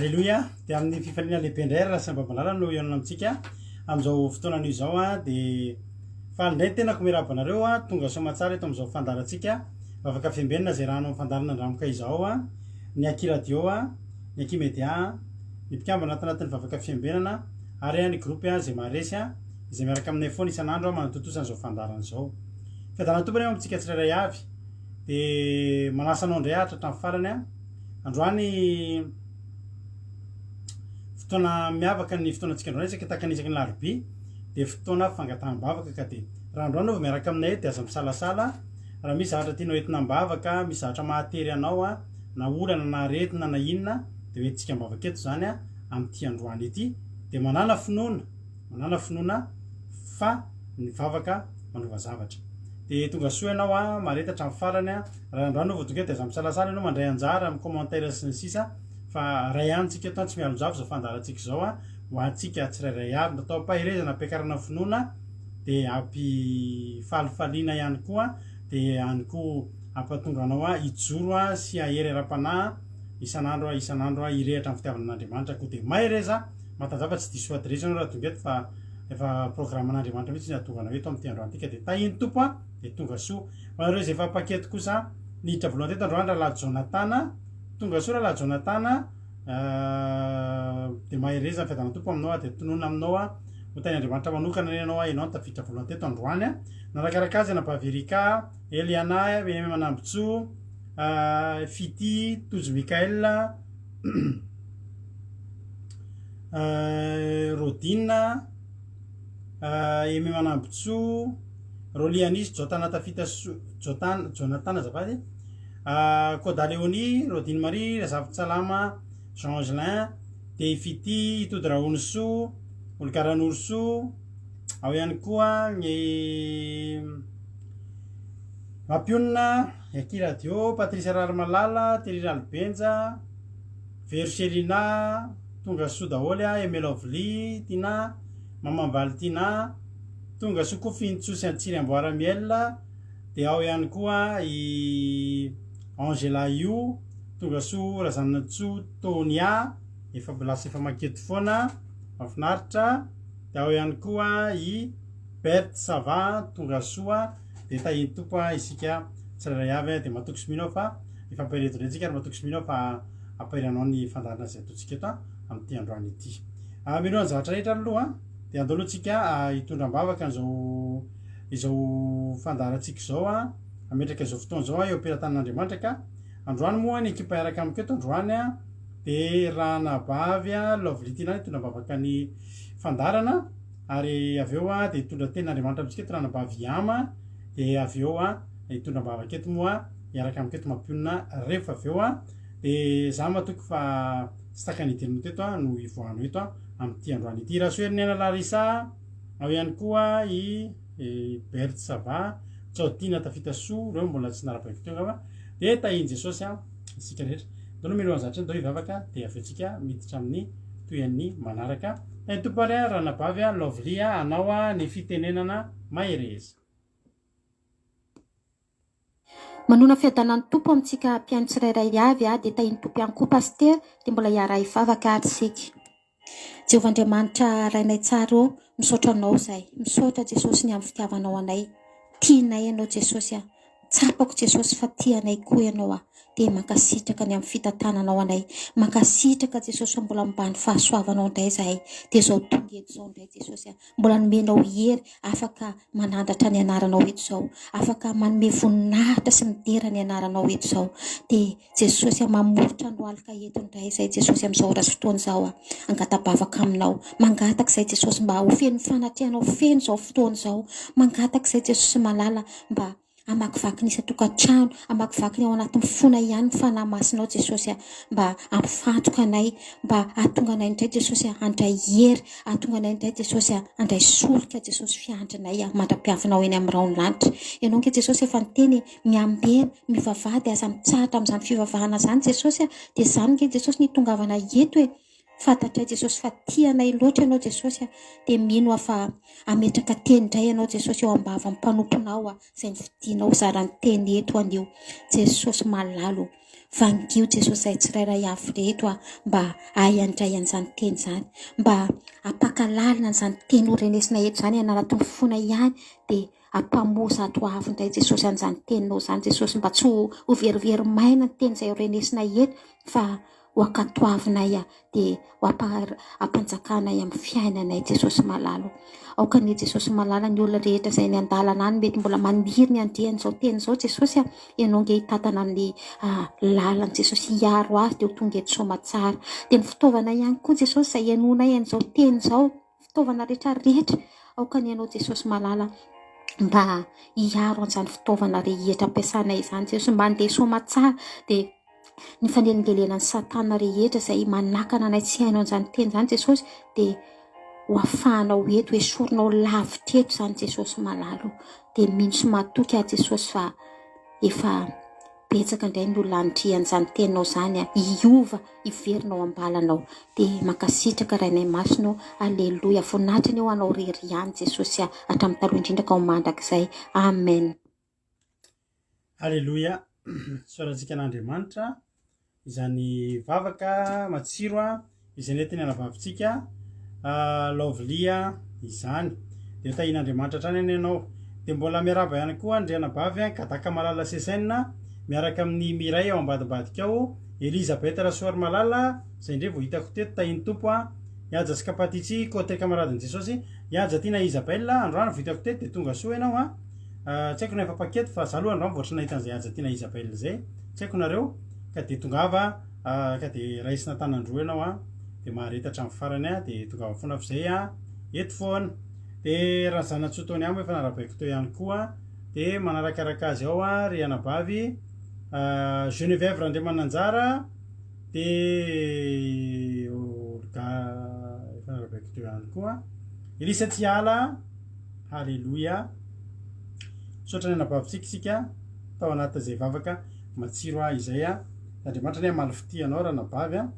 Aleloia! Dia amin'ny fifaliana lehibe indray ry Rasambamalala no hihaonana amintsika amin'izao fotoana anio izao a, dia faly indray ny tenako miarahaba anareo a, tonga soamatsara eto amin'izao fandaharantsika Vavaka Fiambenana izay rahanao amin'ny fandaharana Andramoka izao a, ny Aky Radio a, ny Aky Media a, ny mpikambana ato anatin'ny Vavaka Fiambenana ary ny groupe izay maharesy a, izay miaraka aminay foana isan'andro manatontosa an'izao fandaharana izao. Fiadanan'ny Tompo anie ho amintsika tsirairay avy. Dia manasa anao indray haharitra hatramin'ny farany a. Androany fotoana miavaka ny fotoanantsika androany isaka tahaka ny isaky ny larobia dia fotoana fangataham-bavaka ka dia raha androany vao miaraka aminay dia aza misalasala raha misy zavatra tianao entina am-bavaka, misy zavatra mahatery anao a, na olana na aretina na inona dia hoentintsika am-bavaka eto izany a amin'ity androany ity dia manàna finoana, manàna finoana fa ny vavaka manova zavatra. Dia tonga soa ianao a, mahareta hatramin'ny farany a. Raha androany vao tonga eto dia aza misalasala ianao mandray anjara amin'ny commentaire sy ny sisa fa ray ihany tsika eto an, tsy mialonjafy izao fandaharantsika izao a, ho antsika tsirairay avy, natao ampaherezana, ampiakarana finoana, dia ampifalifaliana ihany koa, dia ihany koa hampatonga anao a hijoro a sy hahery ara-panahy isan'andro a isan'andro a hirehatra amin'ny fitiavana an'Andriamanitra koa dia mahereza, matanjaha fa tsy diso adiresy ianao raha tonga eto fa efa programan'Andriamanitra mihitsy ny hahatonga anao eto amin'ity androany ity ka dia tahin'ny Tompo a, dia tonga soa. Ho anareo izay efa mpaketo kosa, niditra voalohany teto androany Rahalahy Jonatana. Tonga soa Rahalahy Jonatana, dia mahereza ny fiadanan'ny Tompo aminao, dia tononina aminao aho. Ho tahin'Andriamanitra manokana anie ianao, ianao no tafiditra voalohany teto androany. Nanakaraka azy Anabavy Erika, Eliana, Benjamin Manambotsoa, Fitia, Tojo Michael, Rodina, Aimé Manambotsoa, Rolly Anis, Jotana Tafita Soa, Jotana, Jonathan azafady, Koda Léonie, Rodine Marie, Razafintsalama Jean Angelin, Dey Fitia, Itody Rahonisoa, Olga Ranorosoa, ao ihany koa ny Mampionona, Yaki Radio, Patrice Raharimalala, Thierry Ralibenja, Vero Célina, Tonga soa daholo a, Aimé Lovely, Tina, Maman Valentina, Tonga soa koa Finintsoa sy Antsiry Amboara Miel, dia ao ihany koa i Angela io, Tonga soa Razanatsoa Tonia, efa lasa efa maketo foana, mahafinaritra, dia ao ihany koa i Berthe Sava, tonga soa, dia tahin'ny Tompo isika tsirairay avy, dia matoky sy mino aho fa hifampahery eto indray tsika ary matoky sy mino aho fa hampahery anao ny fandaharana izay ataontsika eto amin'ity androany ity. Mialohan'ny zavatra rehetra aloha dia andao aloha tsika hitondra am-bavaka an'izao izao fandaharantsika izao a, hametraka izao fotoana izao eo am-pelatanan'Andriamanitra ka androany moa ny ekipa hiaraka amiko eto androany a dia Ranabavy Lovely Tina hitondra am-bavaka ny fandaharana ary avy eo a dia hitondra tenin'Andriamanitra amintsika eto Ranabavy Yama dia avy eo a hitondra am-bavaka eto moa hiaraka amiko eto Mampionona rehefa avy eo a dia za matoky fa Tsy takany hidirana teto aho no hivoahanao eto amin'ity androany ity. Rasoheriniaina Larissa, ao ihany koa i Berthe Sava, Tsaotiana Tafita Soa, ireo mbola tsy narabaiko teo angamba. Dia tahin'i Jesosy an, isika rehetra. Ndao aloha mialohan'ny zavatra ndao hivavaka dia avy eo tsika miditra amin'ny tohian'ny manaraka. Tahin'ny Tompo ary an, ranabavy an, Lovely an, anao an, ny fitenenana mahereza. Manona fiadanan'ny Tompo amintsika mpihaino tsirairay avy a, dia tahin'ny Tompo ihany koa Pasitera, dia mbola hiara-hivavaka ary isika. Jehovah Andriamanitra Rainay tsara ô, misaotra Anao izahay, misaotra Jesosy ny amin'ny fitiavanao anay, tianay Ianao Jesosy a, tsapako Jesosy fa tia anay koa Ianao a, dia mankasitraka ny amin'ny fitantananao anay, mankasitraka Jesosy fa mbola ambany fahasoavanao indray izahay, dia izao tonga eto izao indray Jesosy a, Mbola nomenao hery afaka manandratra ny anaranao eto izao, afaka manome voninahitra sy midera ny anaranao eto izao. Dia Jesosy a, mamoritra ny lohalika eto indray izay Jesosy amin'izao ora sy fotoana izao a. Angata-bavaka aminao. Mangataka izay Jesosy mba ho feno fanatrehanao feno izao fotoana izao. Mangataka izay Jesosy malala mba Hamakivaky ny isan-tokantrano, hamakivaky ny ao anatin'ny fonay ihany ny Fanahy Masinao Jesosy a, mba hampifantoka anay, mba hahatonga anay indray Jesosy a, handray hery, hahatonga anay indray Jesosy a, handray solika Jesosy fiandrinay a, mandra-piavinao eny amin'ny rahon'ny lanitra. Ianao ange Jesosy efa niteny e, miambena, mivavaha dia aza mitsahatra amin'izany fivavahana izany Jesosy a, dia izany ange Jesosy no hitongavana eto e. Fantatray Jesosy fa tia anay loatra Ianao Jesosy a, dia mino aho fa hametraka teny indray Ianao Jesosy eo am-bavan'ny mpanomponao a, izay nofidinao hizara ny teny eto anio. Jesosy malala o, Vangio Jesosy izay tsirairay avy ireto a, mba hahay handray an'izany teny izany, mba hampaka lalina an'izany teny ho renesina eto izany anatin'ny fonay ihany dia ampamoha zato avo indray Jesosy an'izany teninao izany Jesosy mba tsy ho verivery maina ny teny izay ho renesinay eto fa ho ankatoavinay dia ho ampanjakanay amin'ny fiainanay Jesosy malala o. Aoka anie Jesosy malala ny olona rehetra izay any an-dalana any mety mbola maniry ny handre an'izao teny izao Jesosy a, ianao nge hitantana ny lalany Jesosy hiaro azy dia ho tonga eto soamatsara. Dia ny fitaovana ihany koa Jesosy izay henoinay an'izao teny izao, fitaovana rehetra rehetra, aoka anie ianao Jesosy malala mba hiaro an'izany fitaovana rehetra ampiasanay izany Jesosy mba handeha soamatsara dia ny fanelingelenan'i satana rehetra izay manakana anay tsy haino an'izany teny izany Jesosy dia ho afahanao eto, esorinao lavitra eto izany Jesosy malala o. Dia mino sy matoky aho Jesosy fa efa betsaka indray ny olona hanindrian'izany teninao izany a, hiova, hiverina ao am-balanao. Dia mankasitraka Rainay Masina o, Aleloia, voninahitra anie ho anao irery ihany Jesosy a, hatramin'ny taloha indrindra ka ho mandrakizay. Amen. Aleloia! Isaorantsika an'Andriamanitra izany vavaka matsiro izay nentin'ny anabavintsika Lovely izany. Dia ho tahian'Andriamanitra hatrany anie ianao. Dia mbola miarahaba ihany koa an-dry anabavy Kadaka Malala Sesena miaraka amin'ny Miray ao ambadimbadika ao, Elizabeth Rasoarimalala izay indray vao hitako teto, tahian'ny Tompo an, Haja sy Kapatitsy Côté Camaradin'i Jesosy, Haja Tiana Isabelle, androany vao hitako teto dia tonga soa ianao an. Tsy haiko na efa paquet fa za aloha androany vao tsy nahita an'izay Haja Tiana Isabelle izay, tsy haiko nareo ka dia tongava ka dia raisina tanan-droa ianao an, dia mahareta hatramin'ny farany an, dia tongava foana fa izay an, eto foana. Dia Razanatsoa Tony Amo efa narabaiko teo ihany koa, dia manarakaraka azy ao an ry anabavy Geneviève Randriamananjara, dia Olga efa narabaiko teo ihany koa, Elisa Tsiala. Haleloia. Misaotra ny anabavintsika isika tao anatin'izay vavaka matsiro ahy izay a. Andriamanitra anie hamaly fitia anao ranabavy a.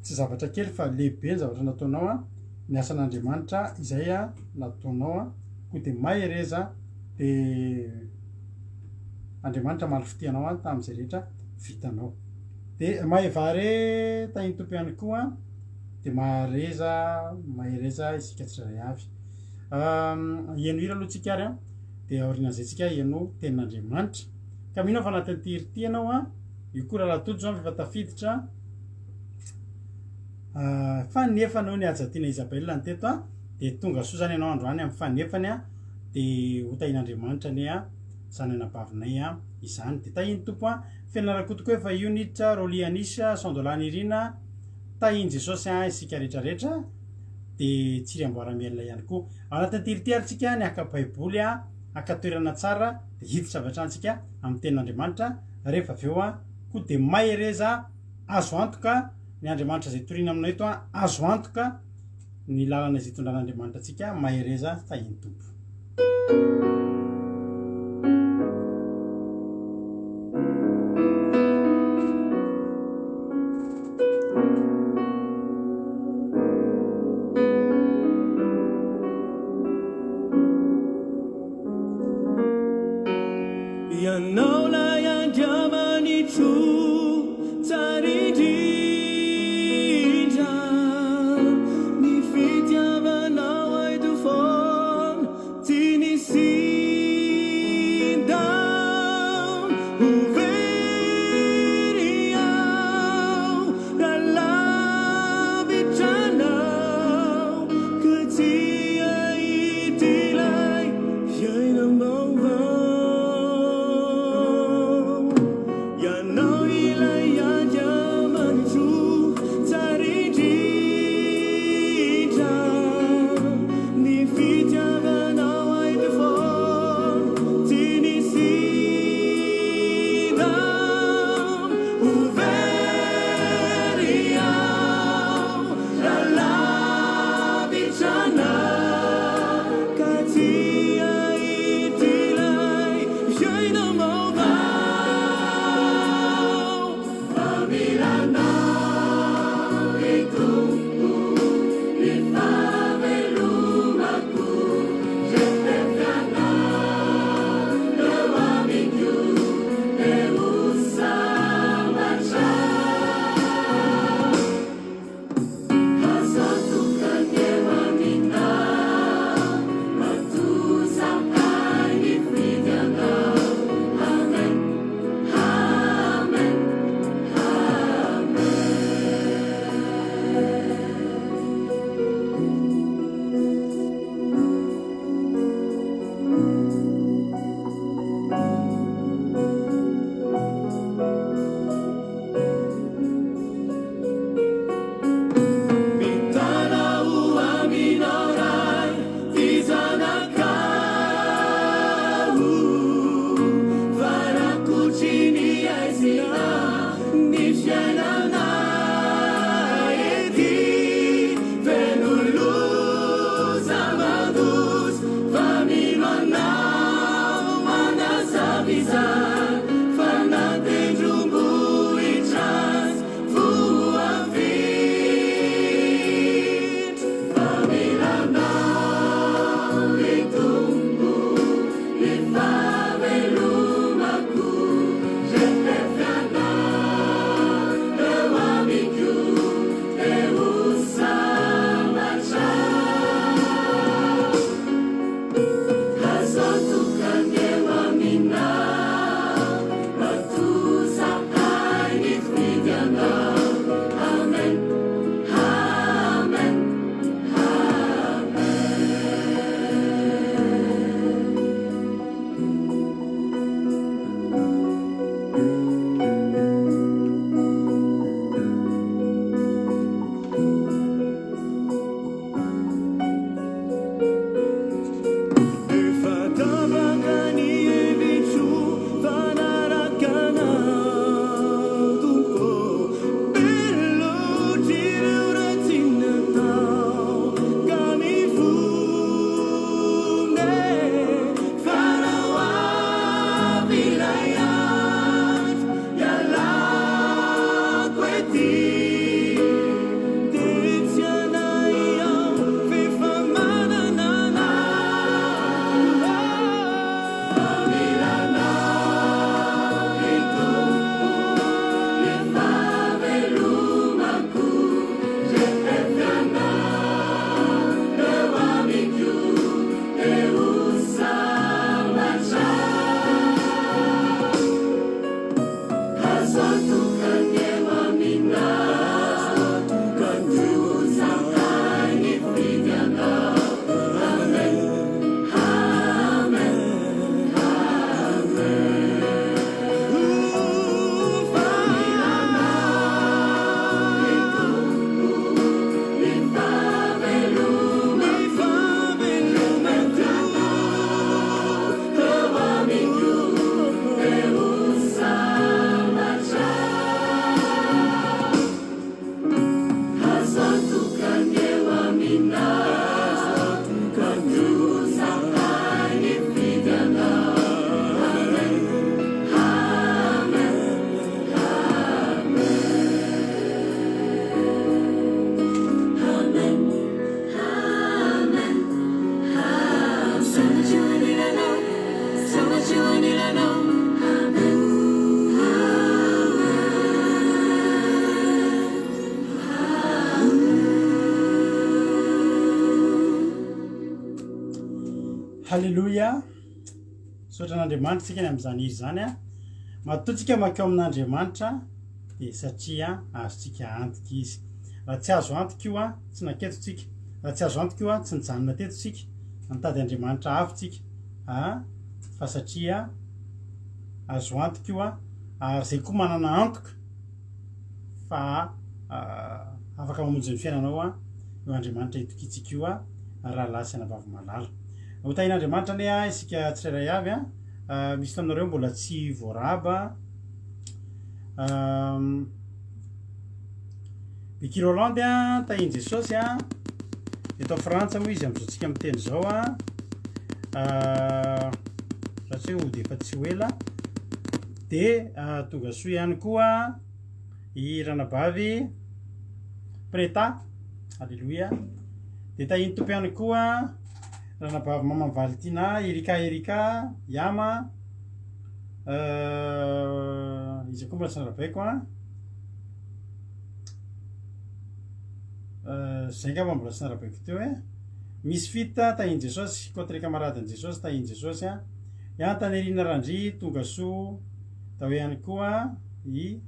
Tsy zavatra kely fa lehibe ny zavatra nataonao a. Ny asan'Andriamanitra izay a nataonao a. Koa dia mahereza dia Andriamanitra hamaly fitia anao a tamin'izay rehetra vitanao. Dia maevare tahin'ny Tompo ihany koa dia mahareza mahereza isika tsirairay avy. Heno hira aloha tsika ary an, dia aorianan'izay tsika heno tenin'Andriamanitra. Ka mino aho fa anatin'ity hira ity ianao an, io koa rahalahy Tojo an, efa tafiditra fanefany hoy ny Haja Tiana Isabelle ny teto an, dia tonga soa izany ianao androany amin'ny fanefany an, dia ho tahian'Andriamanitra anie an, izany anabavinay an, izany. Dia tahian'ny Tompo an, Fenina Rakoto koa efa io niditra, Rolly Anisha, Sandola Nirina, tahian'i Jesosy an isika rehetra rehetra. dia tsiry amboara-mielina ihany koa. Ao anatin'ity hira ity ary tsika ny haka baiboly haka toerana tsara dia hiditra avy hatrany tsika amin'ny tenin'Andriamanitra rehefa avy eo koa dia mahereza azo antoka ny Andriamanitra izay toriana aminao eto azo antoka ny lalana izay itondran'Andriamanitra antsika mahereza tahin'ny Tompo. Ianao lay Andriamanitro tsara indrindra, ny fitiavanao ahy foana tsy nisinda ho very aho raha lavitra anao ka tsy hahita ilay fiainam-baovao. Ianao. Ny fiainana ety feno loza mandoza fa mino anao manazava izany fa na tendrombohitra aza voafindra fa mila anao ry Tompo ny fahavelomako rehefa ianao eo amiko dia ho sambatra. Azo antoka ny eo aminao, matoa zahay nifidy anao. Amen, amen, amen. Efa tapaka ny hevitro fa hanaraka anao Tompo Be loatra ireo ratsy natao ka mifona e Fa raha ho avy ilay andro hialako ety Dia tsy hanahy aho f'efa manana anao Fa mila anao ry Tompo ny fahavelomako Rehefa ianao eo amiko dia ho sambatra. Azo antoka ny eo aminao, matoa zahay nifidy anao. Amen, amen, amen. Fa mila anao ry Tompo ny fahavelomako. Rehefa ianao eo amiko dia ho sambatra. Azo antoka ny eo aminao, matoa zahay nifidy anao. Amen, amen, amen. Amen, amen, amen. Sambatra eo anilanao, sambatra eo anilanao. Amen, amen, amen. Haleloia! Misaotra an'Andriamanitra isika ny amin'izany hira izany a. Matoa tsika mankeo amin'Andriamanitra dia satria azontsika antoka izy. Raha tsy azo antoka io a, tsy naketo tsika. Raha tsy azo antoka io a, tsy nijanona teto tsika. Nitady Andriamanitra hafa tsika. A, fa satria azo antoka io a, ary zay koa manana antoka fa afaka mamonjy ny fiainanao a, io Andriamanitra itokiantsika io a, rahalahy sy anabavy malala. Ho tahian'Andriamanitra anie a isika tsirairay avy a. Misy taminareo mbola tsy voaraba. Vicky Rolande a, tahian'i Jesosy a. Eto Frantsa moa izy amin'izao tsika miteny izao a. Raha tsy hoe hody efa tsy ho ela. Dia tonga soa ihany koa i ranabavy Preta. Alléluia. Dia tahian'ny Tompo ihany koa ranabavy Maman Valentina, Erika Erika, Yama. Iza koa mbola tsy narabaiko a. Zay angamba mbola tsy narabaiko teo e. Misy fit tahin'i Jesosy, Côte camaradin'i Jesosy tahin'i Jesosy a. I Antanirina Randria tonga soa tao ihany koa i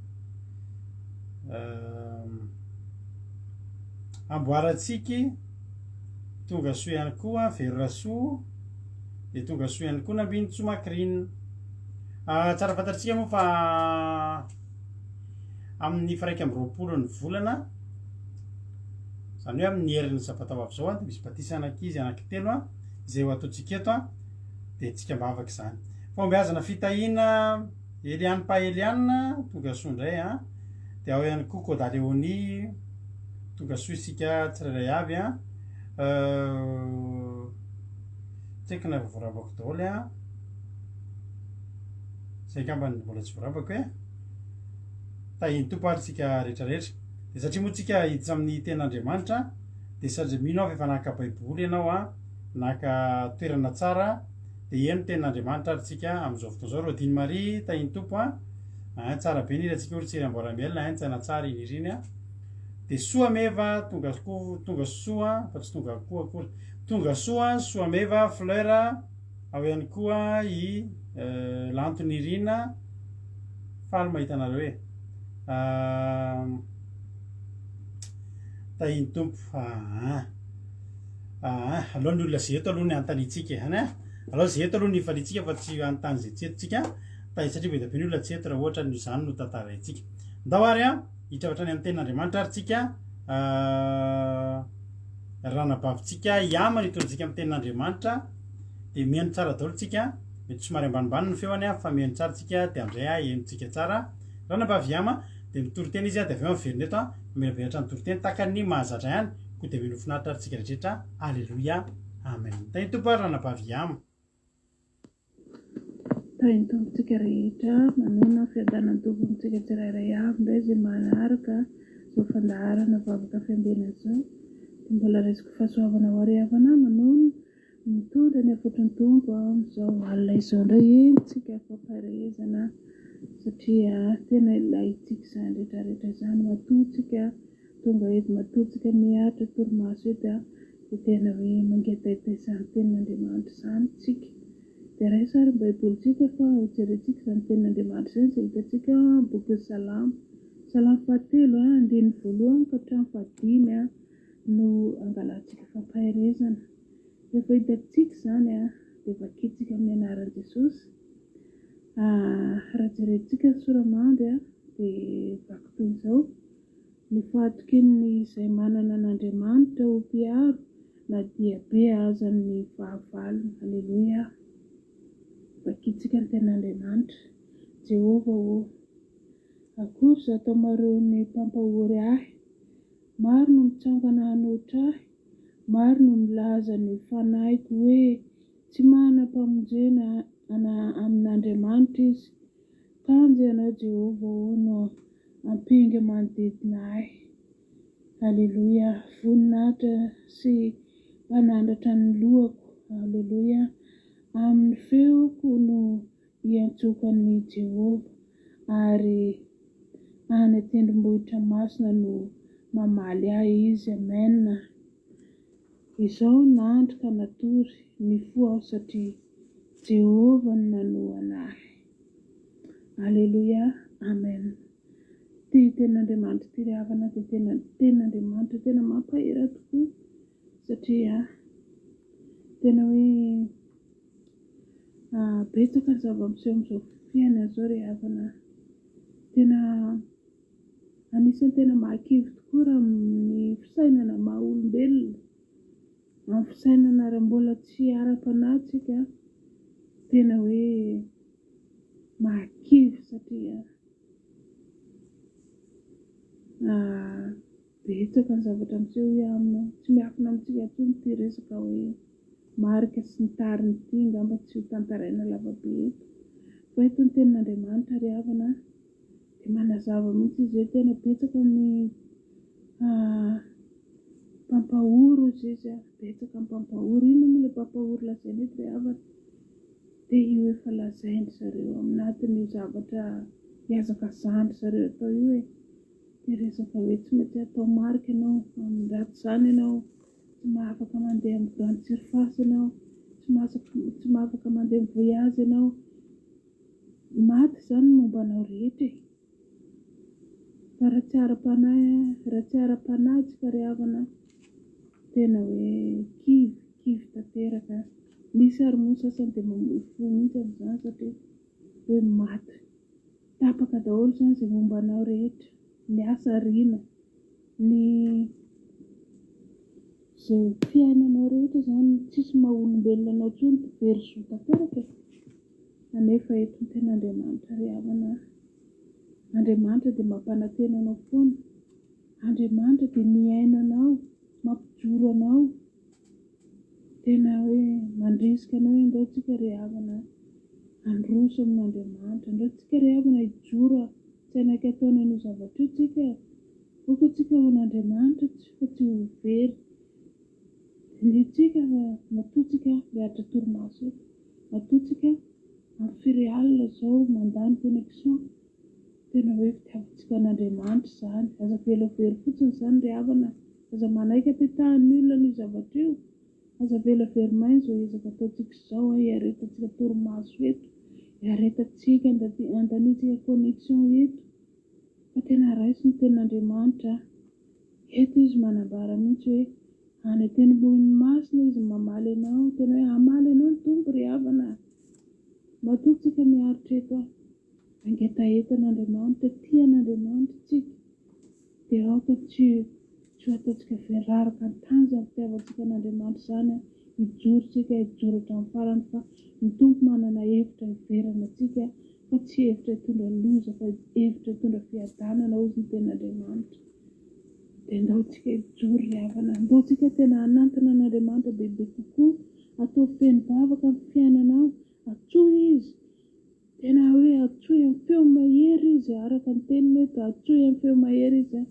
Amboarantsiky tonga soa ihany koa Vero Rasoa dia tonga soa ihany koa Nambinintsoa Macrine. Tsara fantatritsika moa fa amin'ny faha 21 ny volana, izany hoe amin'ny herin'ny sabata ho avy izao dia misy batisa an'ankizy anankitelo izay ho ataontsika eto dia tsika am-bavaka izany. Fahombiazana fitahiana. Eliane pa Eliane, tonga soa indray an. Dia ao ihany koa Koda Léonie, tonga soa isika tsirairay avy an. Tsy haiko na efa voarabako daholo an. Izay angamba no mbola tsy voarabako e. Tahin'ny Tompo ary tsika rehetrarehetra. Dia satria moa tsika hiditra amin'ny tenin'Andriamanitra, dia satria mino aho fa efa naka baiboly ianao an, naka toerana tsara, dia heno tenin'Andriamanitra ary tsika amin'izao fotoana izao. Rodine Marie, tahin'ny Tompo an. Ein, tsara be ny hirantsika hoy ry Tsiry Amboaramiel, ein, tena tsara iny hira iny an. Dia soa meva, tonga koa, tonga soa, fa tsy tonga koa akory. Tonga soa, soa meva, Fleur, ao ihany koa i Lanto Nirina, faly mahita anareo e. Tahin'ny Tompo. Aa. Aa, aleo ny olona izay eto aloha ny anontaniantsika e, any a. Aleo izay eto aloha ny hifaliantsika fa tsy hanontany izay tsy eto tsika. Tahin'ny satria be dia be ny olona tsy eto raha ohatra ny izany no tantaraintsika. Ndao ary a, hiditra avy hatrany amin'ny tenin'Andriamanitra ary tsika. Ranabavintsika Yama no hitondra antsika amin'ny tenin'Andriamanitra. Dia mihaino tsara daholo tsika. Mety somary ambanimbany ny feony fa mihaino tsara tsika dia amin'izay a henontsika tsara. Ranabavy Yama dia mitory teny izy dia avy eo miverina eto mamelabelatra ny toriteny tahaka ny mahazatra ihany. Koa dia mino ho finaritra ary tsika rehetra. Aleloia. Amen. Tahin'ny Tompo ary Ranabavy Yama. Tahin'ny Tompo tsika rehetra, manona fiadanan'ny Tompo amintsika tsirairay avy indray izay manaraka izao fandaharana vavaka fiambenana izao dia mbola raisiko fahasoavana ho ary havana manona mitondra ny hafatry ny Tompo amin'izao alina izao indray entintsika fampaherezana satria tena ilaintsika izany rehetra rehetra izany matoa tsika Tonga eto matoa tsika miaritra torimaso eto a, dia tena hoe mangetaita izany tenin'Andriamanitra izany tsika. Dia raiso ary ny baibolintsika fa ho jerentsika izany tenin'Andriamanitra izany izay hitantsika ao amin'ny bokin'ny Salamo. Salamo fahatelo a, andininy voalohany ka hatramin'ny fahadimy a, no angalantsika fampaherezana. Rehefa hitantsika izany a, dia vakintsika amin'ny anaran'i Jesosy. Raha jerentsika ny sora-mandry a, dia vaky toy izao. Ny fahatokian'ny izay manana an'Andriamanitra ho mpiaro na dia be aza ny fahavalony. Aleloia! Vakintsika ny Tenin'Andriamanitra. Jehovah ô, akory izato hamaroan'ny mpampahory ahy! Maro no mitsangana hanohitra ahy, maro no milaza ny fanahiko hoe, Tsy manam-pamonjena amin'Andriamanitra izy. Kanjo Ianao Jehovah ô no ampinga manodidina ahy. Aleloia. Voninahitra sy mpanandratra ny lohako. Aleloia. Amin'ny feoko no iantsoako an'i Jehovah, ary any an-tendrombohitra masina no mamaly ahy Izy. Amen. Izao nandry ka natory, nifoha aho satria Jehovah no nanohana ahy. Aleloia Amen Ity tenin'Andriamanitra ity ry havana dia tena tenin'Andriamanitra tena mampahery ahy tokoa satria tena hoe betsaka ny zava-miseho amin'izao fiainana izao ry havana. Tena anisan'ny tena mahakivy tokoa raha amin'ny fisainana maha olombelona. Amin'ny fisainana raha mbola tsy ara-panahy tsika, tena hoe mahakivy satria betsaka ny zavatra miseho hoe aminy. Tsy miafina amintsika intsony ity resaka hoe marika sy ny tariny ity, angamba tsy ho tantaraina lavabe eto. Fa eto ny tenin'Andriamanitra ry havana dia manazava mihitsy izy hoe tena betsaka ny mpampahory hozy izy, betsaka ny mpampahory. Inona moa ilay mpampahory lazaina eto ry havana? Dia io efa lazain-dry zareo ao anatin'io zavatra hihazakazan-dry zareo atao io e. Dia resaka hoe tsy maintsy atao marika ianao, raha tsy izany ianao tsy mahafaka mandeha amin'ny grande surface ianao, tsy mahafaka mandeha mi-voyage ianao. Maty izany ny momba anao rehetra e. Fa raha tsy ara-panahy, raha tsy ara-panahy tsika ry havana, tena hoe kivy, kivy tanteraka. Misy ary moa ny sasany dia mamoy fo mihitsy amin'izany satria hoe maty. Tapaka daholo izany izay momba anao rehetra, ny asa ariana, ny izay fiainanao rehetra izany, tsisy maha olombelona anao intsony, very zo tanteraka e. Anefa eto ny tenin'Andriamanitra ry havana a. Andriamanitra dia mampanantena anao foana. Andriamanitra dia mihaino anao, mampijoro anao. Tena hoe mandrisika anao hoe andao tsika ry havana handroso amin'Andriamanitra. Andao tsika ry havana hijoro tsy hanaiky ataony an'io zavatra io tsika. Aoka tsika ho an'Andriamanitra fa tsy ho very. Indritsika fa matoa tsika miaritra torimaso eto, matoa tsika amin'ny firy alina izao mandany connexion, tena hoe fitiavantsika an'Andriamanitra izany, aza avela ho very fotsiny izany ry havana, aza manaiky ampitahan'ny olona an'io zavatra io, aza avela very maina izao ezaka ataontsika izao an, hiaretantsika torimaso eto, hiaretantsika andaniantsika connexion eto, fa tena raiso ny tenin'Andriamanitra an. Eto izy manambara mihitsy hoe any an-tendrombohiny masina izy mamaly anao, tena hoe hamaly anao ny Tompo ry havana a! Matoa tsika miaritra eto a, mangetaheta an'Andriamanitra, tia an'Andriamanitra tsika, dia aoka tsy tsy ho ataontsika veraraka an-tany izany fitiavantsika an'Andriamanitra izany a, hijoro tsika, hijoro hatramin'ny farany fa ny Tompo manana hevitra hiverana antsika fa tsy hevitra hitondra loza fa hevitra hitondra fiadanana hozy ny tenin'Andriamanitra. Dia ndao tsika hijoro ry havana, ndao tsika tena hanantona an'Andriamanitra bebe kokoa, ataovy feno vavaka ny fiainanao, antsoy Izy, tena hoe antsoy amin'ny feo mahery Izy araka ny teniny eto, antsoy amin'ny feo mahery Izy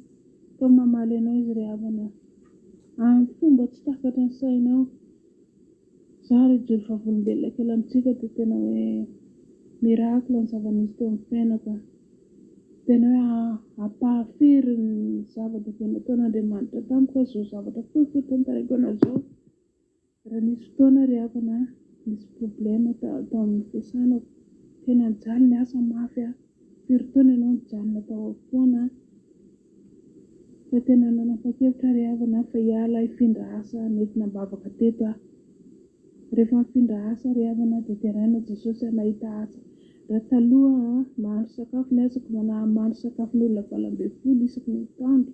fa mamaly anao Izy ry havana, amin'ny fomba tsy takatra ny sainao. Za ry hijoro vavolombelona kely amintsika dia tena hoe miracle ny zava-nisy teo amin'ny fiainako a! Tena hoe ampahafiry ny zava-dehibe nataon'Andriamanitra tamiko aho izao zavatra fohifohy tantaraiko anao izao. Raha nisy fotoana ry havana nisy problème tao amin'ny fiasanako, tena nijaly niasa mafy aho, firy taona ianao nijanona tao foana Fa tena nanapa-kevitra ry havana aho fa hiala hifindra asa nentina am-bavaka teto aho. Rehefa nifindra asa ry havana dia deraina Jesosy aho nahita asa. Raha taloha aho mahandro sakafo ny asako mahandro sakafon'olona 18 isaky ny atoandro.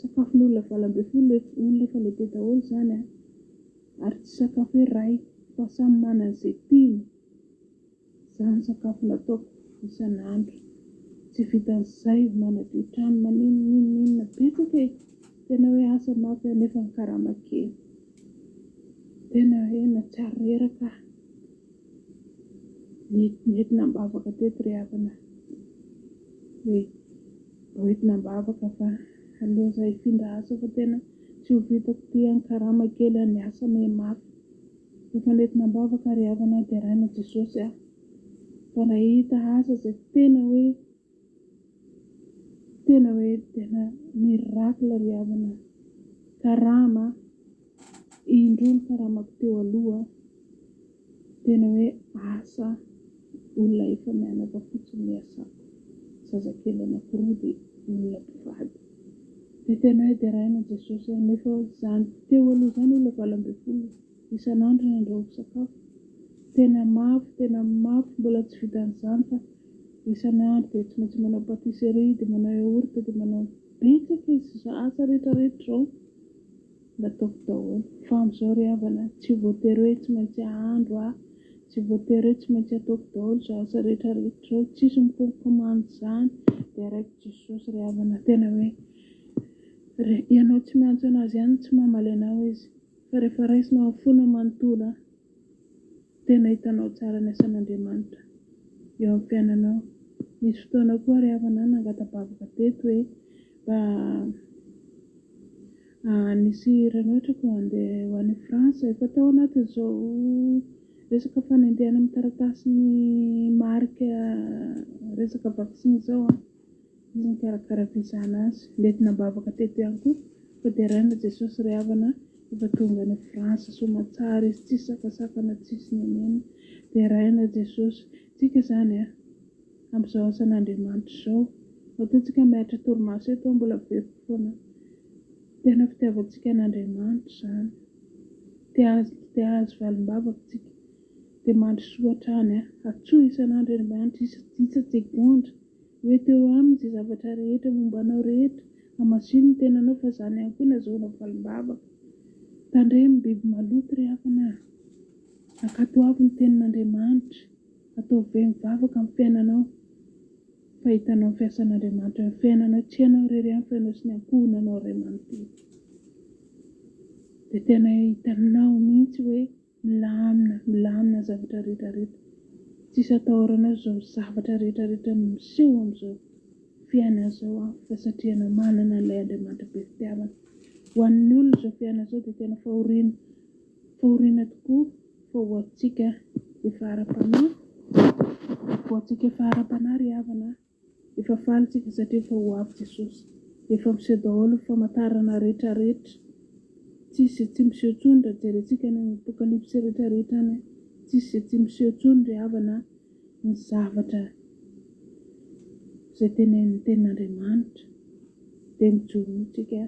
Sakafon'olona 18 olona efa lehibe daholo izany an. Ary tsy sakafo hoe iray fa samy manana izay tiany. Izany sakafo nataoko isan'andro. Tsy vitan'izay, manadio trano maninon'inon'inona betsaka e! Tena hoe asa mafy aho nefa ny karama kely. Tena hoe nahatsiaro reraka aho. Nentina am-bavaka teto ry havana hoe mba hoentina am-bavaka fa aleo izaho hifindra asa fa tena tsy ho vitako ity ny karama kely ny asa miha-mafy. Efa nentina am-bavaka ry havana deraina Jesosy a! Fa nahita asa izay tena hoe tena hoe tena miracle ry havana karama indroa ny karamako teo aloha tena hoe asa olona efa mianaka fotsiny ny asako zazakely anakiroa dia olona mpivady dia tena hoe deraina Jesosy a! Nefa izany teo aloha izany olona 18 isan'andro no andrahoako sakafo tena mafy tena mafy mbola tsy vitan'izany fa isan'andro dia tsy maintsy manao patisserie dia manao yaourt dia manao betsaka izy asa rehetra rehetra izao nataoko daholo fa amin'izao ry havana tsy voatery hoe tsy maintsy ahandro aho tsy voatery hoe tsy maintsy ataoko daholo izao asa rehetra rehetra izao tsisy mikomkomandy izany dia araiko Jesosy ry havana tena hoe ianao tsy miantso an'azy ihany tsy mamaly anao izy fa rehefa raisinao amin'ny fonao manontolo an tena hitanao tsara ny asan'Andriamanitra eo amin'ny fiainanao. Nisy fotoana koa ry havana nangata-bavaka teto hoe mba nisy ranoitrako handeha ho any France, efa tao anatin'izao resaka fanendehana amin'ny taratasin'ny marika resaka vaccin izao an. Izy nikarakara visa anazy. Nentina am-bavaka teto ihany koa fa deraina Jesosy ry havana efa tonga any France soamatsara izy tsisy sakasakana tsisy nenena. Deraina Jesosy. Tsika izany a amin'izao asan'Andriamanitra izao. Matoa tsika miaritra torimaso eto aho mbola averiko foana. Tena fitiavantsika an'Andriamanitra izany. Te hahazo te hahazo valim-bavaka tsika. Dia mandrosoa hatrany a. Antsoy isan'andro Andriamanitra isa-tsegondra. Ho eto eo aminy izay zavatra rehetra momba anao rehetra, hamasino ny tenanao fa izany ihany koa no azahoana valim-bavaka. Tandremo ny biby maloto ry havana a! Ankatoavy ny tenin'Andriamanitra. Ataovy be mivavaka amin'ny fiainanao fa hitanao ny fiasan'Andriamanitra eo amin'ny fiainanao, tsy ianao irery ihany fa ianao sy ny ankohonanao iray manontolo. Dia tena hitanao mihitsy hoe milamina, milamina ny zavatra rehetra rehetra. Tsisy atahoranao izao zavatra rehetra rehetra miseho amin'izao fiainana izao an, fa satria ianao manana an'ilay Andriamanitra be fitiavana. Ho an'ny olona izao fiainana izao dia tena fahoriana, fahoriana tokoa fa ho antsika efa ara-panahy, ho antsika efa ara-panahy ry havana a, efa faly tsika satria efa ho avy Jesosy, efa miseho daholo ny famantarana rehetra rehetra, tsisy izay tsy miseho intsony raha jerentsika any amin'ny apokalypsy rehetra rehetra any, tsisy izay tsy miseho intsony ry havana a, ny zavatra izay tenenin'ny tenin'Andriamanitra dia mijoroa tsika,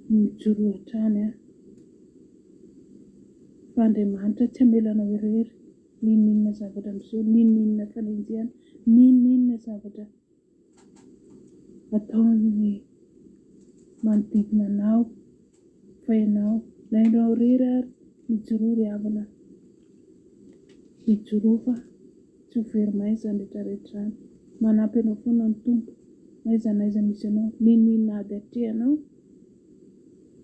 mijoroa hatrany a. Fa Andriamanitra tsy hamela anao irery, n'inon'inona zavatra miseho, n'inon'inona fanenjehana, n'inon'inona zavatra ataon'ny manodidina anao, fa ianao, na ianao irery ary, mijoroa ry havana, mijoroa fa tsy ho very maina izany rehetra rehetra izany. Manampy anao foana ny Tompo, n'aiza n'aiza misy anao, n'inon'inona ady atrehanao.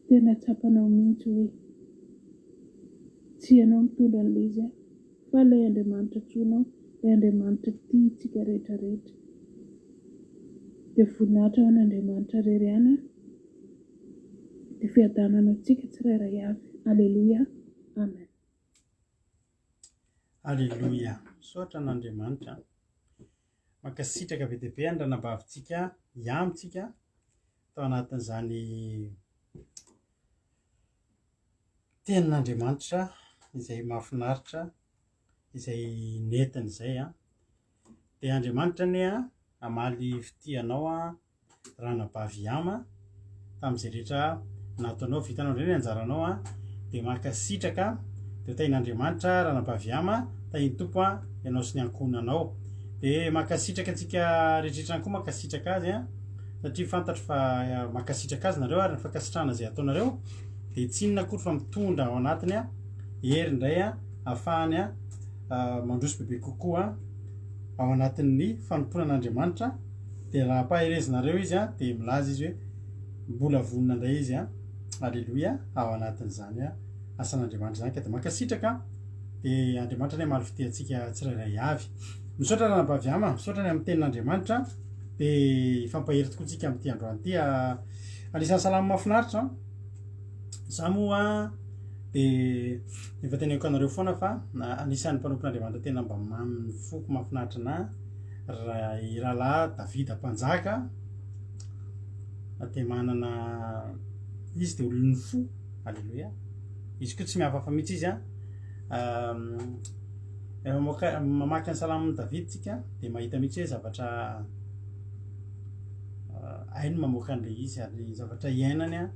Tena tsapanao mihitsy hoe tsy ianao mitondra an'ilay izy fa ilay Andriamanitra antsoinao, ilay Andriamanitra tia antsika rehetra rehetra. Dia voninahitra ho an'Andriamanitra irery ihany an! Dia fiadanana ho antsika tsirairay avy. Aleloia. Amen. Aleloia. Misaotra an'Andriamanitra. Mankasitraka be dia be an'ny ranabavintsika Iamitsika tao anatin'izany tenin'Andriamanitra izay mahafinaritra izay nentiny izay an. Dia Andriamanitra anie hamaly fitia anao an. Ranabavy Yama tamin'izay rehetra nataonao, vitanao indray ny anjaranao an, dia mankasitraka, dia ho tahin'Andriamanitra Ranabavy Yama, tahin'ny Tompo an, ianao sy ny ankohonanao. Dia mankasitraka antsika rehetra ihany koa mankasitraka azy an, satria fantatro fa mankasitraka azy nareo ary ny fankasitrahana izay ataonareo dia tsy inona akory fa mitondra ao anatiny an, hery indray an, ahafahany an, mandroso bebe kokoa ao anatin'ny fanompoana an'Andriamanitra. Dia raha ampaherezinareo izy an, dia milaza izy hoe mbola vonona indray izy an, aleloia, ao anatin'izany asan'Andriamanitra izany ka dia mankasitraka dia Andriamanitra anie hamaly fitia antsika tsirairay avy. Misaotra ranabavy Ama, misaotra ny amin'ny tenin'Andriamanitra dia hifampahery tokoa tsika amin'ity androany ity. Anisan'ny salamo mahafinaritra an. Za moa dia efa teneniko anareo foana fa anisan'ny mpanompon'Andriamanitra tena mba mamin'ny foko mahafinaritra anah Raha i rahalahy Davida mpanjaka dia manana izy dia olon'ny fo, aleloia. Izy koa tsy mihafahafa mihitsy izy an. Rehefa mamoaka mamaky ny salamon'i Davida tsika dia mahita mihitsy hoe zavatra hainy mamoaka an'ilay izy ary ny zavatra iainany an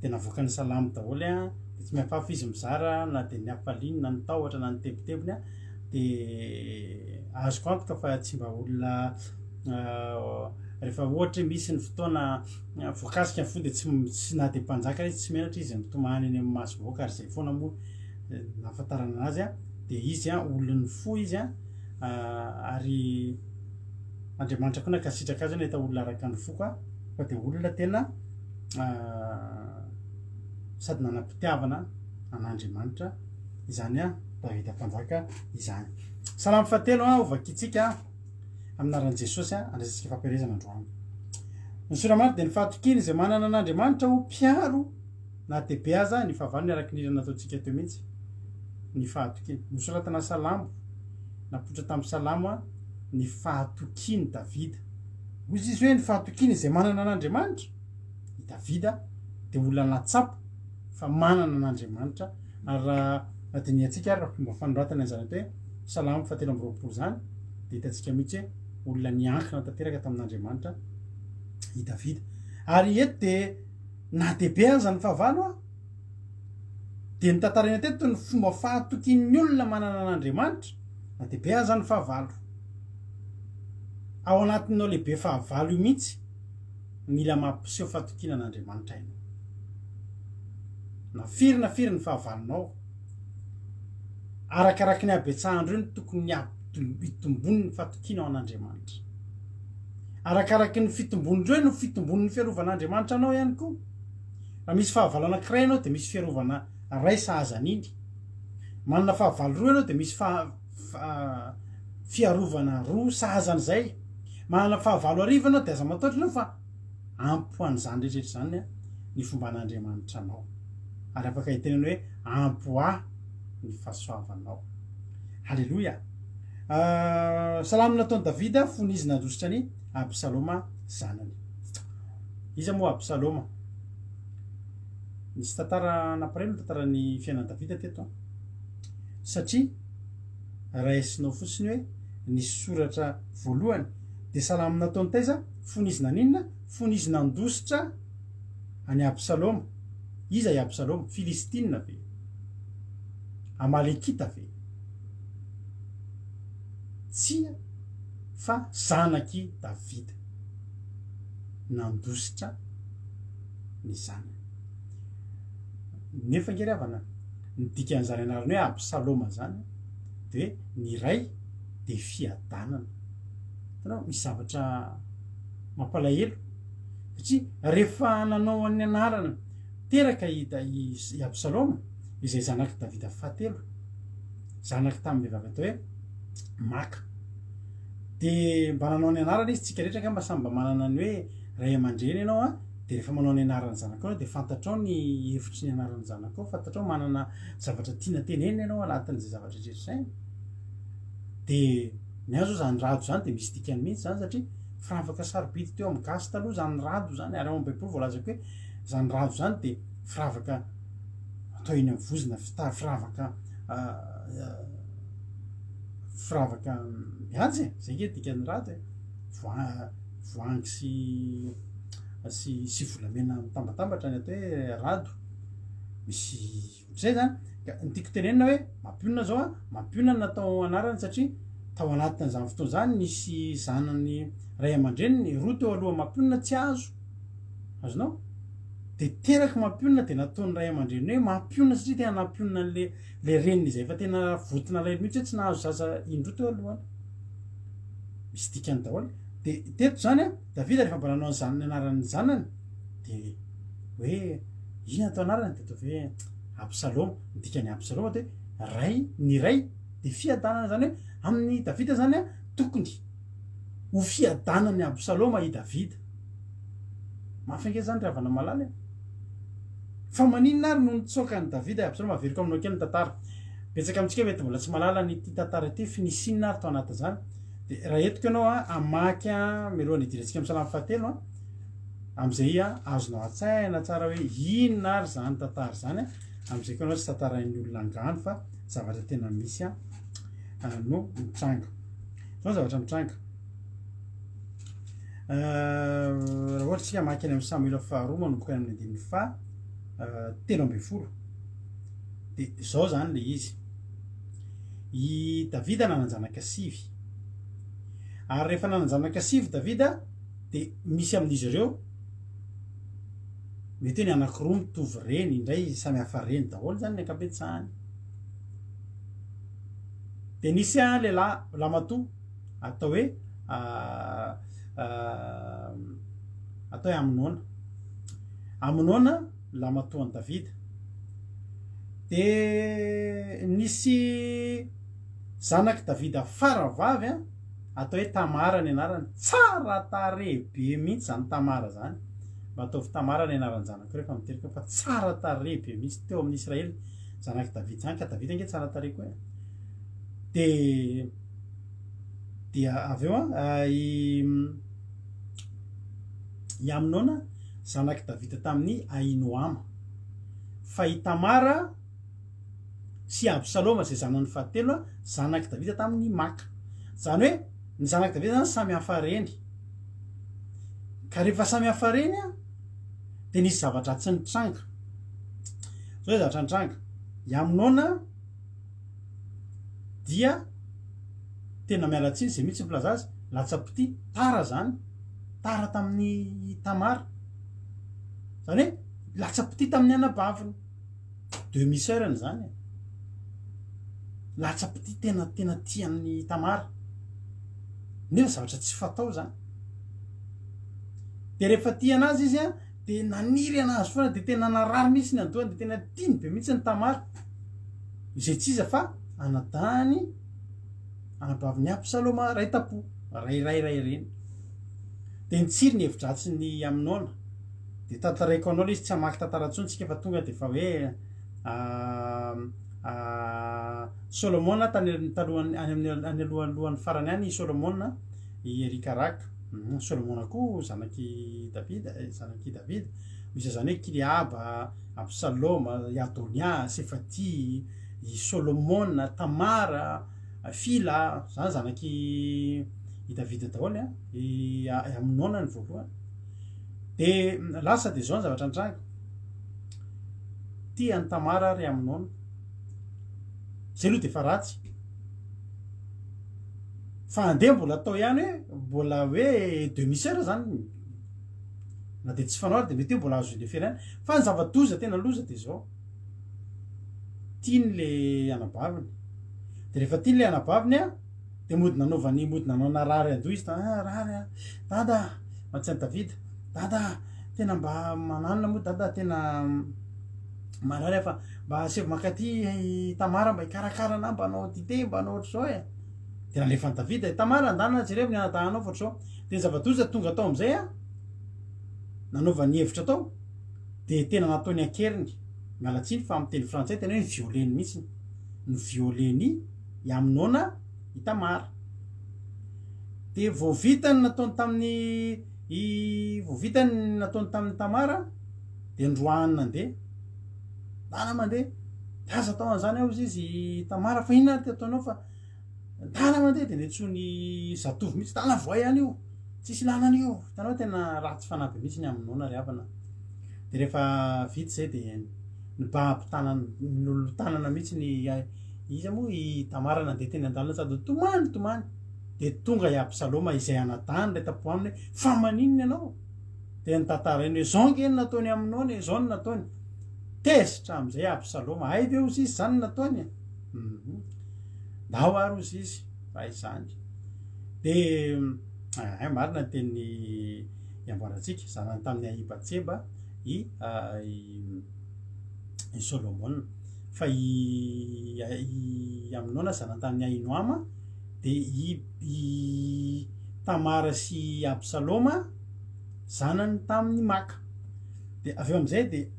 dia navoakan'ny salamo daholo an, dia tsy mihafahafa izy mizara na dia ny hafaliany na ny tahotra na ny tebitebiny an. dia azoko antoka fa tsy mba olona rehefa ohatra hoe misy ny fotoana voakasika ny fo dia tsy tsy na dia mpanjaka izy tsy menatra izy mitomany eny amin'ny maso vahoaka ary izay foana moa nahafantarana anazy a dia izy a olon'ny fo izy a ary Andriamanitra koa nankasitraka azy hoe nahita olona araka ny foko aho fa dia olona tena sady nanam-pitiavana an'Andriamanitra izany an Davida mpanjaka izany. Salamo fahatelo an, hovakintsika amin'ny anaran'i Jesosy an, andraisantsika fampielezana androany. Ny sora-marina dia ny fahatokiana izay manana an'Andriamanitra ho mpiaro na dia be aza ny fahavalony araka ny hira nataontsika teo mihitsy ny fahatokiana. Nosoratana salamo, napoitra tamin'ny salamo an, ny fahatokian'i Davida. Hoy izy hoe ny fahatokiana izay manana an'Andriamanitra. I Davida dia olona nahatsapa fa manana an'Andriamanitra Ary raha dinihantsika ary raha fomba fanoratana izany atao hoe Salamo fahatelo amby 20 izany dia hitantsika mihitsy hoe olona niankina tanteraka tamin'Andriamanitra i Davida. Ary eto dia na dia be aza ny fahavalo a, dia notantaraina teto ny fomba fahatokian'ny olona manana an'Andriamanitra na dia be aza ny fahavalo. Ao anatinao lehibe fahavalo io mihitsy mila mampiseho fahatokiana an'Andriamanitra ianao. Na firy na firy ny fahavalonao. Arakaraky ny habetsahan'ireo no tokony hitombon'ny fatokiana ao an'Andriamanitra. Arakaraky ny fitombon'ireo no fitombon'ny fiarovan'Andriamanitra anao ihany koa. Raha misy fahavalo anankiray ianao dia misy fiarovana iray sahaza an'iny. Manana fahavalo roa ianao dia misy fiarovana roa sahaza an'izay. Manana fahavalo arivo ianao dia aza matahotra ianao fa ampy ho an'izany rehetra rehetra izany ny fomban'Andriamanitra anao. Ary afaka hitenena hoe ampy ho ahy ny fahasoavanao. Haleloia! Salamo nataon'i Davida fony izy nandositra an'i Absaloma zanany. Iza moa Absaloma? Nisy tantara nampalahelo ny tantaran'ny fiainan'i Davida teto an. Satria raisinao fotsiny hoe nisy soratra voalohany dia salamo nataony taiza? Fony izy naninona? Fony izy nandositra an'i Absaloma. Iza i Absaloma? Filistina ve? Amalekita ve? Tsia, fa zanak'i Davida. Nandositra ny zanany. Nefa ange ry havana, ny dikan'izany anarana hoe Absaloma izany dia hoe ny ray dia fiadanana. Hitanao, misy zavatra mampalahelo satria rehefa nanao ny anarana teraka i i Absaloma izay zanak'i Davida fahatelo, zanaky tamin'ny vehivavy atao hoe Maka. Dia mba nanao ny anarana izy, tsika rehetra angamba samy mba manana ny hoe ray aman-dreny ianao an, dia rehefa manao ny anaran'ny zanakao ianao dia fantatrao ny hevitry ny anaran'ny zanakao, fantatrao manana zavatra tiana tenenina ianao anatin'izay zavatra rehetra izay. Dia ny ahy zao zany rado zany dia misy dikany mihitsy zany satria firavaka sarobidy teo amin'ny gasy taloha zany rado zany ary ao amin'ny baiboly voalazako hoe zany rado zany dia firavaka atao eny amin'ny vozona fita- firavaka firavaka mihaja e, zay nge dikan'ny rado e, voa- voahangy sy sy sy volamena mitambatambatra ny atao hoe rado, misy ohatr'izay zany, ka ny tiako tenenina hoe mampionona zao an, mampionona ny natao anarany satria tao anatin'izany fotoana izany nisy zanany ray aman-dreniny roa teo aloha mampionona tsy azo, azonao? De teraky mampionona de nataon'ny ray aman-dreniny hoe mampionona satria tena nampionona an'le le reniny izay efa tena voton'alahelo mihitsy hoe tsy nahazo zaza indroa teo alohany. Misy dikany daholo. De teto zany an, Davida rehefa mba nanao an'izany ny anaran'ny zanany de hoe inona atao anarany de ataovy hoe Absaloma. Ny dikan'ny Absaloma de hoe ray, ny ray de fiadanana zany hoe amin'i Davida zany an tokony ho fiadanan'i Absaloma i Davida. Mafy ange zany ry havana malala e. Fa maninona ary no nitsoaka an'i Davida i Absaloma? Averiko aminao kely ny tantara. Betsaka amintsika mety mbola tsy mahalala an'ity tantara ity, fa nisy inona ary tao anatin'izany? Dia raha entiko ianao an, hamaky an, mialohan'ny hidirantsika amin'ny salamo fahatelo an, amin'izay an, azonao an-tsaina tsara hoe inona ary izany tantara izany an, amin'izay koa ianao tsy tantarain'ny olona angano fa zavatra tena misy an, no mitranga. Izao ny zavatra mitranga. Raha ohatra isika hamaky any amin'ny Samoela faharoa manomboka any amin'ny andininy faha 13 dia izao izany ilay izy. I Davida nanan-janaka sivy. Ary rehefa nanan-janaka sivy Davida dia misy amin'izy ireo mety hoe ny anankiroa mitovy reny indray samy hafa reny daholo izany ny ankabetsahany. Dia nisy lehilahy lamatoa atao hoe atao hoe Amnona. Amnona lamatoan'i Davida. Dia nisy zanak'i Davida faravavy atao hoe Tamara ny anarany. Tsara tarehy be mihitsy izany Tamara izany. Mba ataovy Tamara ny anaran-janako rehefa miteraka fa tsara tarehy be mihitsy teo amin'ny Israely zanak'i Davida izany ka Davida ange tsara tarehy koa e. Dia dia avy eo an, i i Amnona zanak'i Davida tamin'i Ahinoama. Fa i Tamara sy Absaloma izay zanany fahatelo, zanak'i Davida tamin'i Maka. Izany hoe ny zanak'i Davida zany samy hafa reny. Ka rehefa samy hafa reny an, dia nisy zavatra tsy nitranga. Zao hoe zavatra nitranga. I Amnona dia tena miala tsiny zay mihitsy ny filaza azy, latsa-pitia, tara zany, tara tamin'i Tamara. Zany hoe latsa-pitia tamin'ny anabaviny. Demi-sœur-ny zany e. Latsa-pitia tena tena tia an'i Tamara. Nefa zavatra tsy fatao zany. De rehefa tia anazy izy an, de naniry anazy foana, de tena narary mihitsy ny andohany, de tena tiany be mihitsy ny Tamara. Izay tsy iza fa anadahiny, anabavin'i Absaloma ray tampo, ray ray ray reny. De nitsiry ny hevi-dratsin'i Amnona. De tantaraiko anao le izy, tsy hamaky tantara intsony tsika fa tonga de efa hoe Solomona tany talohan'ny any amin'ny any alohalohan'ny farany any i Solomona i Eric Rak. Solomona koa zanak'i Davida, eh, zanak'i Davida. Misy zany hoe Kiliaba, Absaloma, i Adonia, Sefatia, i Solomona, Tamara, Fila, zany zanak'i i Davida daholo a. I Amnona ny voalohany. De lasa de zao ny zavatra nitranga. Tia an'i Tamara ary Amnona. Zay aloha de efa ratsy. Fa andeha mbola atao ihany hoe mbola hoe demi soeur zany na de tsy fanao ary de mety hoe mbola azo ilefena ihany. Fa ny zava-doza tena loza de zao. Tiany le anabaviny. De rehefa tiany le anabaviny an, de mody nanaovany mody nanao narary andoha izy ah rary ah, dada ah, mantsy an'i Davida, dada ah, tena mba mananona moa dada tena marary aho fa mba asaivo mankaty i Tamara mba hikarakara anah mba hanao dite mba hanao ohatr'izao e. De nalefan'i Davida i Tamara andana jerevo ny anadahinao fa ohatr'izao. De ny zava-doza tonga tao am'izay ah, nanaovany hevitra tao, de tena nataony an-keriny, miala tsiny fa amin'ny teny frantsay tena hoe ni-violer-ny mihitsiny, ni-violer-ny i Amnona i Tamara. Dia vao vita ny nataony tamin'ny i vao vita ny nataony tamin'i Tamara dia nroahany nandeha. Ndana mandeha. Dia aza atao an'izany aho izy i Tamara fa inona ary ty ataonao fa ndana mandeha dia niantsoany zatovo mihitsy ndana voay any io. Tsisy ilana an'io. Hitanao tena ratsy fanahy be mihitsy ny Amnona ry havana. Dia rehefa vita izay dia nibaby tanana nololo tanana mihitsy ny Iza moa i Tamara nandeha teny an-dalana sady nitomany nitomany. Dia tonga i Absaloma izay anadahiny ilay tampo aminy hoe, Fa maninona ianao? Dia notantarainy hoe, Izao ange no nataon'i Amnona e, izao no nataony. Tezitra amin'izay i Absaloma, Hay ve hozy izy izany no nataony e? Hum. Ndao ary hozy izy, raha izany. Dia, hay marina ny tenin'i iamboarantsika, zanany tamin'i Ahibatseba i, i, i Solomona. Fa i i Amnona zanatanin'i Ahinoama, dia i i Tamara sy i Absaloma zanany tamin'i Maka. Dia avy eo amin'izay dia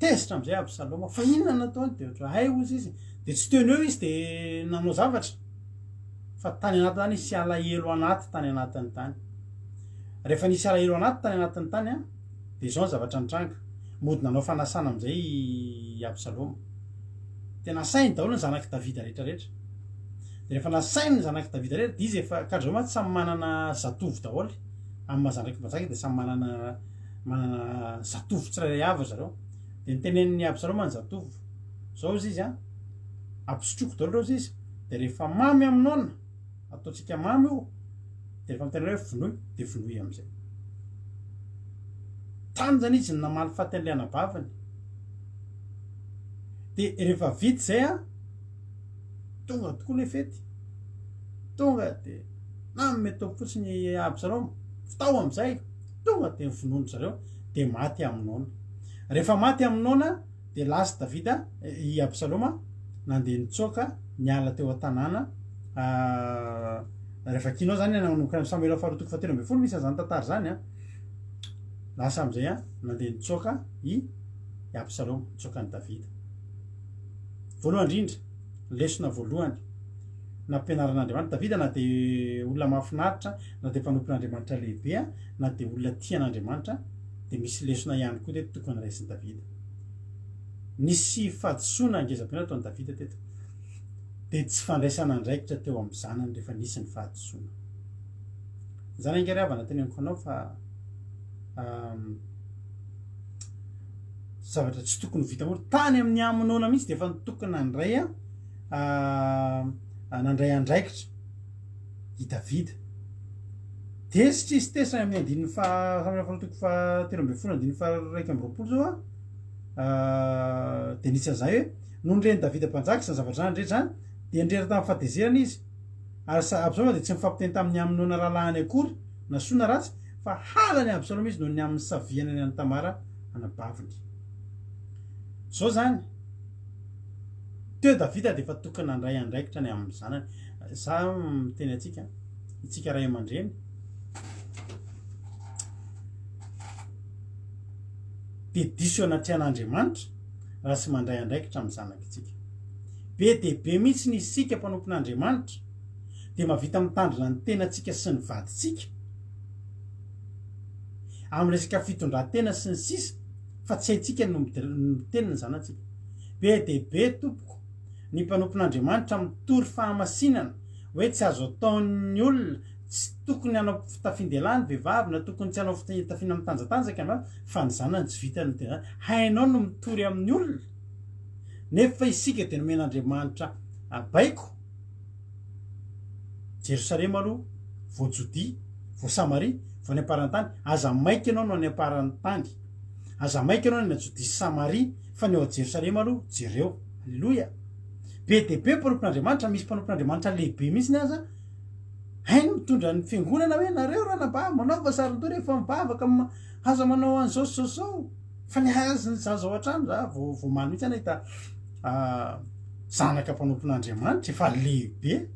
tezitra amin'izay Absaloma, fa inona no nataony? Dia ohatra hay hozy izy, dia tsy teo no eo izy dia nanao zavatra, fa tany anatiny tany izy sy alahelo anaty tany anatiny tany. Rehefa nisy alahelo anaty tany anatiny tany an, Dia izao ny zavatra nitranga, mody nanao fanasana amin'izay i Absaloma. Dia nasainy daholo ny zanak'i Davida rehetrarehetra. Dia rehefa nasainy ny zanak'i Davida rehetra, dia izy efa, ka ry zareo mantsy samy manana zatovo daholo, amin'ny maha zanaky mpanjaka dia samy manana manana zatovo tsirairay avy ry zareo. Dia nitenenin'i Absaloma ny zatovo, izao hozy izy an, ampisotroiko daholo ireo hozy izy, dia rehefa mamy Amnona, ataontsika mamy io, dia rehefa miteny hoe vonoy, dia vonoy amin'izay. Tany zany izy no namaly faty an'ilay anabaviny. Dia rehefa vita izay an, tonga tokoa ilay fety. Tonga dia nanome toky fotsiny i Absaloma. Vitao amin'izay, tonga dia novonoin-dry zareo, dia maty Amnona. Rehefa maty Amnona, dia lasa Davida, i Absaloma, nandeha nitsoaka niala teo an-tanàna. Rehefa vakinao izany any amin'ny Samoela faharoa toko fahatelo ambin'ny folo misy an'izany tantara izany an. Lasa amin'izay an, nandeha nitsoaka i Absaloma, nitsoaka an'i Davida. Voalohany indrindra, lesona voalohany nampianaran'Andriamanitra Davida na dia olona mahafinaritra, na dia mpanompon'Andriamanitra lehibe, na dia olona tia an'Andriamanitra, dia misy lesona ihany koa teto tokony raisin'i Davida. Nisy fahadisoana ngeza be nataon'i Davida teto. Dia tsy fandraisana andraikitra teo amin'ny zanany rehefa nisy ny fahadisoana. Izany ange ry havana teneniko anao fa zavatra tsy tokony ho vita mora. Tany amin'ny Amnona mihitsy dia efa tokony nandray nandray andraikitra i Davida. Tezitra izy, tezitra any amin'ny andininy faha faharoa toko fahatelo ambin'ny folo andininy faha 21 zao a, dia nisy an'izay hoe nony ren'i Davida mpanjaka izany zavatra izany rehetra izany. Dia nirehitra tamin'ny fahatezerana izy, ary sa Absaloma dia tsy nifampiteny tamin'i Amnona rahalahiny akory, na soa na ratsy, fa halan'i Absaloma izy noho ny amin'ny savianany an'i Tamara anabaviny. Izao izany, teo Davida dia efa tokony nandray andraikitra ny amin'ny zanany. Za miteny antsika, itsika ray aman-dreny, dia diso eo anatrehan'Andriamanitra raha tsy mandray andraikitra amin'ny zanakitsika. Be dia be mihitsy ny isika mpanompon'Andriamanitra dia mahavita mitandrina ny tenantsika sy ny vadintsika amin'ny resaka fitondran-tena sy ny sisa fa tsy haintsika no miteny ny zanatsika. Be dia be tompoko ny mpanompon'Andriamanitra mitory fahamasinana hoe tsy azo ataon'ny olona tsy tokony hanao fitafian-dehilahy ny vehivavy na tokony tsy hanao fitafiana mitanjatanjaka ny vavy fa ny zanany tsy vitany miteny zany. Hainao no mitory amin'ny olona nefa isika dia nomen'Andriamanitra baiko Jerosalema aloha vao Jodia vao Samaria vao any am-paran'ny tany. Aza maika ianao no any am-paran'ny tany. Aza maika ianao ny any Jodia sy Samaria fa ny ao Jerosalema aloha jereo. Aleloia. Be dia be mpanompon'Andriamanitra, misy mpanompon'Andriamanitra lehibe mihitsy aza hainy mitondra ny fiangonana hoe nareo ranabavy manaova saron-doha rehefa mivavaka, aza manao an'izao sy izao sy izao. Fa ny azy ny zaza ao an-trano za vao vao omaly mihitsy aho nahita zanaka mpanompon'Andriamanitra efa lehibe.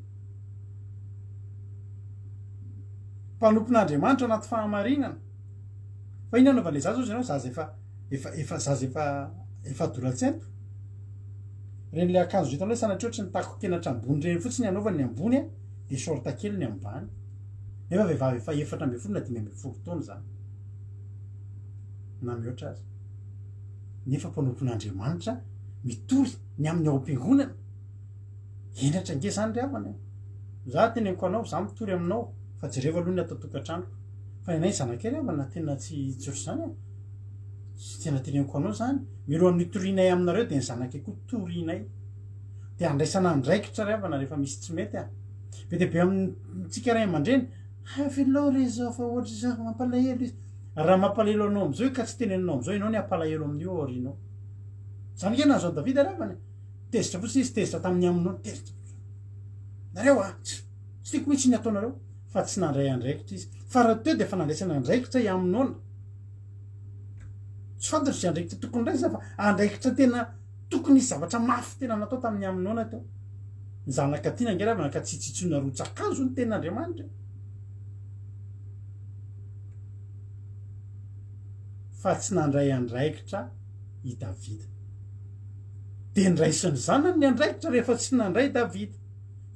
Mpanompon'Andriamanitra anaty fahamarinana. Fa inona anaovan'ilay zaza ozy ianao zaza efa efa efa zaza efa efa adolatsento. Ireny ilay akanjo hitanao hoe sanatria ohatry ny tako-kenatra ambony ireny fotsiny anaovany ny ambony a, dia short kely ny ambany. Nefa vehivavy efa 14 na 15 taona izany. Na mihoatra aza. Nefa mpanompon'Andriamanitra mitory ny amin'ny ao am-piangonana. Henatra ange izany ry havana e. Za teneniko anao, za mitory aminao fa jerevo aloha ny ato an-tokantranoko. Fa ny anay zanakay ry havana tena tsy tsy ohatr'izany e. Tsy tena teneniko anao izany. Mialohan'ny hitorianay aminareo dia ny zanakay koa torianay. Dia andraisana andraikitra ry havana rehefa misy tsy mety a. Be dia be amintsika ray aman-dreny, avelao re izao fa ohatr'izao mampalahelo izy. Raha mampalahelo anao amin'izao io ka tsy teneninao amin'izao ianao ny hampalahelo amin'io aorianao. Izany ange nahazo an'i Davida ry havana e. Tezitra fotsiny izy, tezitra tamin'i Amnona, tezitra. Nareo a, tsy tiako mihitsy ny ataonareo. Fa tsy nandray andraikitra izy. Fa raha teo dia efa nandraisana andraikitra i Amnona. Tsy fantatro izay andraikitra tokony raisina fa andraikitra tena tokony hisy zavatra mafy tena natao tamin'i Amnona teo. Ny zanaka tiana ange ravana ka tsy tsitsoina rotsakazo ny tenin'Andriamanitra. Fa tsy nandray andraikitra i Davida. Dia nraisin'ny zanany ny andraikitra rehefa tsy nandray Davida.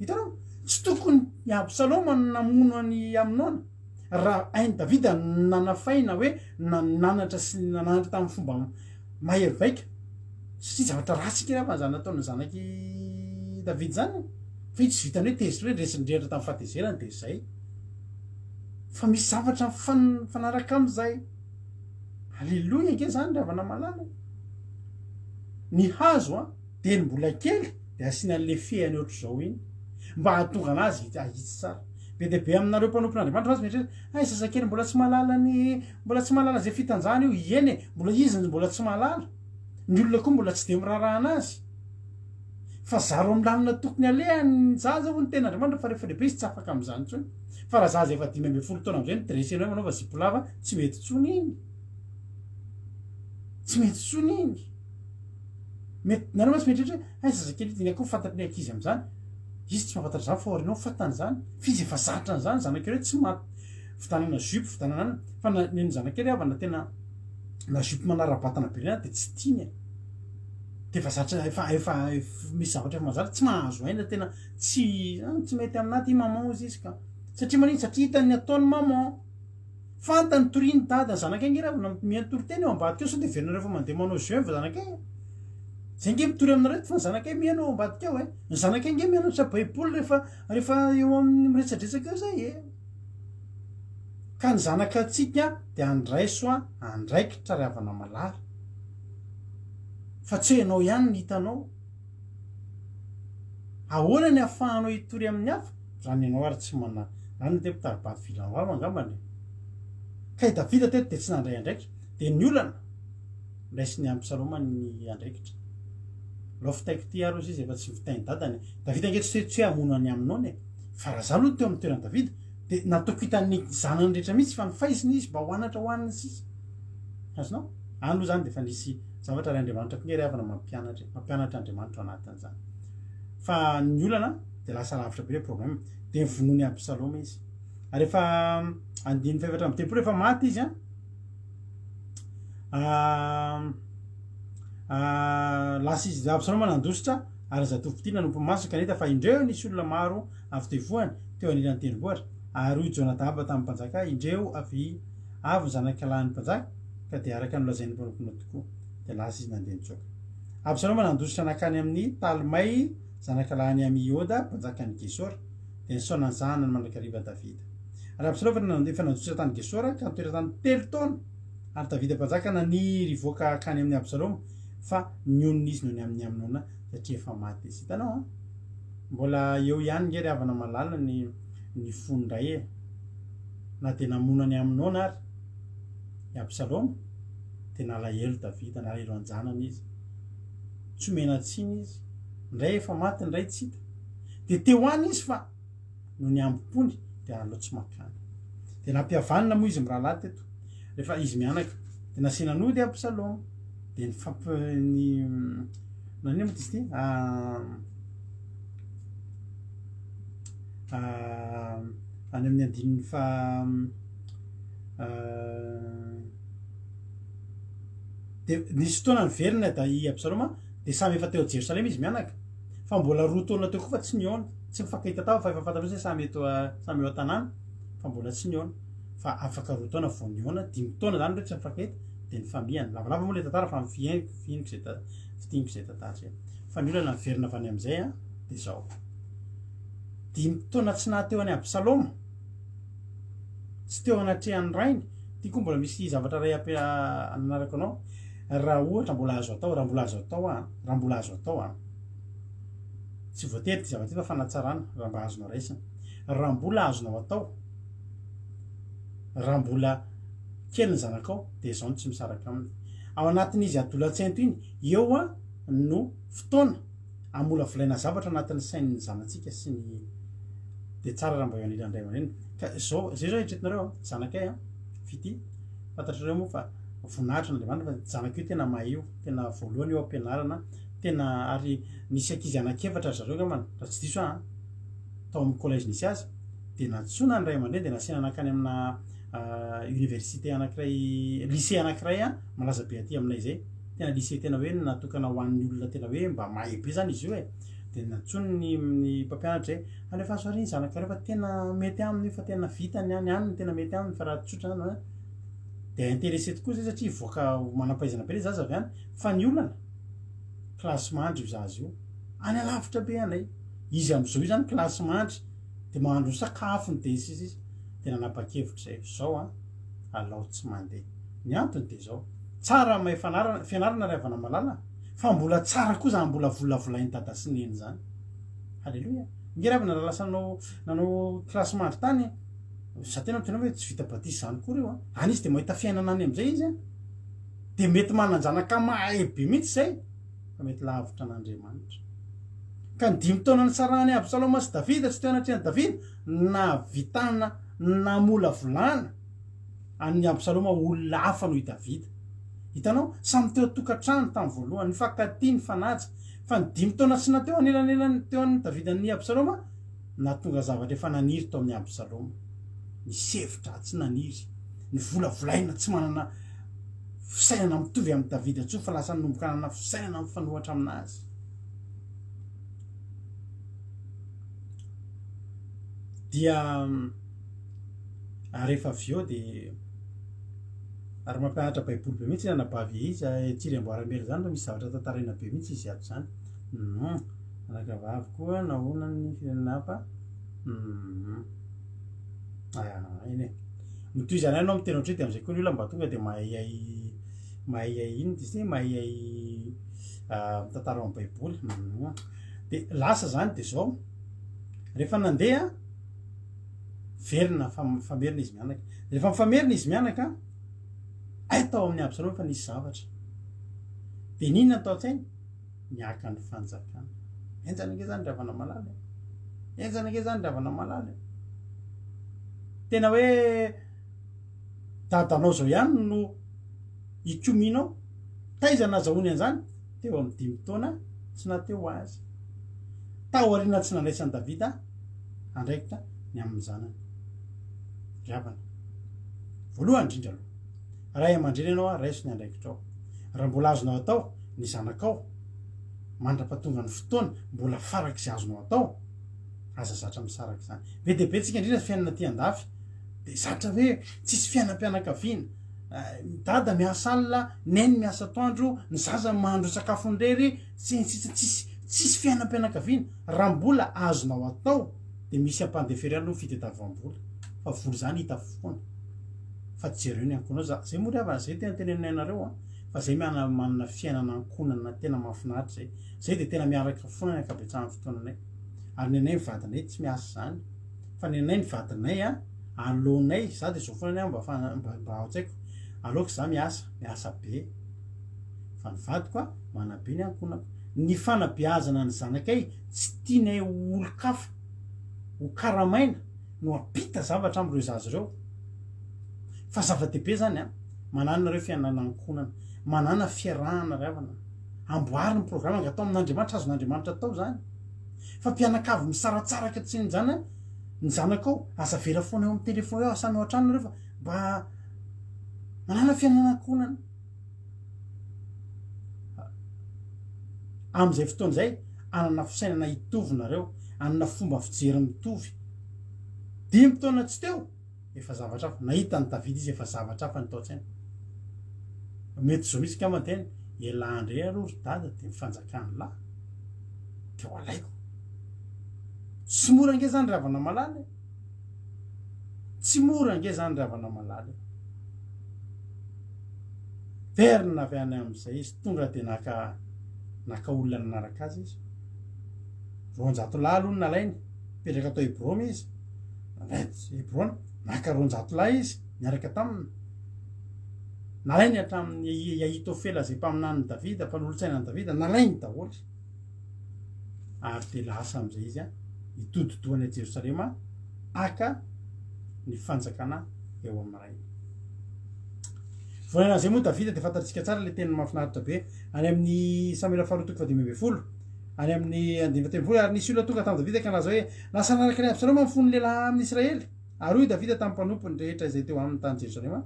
Hitanao? Tsy tokony i Absaloma no namono an'i Amnona. Raha hain'i Davida ny nanafaina hoe nananatra sy nananatra tamin'ny fomba mahery vaika, satria zavatra ratsy kely angamba izany nataon'ny zanak'i Davida izany e. Fa io tsy vitan'ny hoe tezitra hoe resy-nirehitra tamin'ny fahatezerany dia izay. Fa misy zavatra mifanaraka amin'izay. Aleloia ange izany ry havana malala e. Ny hazo an, dia ny mbola kely dia asiana an'ilay fehany ohatr'izao iny mba hahatonga anazy hahitsy tsara. Be dia be aminareo mpanompon'Andriamanitra mantsy mieritreritra, hay zazakely mbola tsy mahalala ny mbola tsy mahalala izay fitanjahana io, ieny e, mbola izy no mbola tsy mahalala. Ny olona koa mbola tsy dia miraharaha anazy. Fa zaro amin'ny lalana tokony alehany ny zaza hoy ny tenin'Andriamanitra fa rehefa lehibe izy tsy afaka amin'izany intsony. Fa raha zaza efa 15 taona amin'izay no dressenao manaova zipo lava, tsy mety intsony iny. Tsy mety intsony iny. Mety, nareo mantsy mieritreritra hoe, hay zazakely ity, ny koa fantatry ny ankizy amin'izany. Izy tsy mahafantatra izany fa aoriana ao fantany izany. Fa izy efa zatra an'izany, zanak'ireo hoe tsy maha fidanana jupe, fidanana anona. Fa na ny zanak'ireo havana tena na jupe manara-batana be ireny dia tsy tiany e. Dia efa zatra, efa, efa, misy zavatra efa mahazatra, tsy mahazo aina tena tsy, tsy mety aminà ty maman hozy izy ka. Satria manino? Satria hitany ny ataon'ny maman. Fantany toriany dada ny zanakay nge raha mihaino toriteny eo ambadika eo sao dia heverinareo fa mandeha manao jeu ny zanakay e. Zay nge mitory aminareo eto fa ny zanakay mihaino ao ambadika ao e. Ny zanakay nge mianatra baiboly rehefa rehefa eo amin'ny miresadresaka eo zay e. Ka ny zanakatsika dia andraiso andraikitra ry havana malala. Fa tsy hoe ianao ihany no hitanao. Ahoana ny ahafahanao hitory amin'ny hafa? Zany ianao ary tsy mana zany ny teo mpitari-bato vilam-vava angambany e. Ka i Davida teto dia tsy nandray andraikitra. Dia ny olana, raisin'i Absaloma ny andraikitra. Alao fitaiko ity ary hozy izy efa tsy vitain'i dadany. Davida ange tsy hoe tsy hoe hamono an'i Amnona e. Fa raha za aloha teo amin'ny toeran'i Davida dia nataoko hitan'ny zanany rehetra mihitsy fa nifaizina izy mba ho anatra ho an'ny sisa. Azonao? Any aloha izany dia efa nisy zavatra ary Andriamanitra koa nge ry havana mampianatra e. Mampianatra Andriamanitra ao anatin'izany. Fa ny olana dia lasa lavitra be ilay problème. Dia novonoin'i Absaloma izy. Ary efa andininy fahefatra amby 34 efa maty izy an. Lasa izy Absaloma nandositra ary ny zatovo-pitia nanompo masony ka nahita fa indreo nisy olona maro avy teo ivohony, teo anilan'ny tendrombohitra. Ary hoy Jonadaba tamin'ny mpanjaka, Indreo avy avy ny zanakalahin'ny mpanjaka, ka dia araka ny nolazain'ny mpanomponao tokoa. Dia lasa izy nandeha nitsoaka. Absaloma nandositra nankany amin'i Talmay, zanakalahin'i Amihoda, mpanjakan'i Gesora. Dia nisaona ny zanany mandrakariva Davida. Ary Absaloma efa nandositra tany Gesora, ka nitoetra tany telo taona. Ary Davida mpanjaka naniry hivoaka hankany amin'i Absaloma, fa nionona izy noho ny amin'i Amnona, satria efa maty izy. Hitanao an? Mbola eo ihany nge ry havana malala ny ny fon-dray e! Na dia namono an'i Amnona ary i Absaloma, dia nalahelo Davida, nalahelo an-janany izy. Tsy omena tsiny izy. Ny ray efa maty, ny ray tsy hita. Dia teo any izy fa noho ny hambom-pony dia aleo tsy mankany. Dia nampihavanina moa izy mirahalahy teto. Rehefa izy mianaka dia nasiana nody Absaloma. Dia nifamp ny nanino moa izy ity? Any amin'ny andininy fa dia nisy fotoana niverina da i Absaloma dia samy efa teo Jerosalema izy mianaka. Fa mbola roa taona teo koa fa tsy nihaona, tsy mifankahita tava fa efa fantatrao hoe samy eto samy eo an-tanàna fa mbola tsy nihaona. Fa afaka roa taona vao nihaona, dimy taona zany ireo tsy nifankahita dia nifamihana. Lavalava moa ilay tantara fa ny fihainiko, fihiniko izay ta- fitiniko izay tantara izay. Fa ny olana niverina avy any amin'izay an, dia izao. Dimy taona tsy nahateo an'i Absaloma, tsy teo anatrehan'ny rainy. Ity koa mbola misy zavatra iray ampi- ananarako anao. Raha ohatra mbola azo atao, raha mbola azo atao an, raha mbola azo atao an, tsy voatery ity zavatra ity fa fanatsarana raha mba azonao raisina. Raha mbola azonao atao, raha mbola kely ny zanakao dia izao no tsy misaraka aminy. Ao anatin'izy adolantsento iny, eo an no fotoana amolavolaina zavatra anatin'ny sain'ny zanatsika sy ny dia tsara raha mba eo anilan'ny ray aman-dreny. Ka izao, izay izao eritreretinareo an, zanakay an, fitia, fantatrareo moa fa voninahitra an'Andriamanitra fa zanako io tena mahay io, tena voalohany eo am-pianarana, tena ary nisy ankizy anankiefatra ry zareo angambany raha tsy diso aho an, tao amin'ny collège nisy azy, dia nantsoina ny ray aman-dreny dia nasiana nankany amina université anankiray, lycée anankiray an, malaza be aty aminay izay, tena lycée tena hoe natokana ho an'ny olona tena hoe mba mahay be zany izy io e, dia nantsoiny ny ny mpampianatra hoe alefaso ary ny zanakareo fa tena mety aminy io fa tena vitany any, any no tena mety aminy fa raha tsotra zany an, Dia intéressé tokoa zay satria hivoaka ho manam-pahaizana be le zaza avy any fa ny olana kilasy mandry io zaza io any alavitra be anay izy am'izao io zany kilasy mandry de mahandro ny sakafony de sisa sisa de nanapa-kevitra zay zao an alao tsy mandeha ny antony de zao tsara mahay fanarana fianarana ry havana malala fa mbola tsara koa zany mbola volavolain'i dada sy neny zany haleloia nge ry havana raha lasa nanao nanao kilasy mandry tany Za tena miteny hoe tsy vita batisa zany koa reo an. Any izy de mahita fiainana any amizay izy an. De mety manan-janaka mahay be mihitsy zay fa mety lavitra an'Andriamanitra. Ka ny dimy taona nisarahan'i Absaloma sy Davida tsy teo anatrehan'i Davida, nahavitana namolavolana an'i Absaloma ho olona hafa noho i Davida. Hitanao, samy teo an-tokantrano tamin'ny voalohany, nifankatia, nifanaja. Fa ny dimy taona tsy naha teo anelanelan'ny teo an'i Davida an'i Absaloma, Nahatonga zavatra efa naniry tao amin'i Absaloma, ny sefi-dratsy naniry, ny volavolaina tsy manana fisainana mitovy amin'i Davida intsony fa lasa nanomboka nanana fisainana mifanohitra aminazy. Dia ary rehefa avy eo dia ary mampianatra baiboly be mihitsy ny anabavy izy, Tsiry Amboaramela izany fa misy zavatra tantaraina be mihitsy izy ato izany. Anaka vavy koa nahoana ny firenena hafa humm eny e mitohizana ihany ianao miteny ohatr'io dia amin'izay koa ny olona mba tonga dia mahaihay mahaihay inona izy ity mahaihay mitantara ao amin'ny baiboly humm dia lasa zany dia zao rehefa nandeha verina mifamerina izy mianaka rehefa mifamerina izy mianaka hay tao amin'ny Absaloma fa nisy zavatra dia n'inona ny tao an-tsainy? Ny haka ny fanjakana. Henjana ange zany ry havana malala e. Henjana ange zany ry havana malala e. Tena hoe dadanao zao ihany no ikomianao. Taiza nazahoany an'izany? Teo amin'ny dimy taona tsy nahateo azy. Taoriana tsy nandraisan'i Davida andraikitra ny amin'ny zanany. Ry havana, voalohany indrindra aloha, ray aman-dreny ianao, raiso ny andraikitrao. Raha mbola azonao atao, ny zanakao, mandra-pahatonga ny fotoana, mbola farak'izay azonao atao, aza zatra misaraka izany. Be dia be tsika indrindra fiainana aty andafy, dia zatra hoe tsisy fiainam-pianakaviana, dada miasa alina, neny miasa atoandro, ny zaza mahandro sakafony irery, sy ny sisa tsisy tsisy fiainam-pianakaviana. Raha mbola azonao atao dia misy ampandefery aloha ny fitadiavam-bola, fa vola izany hita foana, fa jereo ny ankohonao, za zay moa ry havana zay tena teneninay anareo an. Fa zay miana manana fiainana ankohonana tena mahafinaritra zay. Zay dia tena miaraka foana ny ankabetsahan'ny fotoananay. Ary ny anay ny vadinay tsy miasa izany. Fa ny anay ny vadinay a, aleonay, za dia zao foana ny ahy mba fa mba mba ao an-tsaiko, aleoko za miasa, miasa be. Fa ny vadiko a, manabe ny ankohonako. Ny fanabeazana ny zanakay tsy tianay ho olon-kafa, ho karamaina no hampita zavatra amin'ireo zaza ireo. Fa zava-dehibe zany an. Manàna nareo fiainana ankohonana. Manàna fiarahana ry havana. Amboary ny programa angatao amin'Andriamanitra, azon'Andriamanitra atao izany. Fa mpianakavy misaratsaraka tsy ny zana ny zanakao, aza avela foana eo amin'ny téléphone eo, samy ao an-trano nareo fa mba manàna fiainana ankohonana. Amin'izay fotoana izay, hanana fisainana hitovy nareo, hanana fomba fijery mitovy. Dimy taona tsy teo. Efa zavatra hafa. Nahita an'i Davida izy, efa zavatra hafa ny tao an-tsainy. Mety izao mihitsy angamba ny teny, Elah indray aloha ry dada dia ny fanjakan'lah dia ho alaiko. Tsy mora ange izany ry havana malala e. Tsy mora ange izany ry havana malala e. Verina avy any amin'izay izy, tonga dia naka naka olona nanaraka azy izy. 200 lahy aloha no nalainy, nipetraka tao Hebrona izy. Hebrona, naka 200 lahy izy niaraka taminy. Nalainy hatramin'ny i Ahitofela izay mpaminanin'i Davida, mpanolotsainan'i Davida, nalainy daholo. Ary dia lasa amin'izay izy hitodi-doha any Jerosalema haka ny fanjakana eo amin'ny rainy. Voalaina an'izay moa Davida dia fantatsika tsara ilay teniny mahafinaritra be any amin'ny Samoela faharoa toko faha-15. Any amin'ny andininy fahatelo ary nisy olona tonga tamin'i Davida ka nilaza hoe, Lasa nanaraka an'i Absaloma ny fon'ny lehilahy amin'ny Israely. Ary hoy i Davida tamin'ny mpanompony rehetra izay teo aminy tany Jerosalema,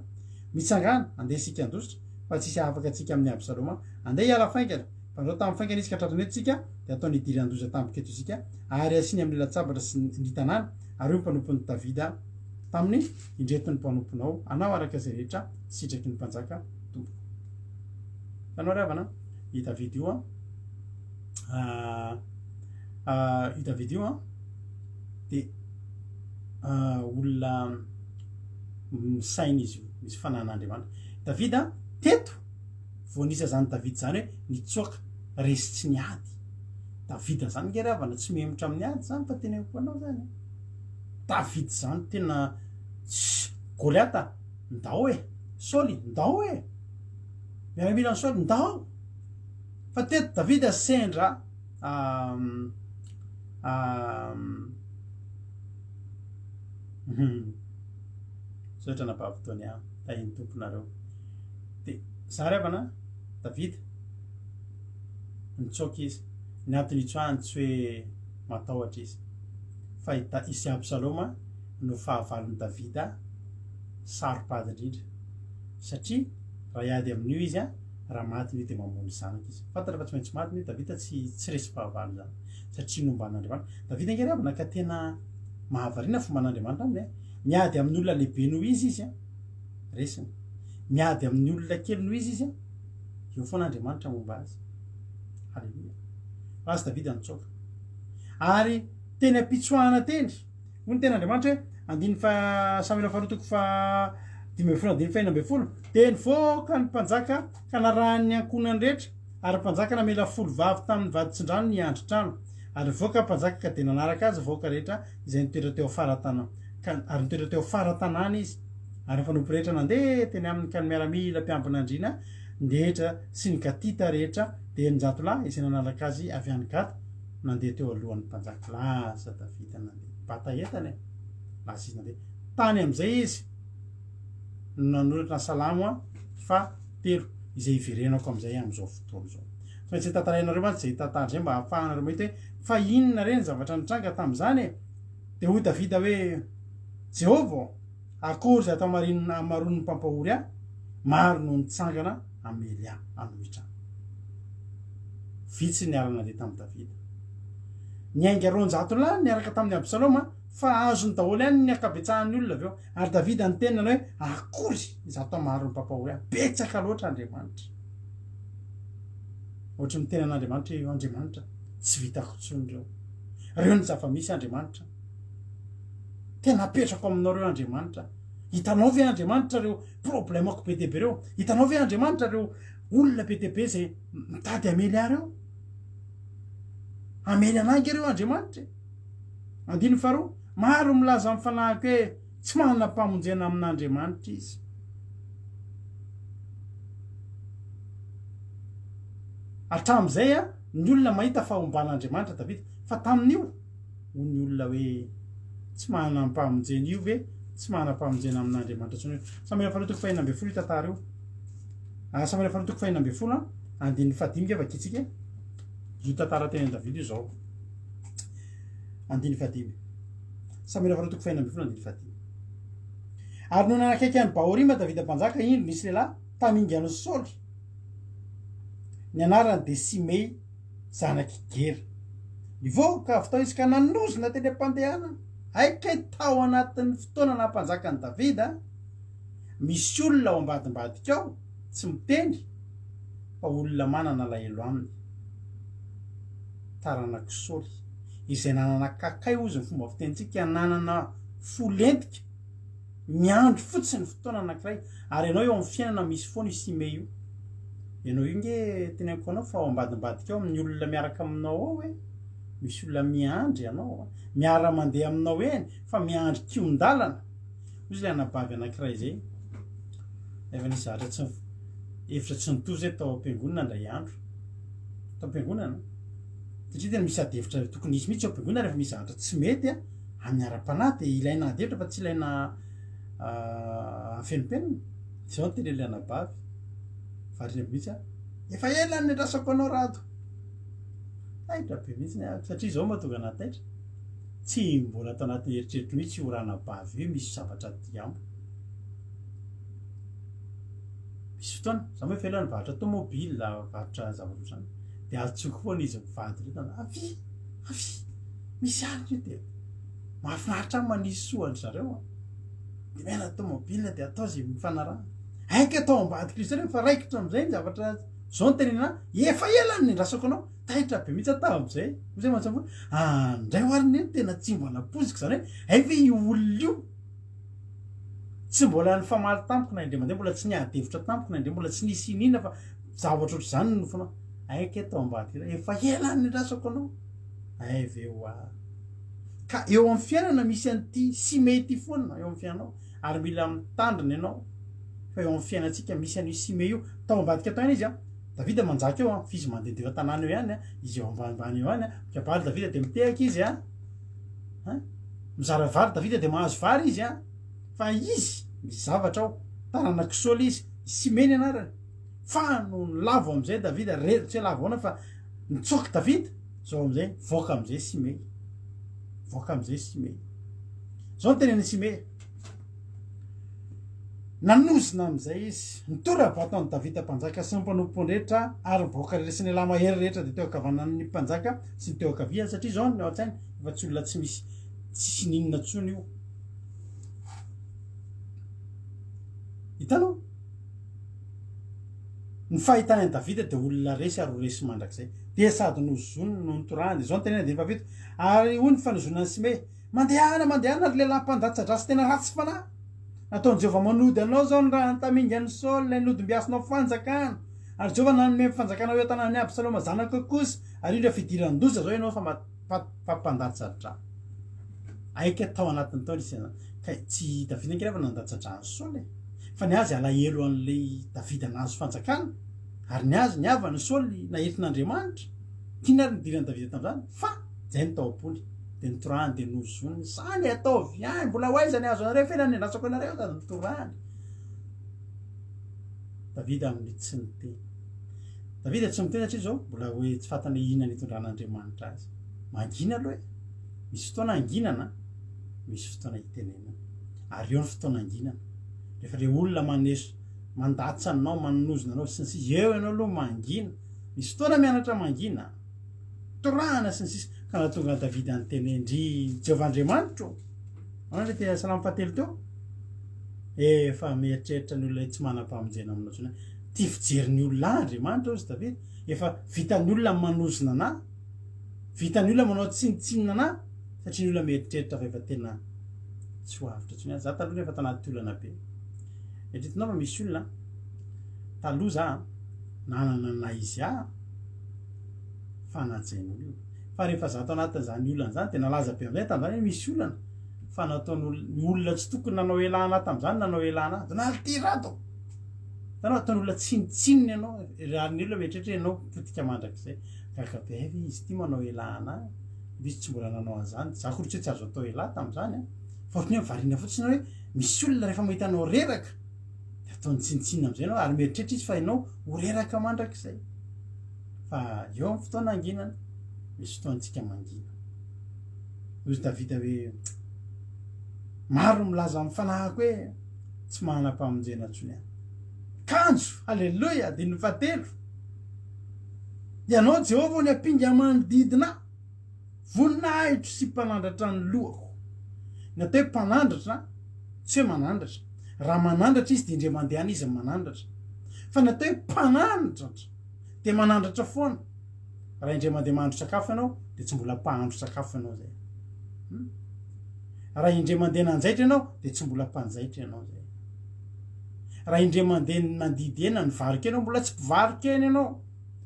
Mitsangàna, andeha isika handositra, fa tsy hisy hahafaka antsika amin'i Absaloma. Andeha hiala faingana, fandrao tamin'ny faingana izy ka tratrany eto isika, dia hataony hidiran-doza tampoka eto isika, ary hasiany amin'ny lalan-tsabatra sy ny tanàna. Ary hoy ny mpanompon'i Davida taminy, Indreto ny mpanomponao, hanao araka izay rehetra sitraky ny mpanjaka tompoko. Hitanao ry havana, i Davida io an, io Davida io an, dia olona misaina izy io, misy fananan'Andriamanitra. Davida teto vao nisy azany Davida zany hoe nitsoaka, resy tsy niady. Davida zany nge ry havana tsy mihemotra amin'ny ady zany fa teneniko anao zany. Davida zany tena Goliata, ndao e, Saoly, ndao e. Miaramilan'i Saoly, ndao. Fa teto Davida sendra Misaotra anabavy Tonia, tahin'ny Tompo nareo. Dia za ry havana, Davida, nitsoaka izy. Ny antony itsoahany tsy hoe matahotra izy. Fa i Da- i sy Absaloma no fahavalon'i Davida saro-pady indrindra. Satria raha hiady amin'io izy an, Raha maty ny dia mamono zanaka izy. Fantatra fa tsy maintsy maty ny Davida tsy tsy resy fahavalo izany satria nomban'Andriamanitra. Davida ange ry havana ka tena mahavariana fomban'Andriamanitra aminy e. Miady amin'ny olona lehibe noho izy izy an, resiny. Miady amin'ny olona kely noho izy izy an, eo foana Andriamanitra momba azy. Haleloia. Lasa Davida nitsoaka. Ary teny am-pitsoahana teny, hoy ny tenin'Andriamanitra hoe, andininy faha Samoela faharoa toko faha 15 andininy faha 16, dia nivoaka ny mpanjaka ka narahany ny ankohonany rehetra, ary ny mpanjaka namela folo vavy tamin'ny vaditsindranony hiandry trano. Ary nivoaka ny mpanjaka ka dia nanaraka azy ny vahoaka rehetra izay nitoetra teo afara-tanà, ka ary nitoetra teo afara-tanàna izy. Ary ny mpanompo rehetra nandeha teny aminy ka ny miaramila mpiambina andriana. Rehetra sy ny Gatita rehetra, dia 600 lahy izay nanaraka azy avy any Gata, nandeha teo alohan'ny mpanjaka. Lasa Davida nandeha. Nibata entana e. Lasa izy nandeha. Tany amin'izay izy no nanoratra ny Salamo fahatelo, izay hiverenako amin'izay amin'izao fotoana izao. Tsy maintsy tantarainareo mantsy izay tantara izay mba hahafahanareo mahita hoe fa inona re ny zavatra nitranga tamin'izany e. Dia hoy Davida hoe, Jehovah ô, Akory izay atao marinina hamaroan'ny mpampahory ahy, maro no nitsangana hamely ahy, hanohitra ahy. Vitsy ny niara-nandeha tamin'i Davida. Niainga 200 lahy niaraka tamin'i Absaloma, fa azony daholo ihany ny ankabetsahan'ny olona avy eo. Ary Davida niteny nanao hoe, Akory izato hamaroan'ny mpampahory ahy, betsaka loatra Andriamanitra. Ohatry ny miteny an'Andriamanitra io, Andriamanitra, tsy vitako intsony ireo. Ireo ny zava-misy Andriamanitra. Tena apetrako aminao reo Andriamanitra. Hitanao ve Andriamanitra reo problemako be dia be reo? Hitanao ve Andriamanitra reo olona be dia be zay mitady hamely ahy reo? Hamely anah ange reo Andriamanitra e. Andininy faharoa, maro milaza amin'ny fanahiko hoe tsy manam-pamonjena amin'Andriamanitra izy. Hatramin'izay ny olona mahita fa homban'Andriamanitra Davida, fa tamin'io hoy ny olona hoe tsy manam-pamonjena io ve tsy manam-pamonjena amin'Andriamanitra intsony io. Samoela faharoa toko fahenina ambin'ny folo io tantara io. Ah, Samoela faharoa toko fahenina ambin'ny folo andininy fahadimy nge vakintsika. Io tantara teny Davida io zao. Andininy fahadimy. Samoela faharoa toko fahenina ambin'ny folo andininy fahadimy. Ary nony nanakaiky an'i Bahorima Davida mpanjaka, indro nisy lehilahy tamingan'i Saoly. Ny anarany dia Simey zanak'i Gera. Nivoaka avy tao izy ka nanozona teny am-pandehanana. Hay kay tao anatin'ny fotoana naha mpanjaka an'i Davida, misy olona ao ambadimbadika ao, tsy miteny, fa olona manana alahelo aminy. Taranak'i Saoly, izay nanana kakay hozy ny fomba fitenintsika, nanana fo lentika, Miandry fotsiny fotoana anankiray ary ianao eo amin'ny fiainana misy foana io Simey io. Ianao io nge teneniko anao fa ao ambadimbadika ao amin'ny olona miaraka aminao ao e. Misy olona miandry anao, miara-mandeha aminao eny fa miandry kihon-dalana. Hoy izy ilay anabavy anankiray izay. Efa nisy zavatra tsy hevitra tsy nitovy izay tao am-piangonana indray andro. Tao am-piangonana. Satria tena misy ady hevitra tokony hisy mihitsy ao am-piangonana rehefa misy zavatra tsy mety a. Amin'ny ara-panahy dia ilaina ady hevitra fa tsy ilaina afenimpenina. Izao no tenenin'ilay anabavy, variana be mihitsy aho. Efa ela no niandrasako anao Rado. Taitra be mihitsy aho satria izao mahatonga anah taitra. Tsy mbola tao anatin'ny eritreritro mihitsy io ranabavy io misy zavatra aty amiko. Misy fotoana, za moa efa ela nivarotra tomobile, nivarotra zavatra ohatr'izany. Dia antsoiko foana izy mivady ireto, avia, avia. Misy ihany io dia mahafinaritra ahy manisy soa an-dry zareo an. Dia miala tomobile dia atao izay mifanarahana. Haiko atao ambadika izy ireo fa raikitra amin'izay ny zavatra izao no tenenina ahy, efa ela no niandrasako anao, taitra be mihitsy aho tamin'izay. Hoy izay mantsy hoe, andray ho ary neny tena tsy mba nampoiziko izany hoe hay ve io olona io tsy mbola nifamaly tamiko na indray mandeha, mbola tsy niady hevitra tamiko na indray, mbola tsy nisy iniana fa zavatra ohatr'izany no fanao. Haiko eto ambadika ireo, efa ela no niandrasako anao. Hay ve hoa. Ka eo amin'ny fiainana misy an'ity Simey ity foana eo amin'ny fiainanao ary mila mitandrina ianao fa eo amin'ny fiainantsika misy an'io Simey io. Tao ambadika tao ihany izy an. Davida manjaka eo an, fa izy mandehandeha eo an-tanàna eo ihany an, izy eo ambanimbany eo ihany an. Mikabary Davida dia mitehaka izy an. An? Mizara vary Davida dia mahazo vary izy an. Fa izy, misy zavatra ao, taranak'i Saoly izy, i Simey ny anarany. Fa nony lavo amin'izay Davida, re, tsy hoe lavo ahoana fa nitsoaka Davida, zao amin'izay, voaka amin'izay Simey. Voaka amin'izay Simey. Zao no tenenin'i Simey. Nanozona amin'izay izy, nitora-bato an'i Davida mpanjaka sy ny mpanompony rehetra ary ny vahoaka rehetra sy ny lehilahy mahery rehetra dia teo ankavanan'ny mpanjaka sy ny teo ankaviany, satria izao no ao an-tsainy, efa tsy olona tsy misy tsisy n'inona intsony io. Hitanao? Ny fahitany an'i Davida dia olona resy ary ho resy mandrakizay. Dia sady nozoniny no nitorahany. Izao no teneniny, andininy fahafito, Ary hoy ny fanozonan'i Simey, Mandehana, mandehana, ry lehilahy mpandatsa-dra sy tena ratsy fanahy! Nataon'i Jehovah manody anao izao ny ra tamingan'i Saoly, ilay nodimbiasinao fanjakana. Ary Jehovah nanome ny fanjakana ho eo an-tanan'i Absaloma zanakao kosa, ary indro fidiran-doza izao ianao fa fa mpandatsa-dra. Aika tao anatin'ny tao nisy an'izany. Ka tsy i Davida ange raha nandatsa-dra an'i Saoly e! Fa ny azy alahelo an'ilay Davida nahazo fanjakana. Ary ny azy, ny havany, Saoly, naetrin'Andriamanitra. Tiany ary nidiran'i Davida tamin'izany, fa izay no tao am-pony. Dia nitorahany, dia nozoniny, Izany ataovy ihany, mbola ho aiza ny hahazo anareo, f'ela ny niandrasako anareo, sady nitorahany. Davida amin'ny tsy niteny. Davida tsy miteny satria izao, mbola hoe tsy fantany hoe inona nitondran'Andriamanitra azy. Mangina aloha e. Misy fotoana anginana, misy fotoana itenenana. Ary eo ny fotoana anginana. Rehefa ilay olona maneso, mandatsa anao, manozona anao sy ny sisa, eo ianao aloha mangina. Misy fotoana mianatra mangina, torahana sy ny sisa. Ka nahatonga an'i Davida niteny hoe, Ndry Jehovah Andriamanitro ô! Ahoana ilay teny Salamo fahatelo teo? Efa mieritreritra ny olona tsy manam-pamonjena aminao intsony aho. Tia fijery ny olona ahy Andriamanitra, hoy Davida. Efa vitan'ny olona ny manozona anà. Vitan'ny olona manao tsinontsinona anà, satria ny olona mieritreritra fa efa tena tsy ho avotra intsony aho. Za taloha nefa tanaty olana be. Eritreretinao fa misy olona, taloha za nanana ny naha izy ahy, fa najain'olona. Fa rehefa za tao anatin'izany olana izany dia nalaza be amin'izay tamin'izany hoe misy olana fa nataon'olona, ny olona tsy tokony nanao elah anah tamin'izany nanao elah anah. Donald T. Rado! Hitanao, ataon'olona tsinontsinona ianao, ary ny olona mieritreritra hoe ianao potika mandrakizay. Gaga be hay ve izy ity manao elah anah, nefa izy tsy mbola nanao an'izany. Za akory tsy hoe tsy azo atao elah tamin'izany an! Fa ohatran'ny hoe variana fotsiny hoe misy olona rehefa mahita anao reraka dia ataony tsinontsinona amin'izay ianao ary mieritreritra izy fa ianao ho reraka mandrakizay. Fa eo amin'ny fotoana hanginana, misy fotoantsika mangina. Hoy Davida hoe, Maro no milaza amin'ny fanahiko hoe tsy manam-pamonjena intsony aho. Kanjo, haleloia, andininy fahatelo, Ianao Jehovah no ampinga manodidina ahy, voninahitro sy mpanandratra ny lohako. Ny atao hoe mpanandratra, tsy hoe manandratra. Raha manandratra izy dia indray mandeha any izy manandratra. Fa ny atao hoe mpanandratra dia manandratra foana. Raha indray mandeha mahandro sakafo ianao dia tsy mbola mpahandro sakafo ianao zay. Hmm? Raha indray mandeha nanjaitra ianao dia tsy mbola mpanjaitra ianao zay. Raha indray mandeha nandidy hena nivaro-kena ianao mbola tsy mpivaro-kena ianao.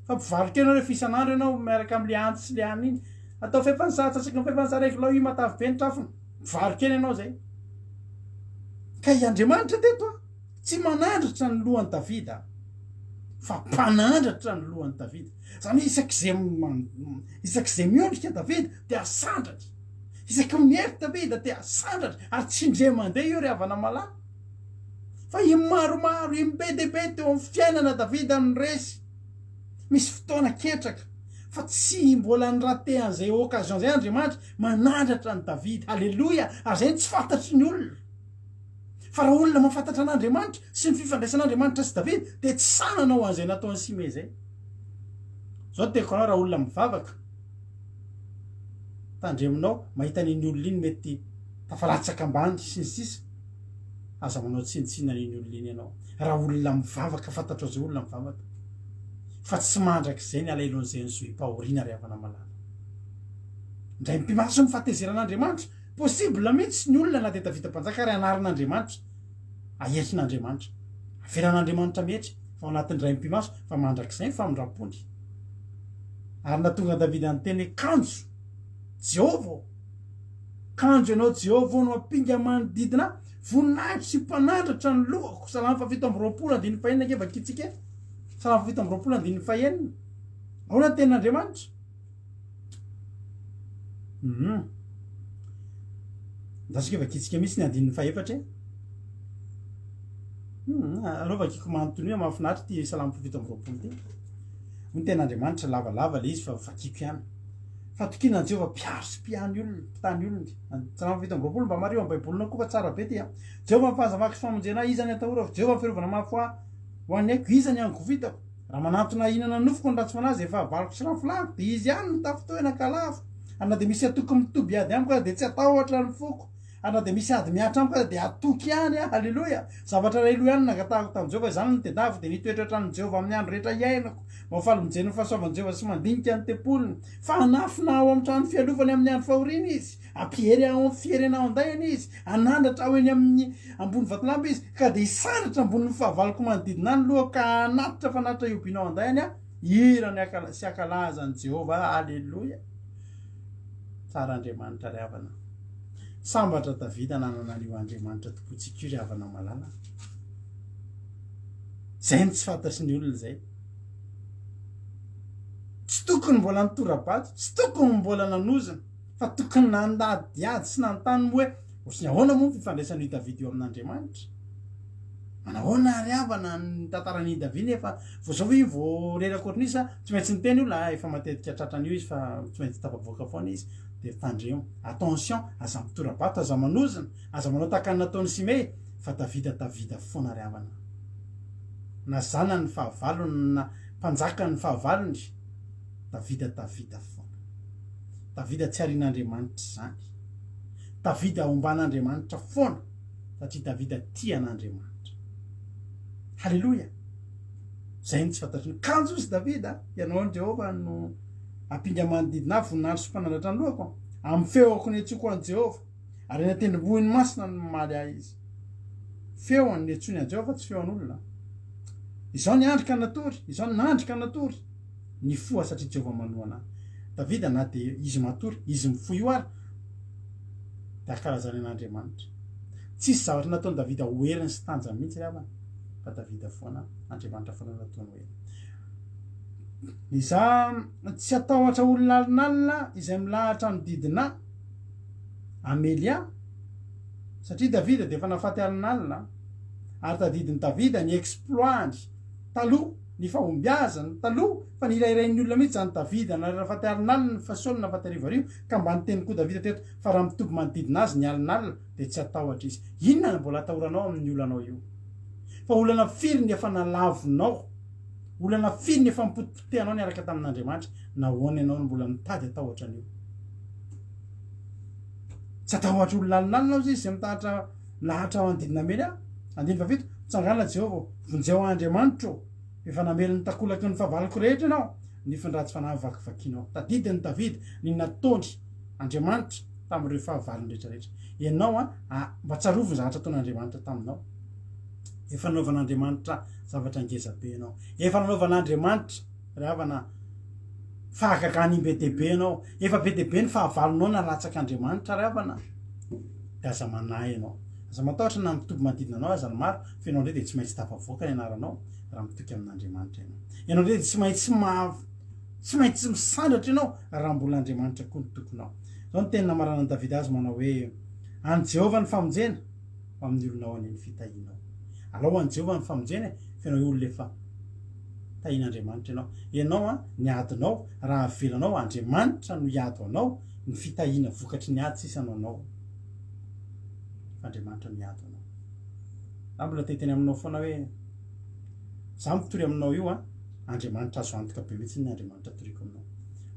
Fa mpivaro-kena rehefa isan'andro ianao miaraka amin'le antsy sy le anina iny. Atao fefany sa atsasaky ny fefany sa reglao io matavy be ny trafony. Mpivaro-kena ianao zay. Ka i Andriamanitra teto a, tsy manandratra ny lohan'i Davida fa mpanandratra ny lohan'i Davida. Izany hoe isak'izay isak'izay miondrika Davida dia asandratra. Isaky ny miery Davida dia asandratra ary tsy indray mandeha io ry havana malala. Fa imaromaro, imbe dia be teo amin'ny fiainana Davida no resy. Misy fotoana ketraka fa tsy mbola ni-rater an'izay occasion izay Andriamanitra manandratra an'i Davida. Aleloia! Ary izay no tsy fantatry ny olona. Fa raha olona mahafantatra an'Andriamanitra sy ny fifandraisan'Andriamanitra sy Davida dia tsy sahy nanao an'izay nataon'i Simey izay. Izao no teniko anao raha olona mivavaka, tandremonao mahita an'iny olona iny mety tafalatsaka ambany sy ny sisa, aza manao tsinontsinona an'iny olona iny ianao. Raha olona mivavaka, fantatrao izay olona mivavaka. Fa tsy mandrakizay ny alahelon'izay nizohim-pahoriana ry havana malala. Indray mipimaso ny fahatezeran'Andriamanitra. Possible mihitsy ny olona na dia Davida mpanjaka ary anarin'Andriamanitra, ahetrin'Andriamanitra. Avelan'Andriamanitra mihetry fa ao anatin'ny iray mipimaso fa mandrakizay ny famindram-pony. Ary nahatonga an'i Davida niteny hoe, Kanjo, Jehovah ô! Kanjo ianao Jehovah ô no ampinga manodidina ahy, voninahitro sy mpanandratra ny lohako. Salamo fahafito amby 20 andininy fahenina ange vakintsika eto. Salamo fahafito amby 20 andininy fahenina. Ahoana ny tenin'Andriamanitra? Hum. Andrasiko vakintsika mihitsy ny andininy fahefatra e. Hum, aleo vakiko manontolo io, mahafinaritra ity salamo 27 ity. Hoy ny tenin'Andriamanitra, lavalava ilay izy fa vakiko ihany. Fatokiana an'i Jehovah mpiaro sy mpihany olona, mpitany olona. Salamo 27 mba mariho amin'ny Baibolinao koa fa tsara be ity an. Jehovah ny fahazavako sy famonjena ahy, iza ny atahorako? Jehovah ny fiarovana mafy ho ahy, ho an'ny aiko, iza ny angovitako? Raha manantona hihinana ny nofoko ny ratsy fanahy izay fahavaloko sy rafolahiko, dia izy ihany no tafintohina ka lavo. Ary na dia misy antoko mitoby hiady amiko aza, dia tsy hatahotra ny foko. Ary na dia misy ady mihatra amiko aza, dia hatoky ihany aho. Haleloia! Zavatra iray loha ihany no nangatahako tamin'i Jehovah, izany no tedaviko, dia ny hitoetra eo an-tranon'i Jehovah amin'ny andro rehetra iainako, mba ho faly mijery ny fahasoavan'i Jehovah sy mandinika ny tempoliny. Fa hanafina aho ao amin'ny trano fialofany amin'ny andro fahoriana izy. Hampiery ahy ao amin'ny fierena ao an-dainy izy, hanandratra aho eny amin'ny ambony vatolampy izy, ka dia hisandratra ambonin'ny fahavaloko manodidina ahy ny lohako, ka hanatitra fanatitra hihobiana ao an-dainy aho, hihira ny hakala sy hankalaza an'i Jehovah. Aleloia! Tsara Andriamanitra ry havana. Sambatra Davida nanana an'io Andriamanitra tompontsika io ry havana malala. Izay no tsy fantatry ny olona izay. tokony mbola nitora-bato, tsy tokony mbola nanozona, fa tokony nandadihady sy nanontany hoe, Ohatry ny ahoana moa ny fifandraisan'io Davida io amin'Andriamanitra? Manahoana ary havana ny tantaran'i Davida nefa vao zao ve io vao reraka ohatran'io sa tsy maintsy niteny olona ah efa matetika tratran'io izy fa tsy maintsy tafavoaka foana izy dia tandremo attention aza mitora-bato aza manozona aza manao tahaka ny nataon'i Simey fa Davida Davida foana ry havana na zanany ny fahavalony na mpanjakany ny fahavalony Davida Davida foana Davida tsy arian'Andriamanitra izany Davida omban'Andriamanitra foana satria Davida tia an'Andriamanitra. Haleloia! Izay no tsy fantatry ny kanjo izy Davida, ianao an'i Jehovah no ampinga manodidina ahy, voninahitro sy mpanandratra ny lohako. Amin'ny feoko niantsoako an'i Jehovah, ary eny an-tendrombohiny masina no mamaly ahy izy. Feony niantsoany an'i Jehovah fa tsy feon'olona. Izao niandry ka natory, izao nandry ka natory. Nifoha satria Jehovah manohana ahy. Davida na dia izy matory, izy mifoha io ary dia ankalazany an'Andriamanitra. Tsisy zavatra nataon'i Davida ho heriny sy tanjany mihitsy ry havana, fa Davida foana, Andriamanitra foana no nataony ho heriny. Izaho tsy hatahotra olona alinalina izay milahatra hanodidina ahy. Amelia, satria Davida dia efa nahafaty alinalina, ary tadidin'i Davida ny exploit-ny taloha. Ny fahombiazany taloha fa nirairain'ny olona mihitsy izany Davida na rafaty alinalina fa Saoly nafaty arivoarivo ka mba niteny koa Davida teto fa raha mitoby manodidina azy ny alinalina dia tsy hatahotra izy. Inona no mbola atahoranao amin'ny olanao io? Fa olana firy ny efa nalavonao? Olana firy ny efa nipotipotehanao niaraka tamin'Andriamanitra? Nahoana ianao no mbola mitady hatahotra an'io? Tsy hatahotra olona alinalina hozy izy izay mitahatra Lahatra manodidina hamely ahy. Andininy fahafito, Mitsangàna Jehovah ô, vonjeo ahy Andriamanitro ô! Efa namely ny takolaky ny fahavaloko rehetra Ianao, nify ny ratsy fanahy vakivakianao. Tadidin'i Davida ny nataony Andriamanitra tamin'ireo fahavalony rehetra rehetra. Ianao an, mba tsarovy ny zavatra ataon'Andriamanitra taminao. Efa nanaovan'Andriamanitra zavatra ngeza be ianao. Efa nanaovan'Andriamanitra, ry havana, fahagagana imbe dia be ianao. Efa be dia be ny fahavalonao nalatsak'Andriamanitra, ry havana. Dia aza manahy ianao. Aza matahotra na mitoby manodidina anao aza ny maro, fa ianao indray dia tsy maintsy tafavoaka ny anaranao raha mitoky amin'Andriamanitra ianao. Ianao indray dia tsy maintsy maha tsy maintsy misandratra ianao raha mbola Andriamanitra koa no tokinao. Izao no teny namaranan'i Davida azy manao hoe, An'i Jehovah ny famonjena, ho amin'ny olonao anie ny fitahianao. Alao ho an'i Jehovah ny famonjena e, fa ianao olona efa tahian'Andriamanitra ianao. Ianao an, ny adinao, raha avelanao Andriamanitra no hiady ho anao, ny fitahiana vokatry ny ady sisa no anao. Fa Andriamanitra no hiady ho anao. Za mbola te hiteny aminao foana hoe, za mitory aminao io an, Andriamanitra azo antoka be mihitsy ny Andriamanitra toriko aminao.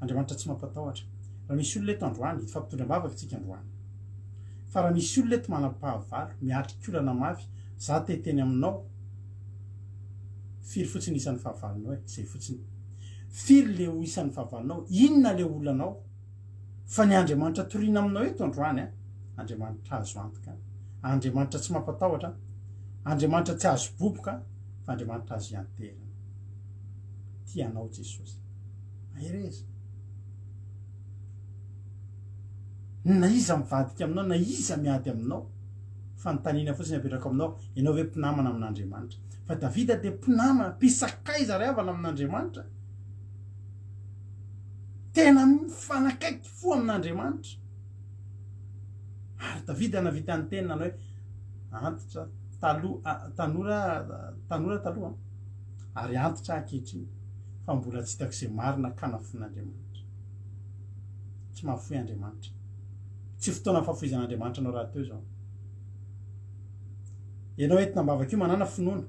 Andriamanitra tsy mampatahotra. Raha misy olona eto androany, hifampitondra am-bavaka tsika androany. Fa raha misy olona eto manam-pahavalo, miatrika olana mafy, za te hiteny aminao, firy fotsiny isan'ny fahavalonao e, zay fotsiny. Firy le ho isan'ny fahavalonao, inona le olanao? Fa ny Andriamanitra toriana aminao eto androany an, Andriamanitra azo antoka, Andriamanitra tsy mampatahotra, Andriamanitra tsy azo boboka, fa Andriamanitra azo ianteherana. Tia anao Jesosy. Mahereza. Na iza mivadika aminao, na iza miady aminao, fanontaniana fotsiny apetrako aminao, ianao ve mpinamana amin'Andriamanitra? Fa Davida dia mpinamana, mpisakaiza ry havana amin'Andriamanitra. Tena mifanakaiky fo amin'Andriamanitra. Ary Davida navita niteny nanao hoe antitra taloha, tanora, tanora taloha ary antitra ankehitriny fa mbola tsy hitako izay marina ka nafoin'Andriamanitra. Tsy mahafoy Andriamanitra. Tsy fotoana fahafoizan'Andriamanitra anao rahateo izao. Ianao entina am-bavaka io manana finoana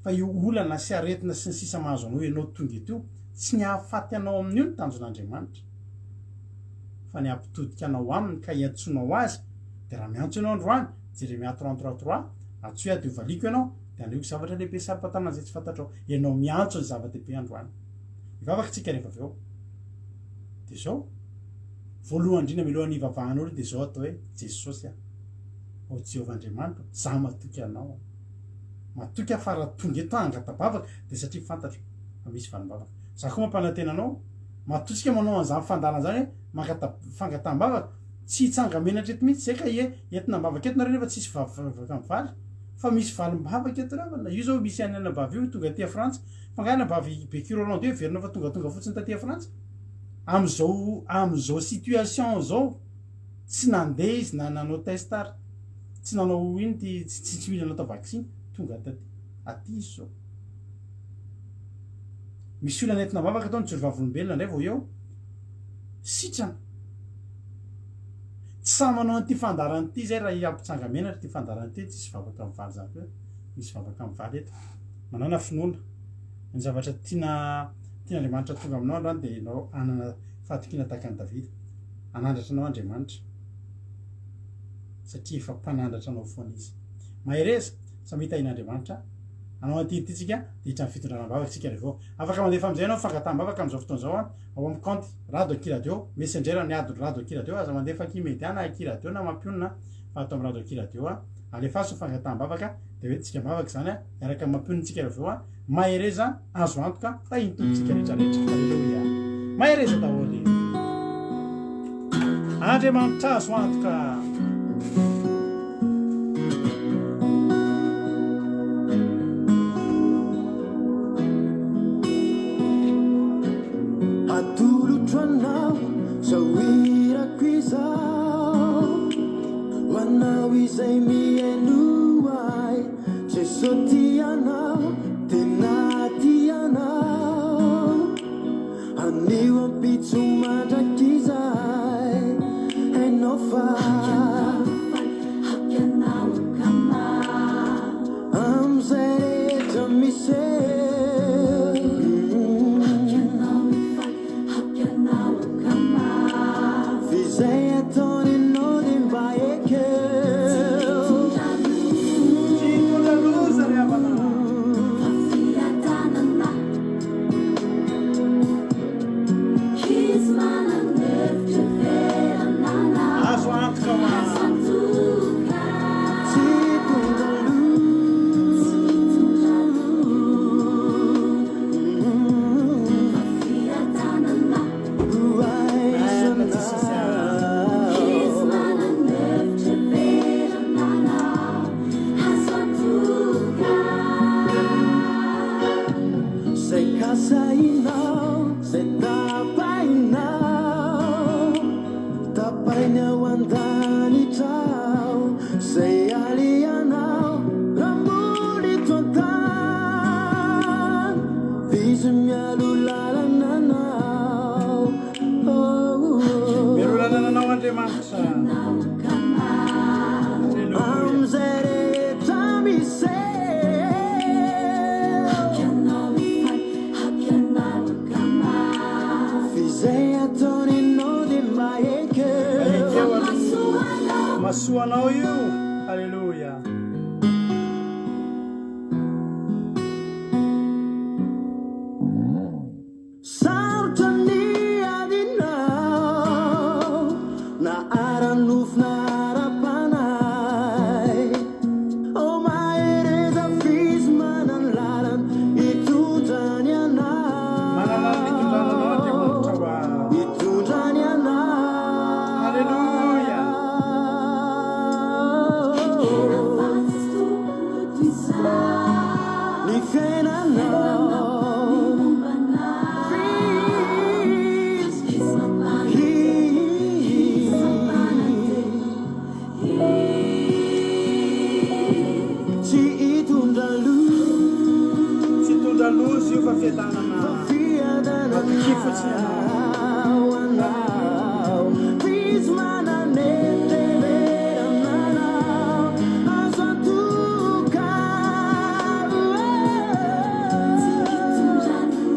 fa io olana sy aretina sy ny sisa mahazo anao ianao tonga eto io tsy ny hahafaty anao amin'io ny tanjon'Andriamanitra fa ny hampitodika anao aminy ka hiantsoanao azy dia raha miantso ianao androany Jeremia 33 3 antsoy aho dia hovaliako ianao dia hanehoako zavatra lehibe saro-patanana izay tsy fantatrao ianao miantso ny zava-dehibe androany hivavaka tsika rehefa avy eo dia izao voalohany indrindra mialohan'ny hivavahanao aloha dia izao atao hoe Jesosy a O Jehovah Andriamanitro, izaho matoky Anao. Matoky aho fa raha tonga eto aho hangata-bavaka, dia satria fantatro fa misy valim-bavaka. Izaho koa mampanantena anao, matoa tsika manao an'izany fandaharana izany hoe mangata- fangataham-bavaka, tsy hitsanga-menatra eto mihitsy izay ka ie, entina am-bavaka eto nareo nefa tsisy vavaka mivaly. Fa misy valim-bavaka eto ravana. Io izao misy an'i anabavy io tonga aty Frantsa. Fa angaha anabavy Becky Rolando io heverina fa tongatonga fotsiny taty Frantsa? Amin'izao amin'izao situation izao tsy nandeha izy na nanao test ary tsy nanao ino ty tsy tsy mila natao vaksiny tonga taty aty izy izao. Misy olona nentina vavaka tao nijoro vavolombelona indray vao eo sitrana. Tsy sahy manao an'ity fandaharana ity izay raha hampitsanga-menatra ity fandaharana ity tsisy vavaka mivaly izany koa misy vavaka mivaly eto. Manana finoana. Ny zavatra tiana tian'Andriamanitra tonga aminao androany dia ianao hanana fahatokiana tahaka an'i Davida. Hanandratra anao Andriamanitra satria efa mpanandratra anao foana izy. Mahereza, samia tahian'Andriamanitra. Hanao an'ity ity tsika dia hiditra amin'ny fitondrana am-bavaka tsika rehefa eo. Afaka mandefa amin'izay ianao fangataham-bavaka amin'izao fotoana izao ao amin'ny kaonty Rado Akia Radio, Messenger ny ado Rado Akia Radio, aza mandefa akia media na akia radio na mampionona fa ato amin'ny Rado Akia Radio. Alefaso ny fangataham-bavaka dia hoe tsika am-bavaka izany hiaraka mampionona tsika rehefa eo. Mahereza azo antoka tahin'ny Tompo tsika rehetra rehetra. Aleloia. Mahereza daholo. Andriamanitra azo antoka. Atolotro anao zao hirako izao Ho anao izay mihaino ahy Jeso tia anao, tena tia anao Anio ampitso mandrakizay Hainao fa Amin'izay rehetra miseho F'izay ataony ianao dia mba ekeo. Tsy hitondra loza ry havana. Azo antoka ho an. Tsy hitondra loza. Amen Jesosy a. Zay kasainao, zay tapahinao, tapainy ao an-danitra ao, zay alehanao raha mbola eto an-tany, f'izy mialoha lalana anao. Oh, Mialoha lalana anao Andriamanitra. Alléluia. Amin'izay rehetra miseho. F'izay ataony ianao dia mba ekeo. Ekeo aloha. Masoa anao io. Alléluia. Sarotra ny adinao na ara-nofo na ara-panahy. Oh mahereza f'izy manana lalana hitondrany anao. Manana lalana hitondrana anao Andriamanitra ho ahy. Hitondrany anao. Alléluia. Ny fiainanao. Tsy hitondra loza. Tsy hitondra loza io fa fiadanana. Fiadanana Matokia fotsiny ianao. anao. F'izy mananetreverana anao. Azo antoka.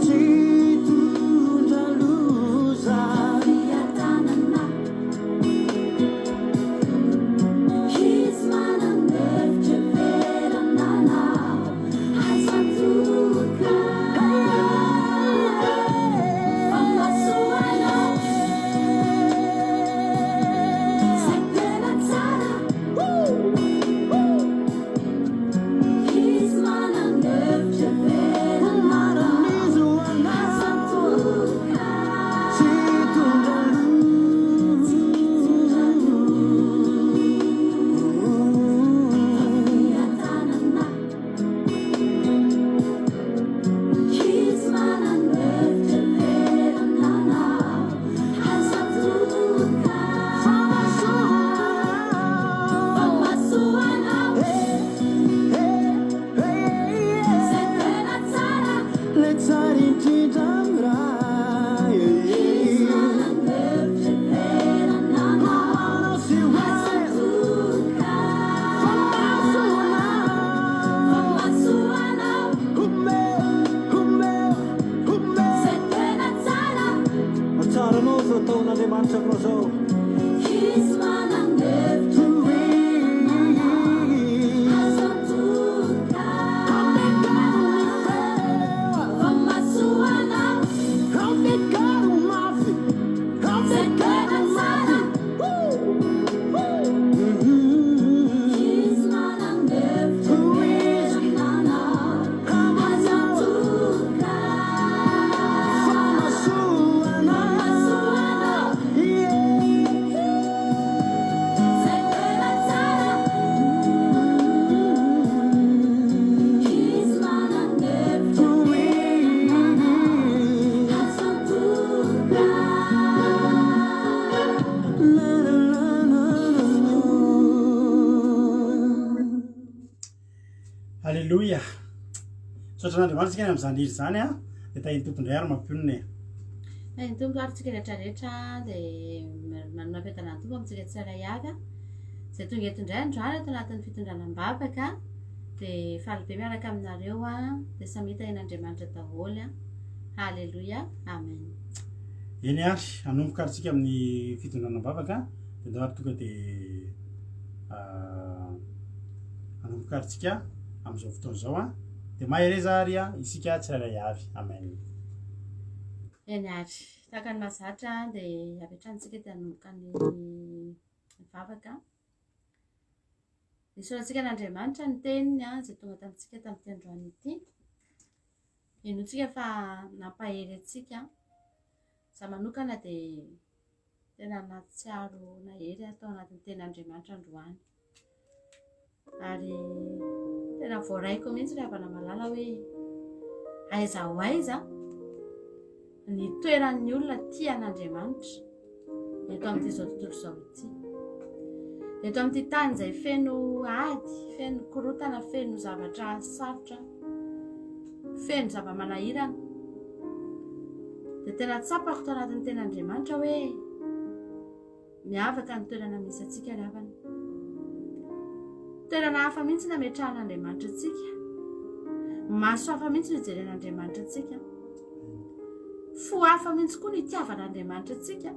Tsy hitondra loza. ataon'Andriamanitra aminao zao. Ampiakaro mafy, ampiakaro mafy. Alléluia. Misaotra an'Andriamanitra isika ny amin'izany hira izany a. Dia tahin'ny Tompo indray ary mampionona e. Tahin'ny Tompo ary tsika rehetra rehetra dia manome fiadanan'ny Tompo amintsika tsirairay avy a. Izay tonga eto indray androany ato anatin'ny fitondrana am-bavaka dia faly be miaraka aminareo a. Dia samia tahin'Andriamanitra daholo a. Haleloia. Amen. Eny ary, hanomboka ary tsika amin'ny fitondrana am-bavaka dia ndao ary tonga dia hanomboka ary tsika amin'izao fotoana izao a. Dia mahereza ary isika tsirairay avy. Amen. Eny ary, tahaka ny mahazatra dia avy hatrany tsika dia hanomboka ny vavaka. Isaorantsika an'Andriamanitra ny teniny izay tonga tamintsika tamin'ity androany ity. Inoantsika fa nampahery antsika. Izaho manokana dia tena nahatsiaro nahery aho tao anatin'ny tenin'Andriamanitra androany. Ary tena voaraiko mihitsy ry havana malala hoe aiza ho aiza ny toeran'ny olona tia an'Andriamanitra eto amin'ity izao tontolo izao ity. Eto amin'ity tany izay feno ady, feno korotana, feno zavatra sarotra, feno zava-manahirana. Dia tena tsapako tao anatin'ny ten'Andriamanitra hoe Miavaka ny toerana misy antsika ry havana. Toerana hafa mihitsy nametrahan'Andriamanitra antsika. Maso hafa mihitsy no ijeren'Andriamanitra antsika. Fo hafa mihitsy koa no itiavan'Andriamanitra antsika.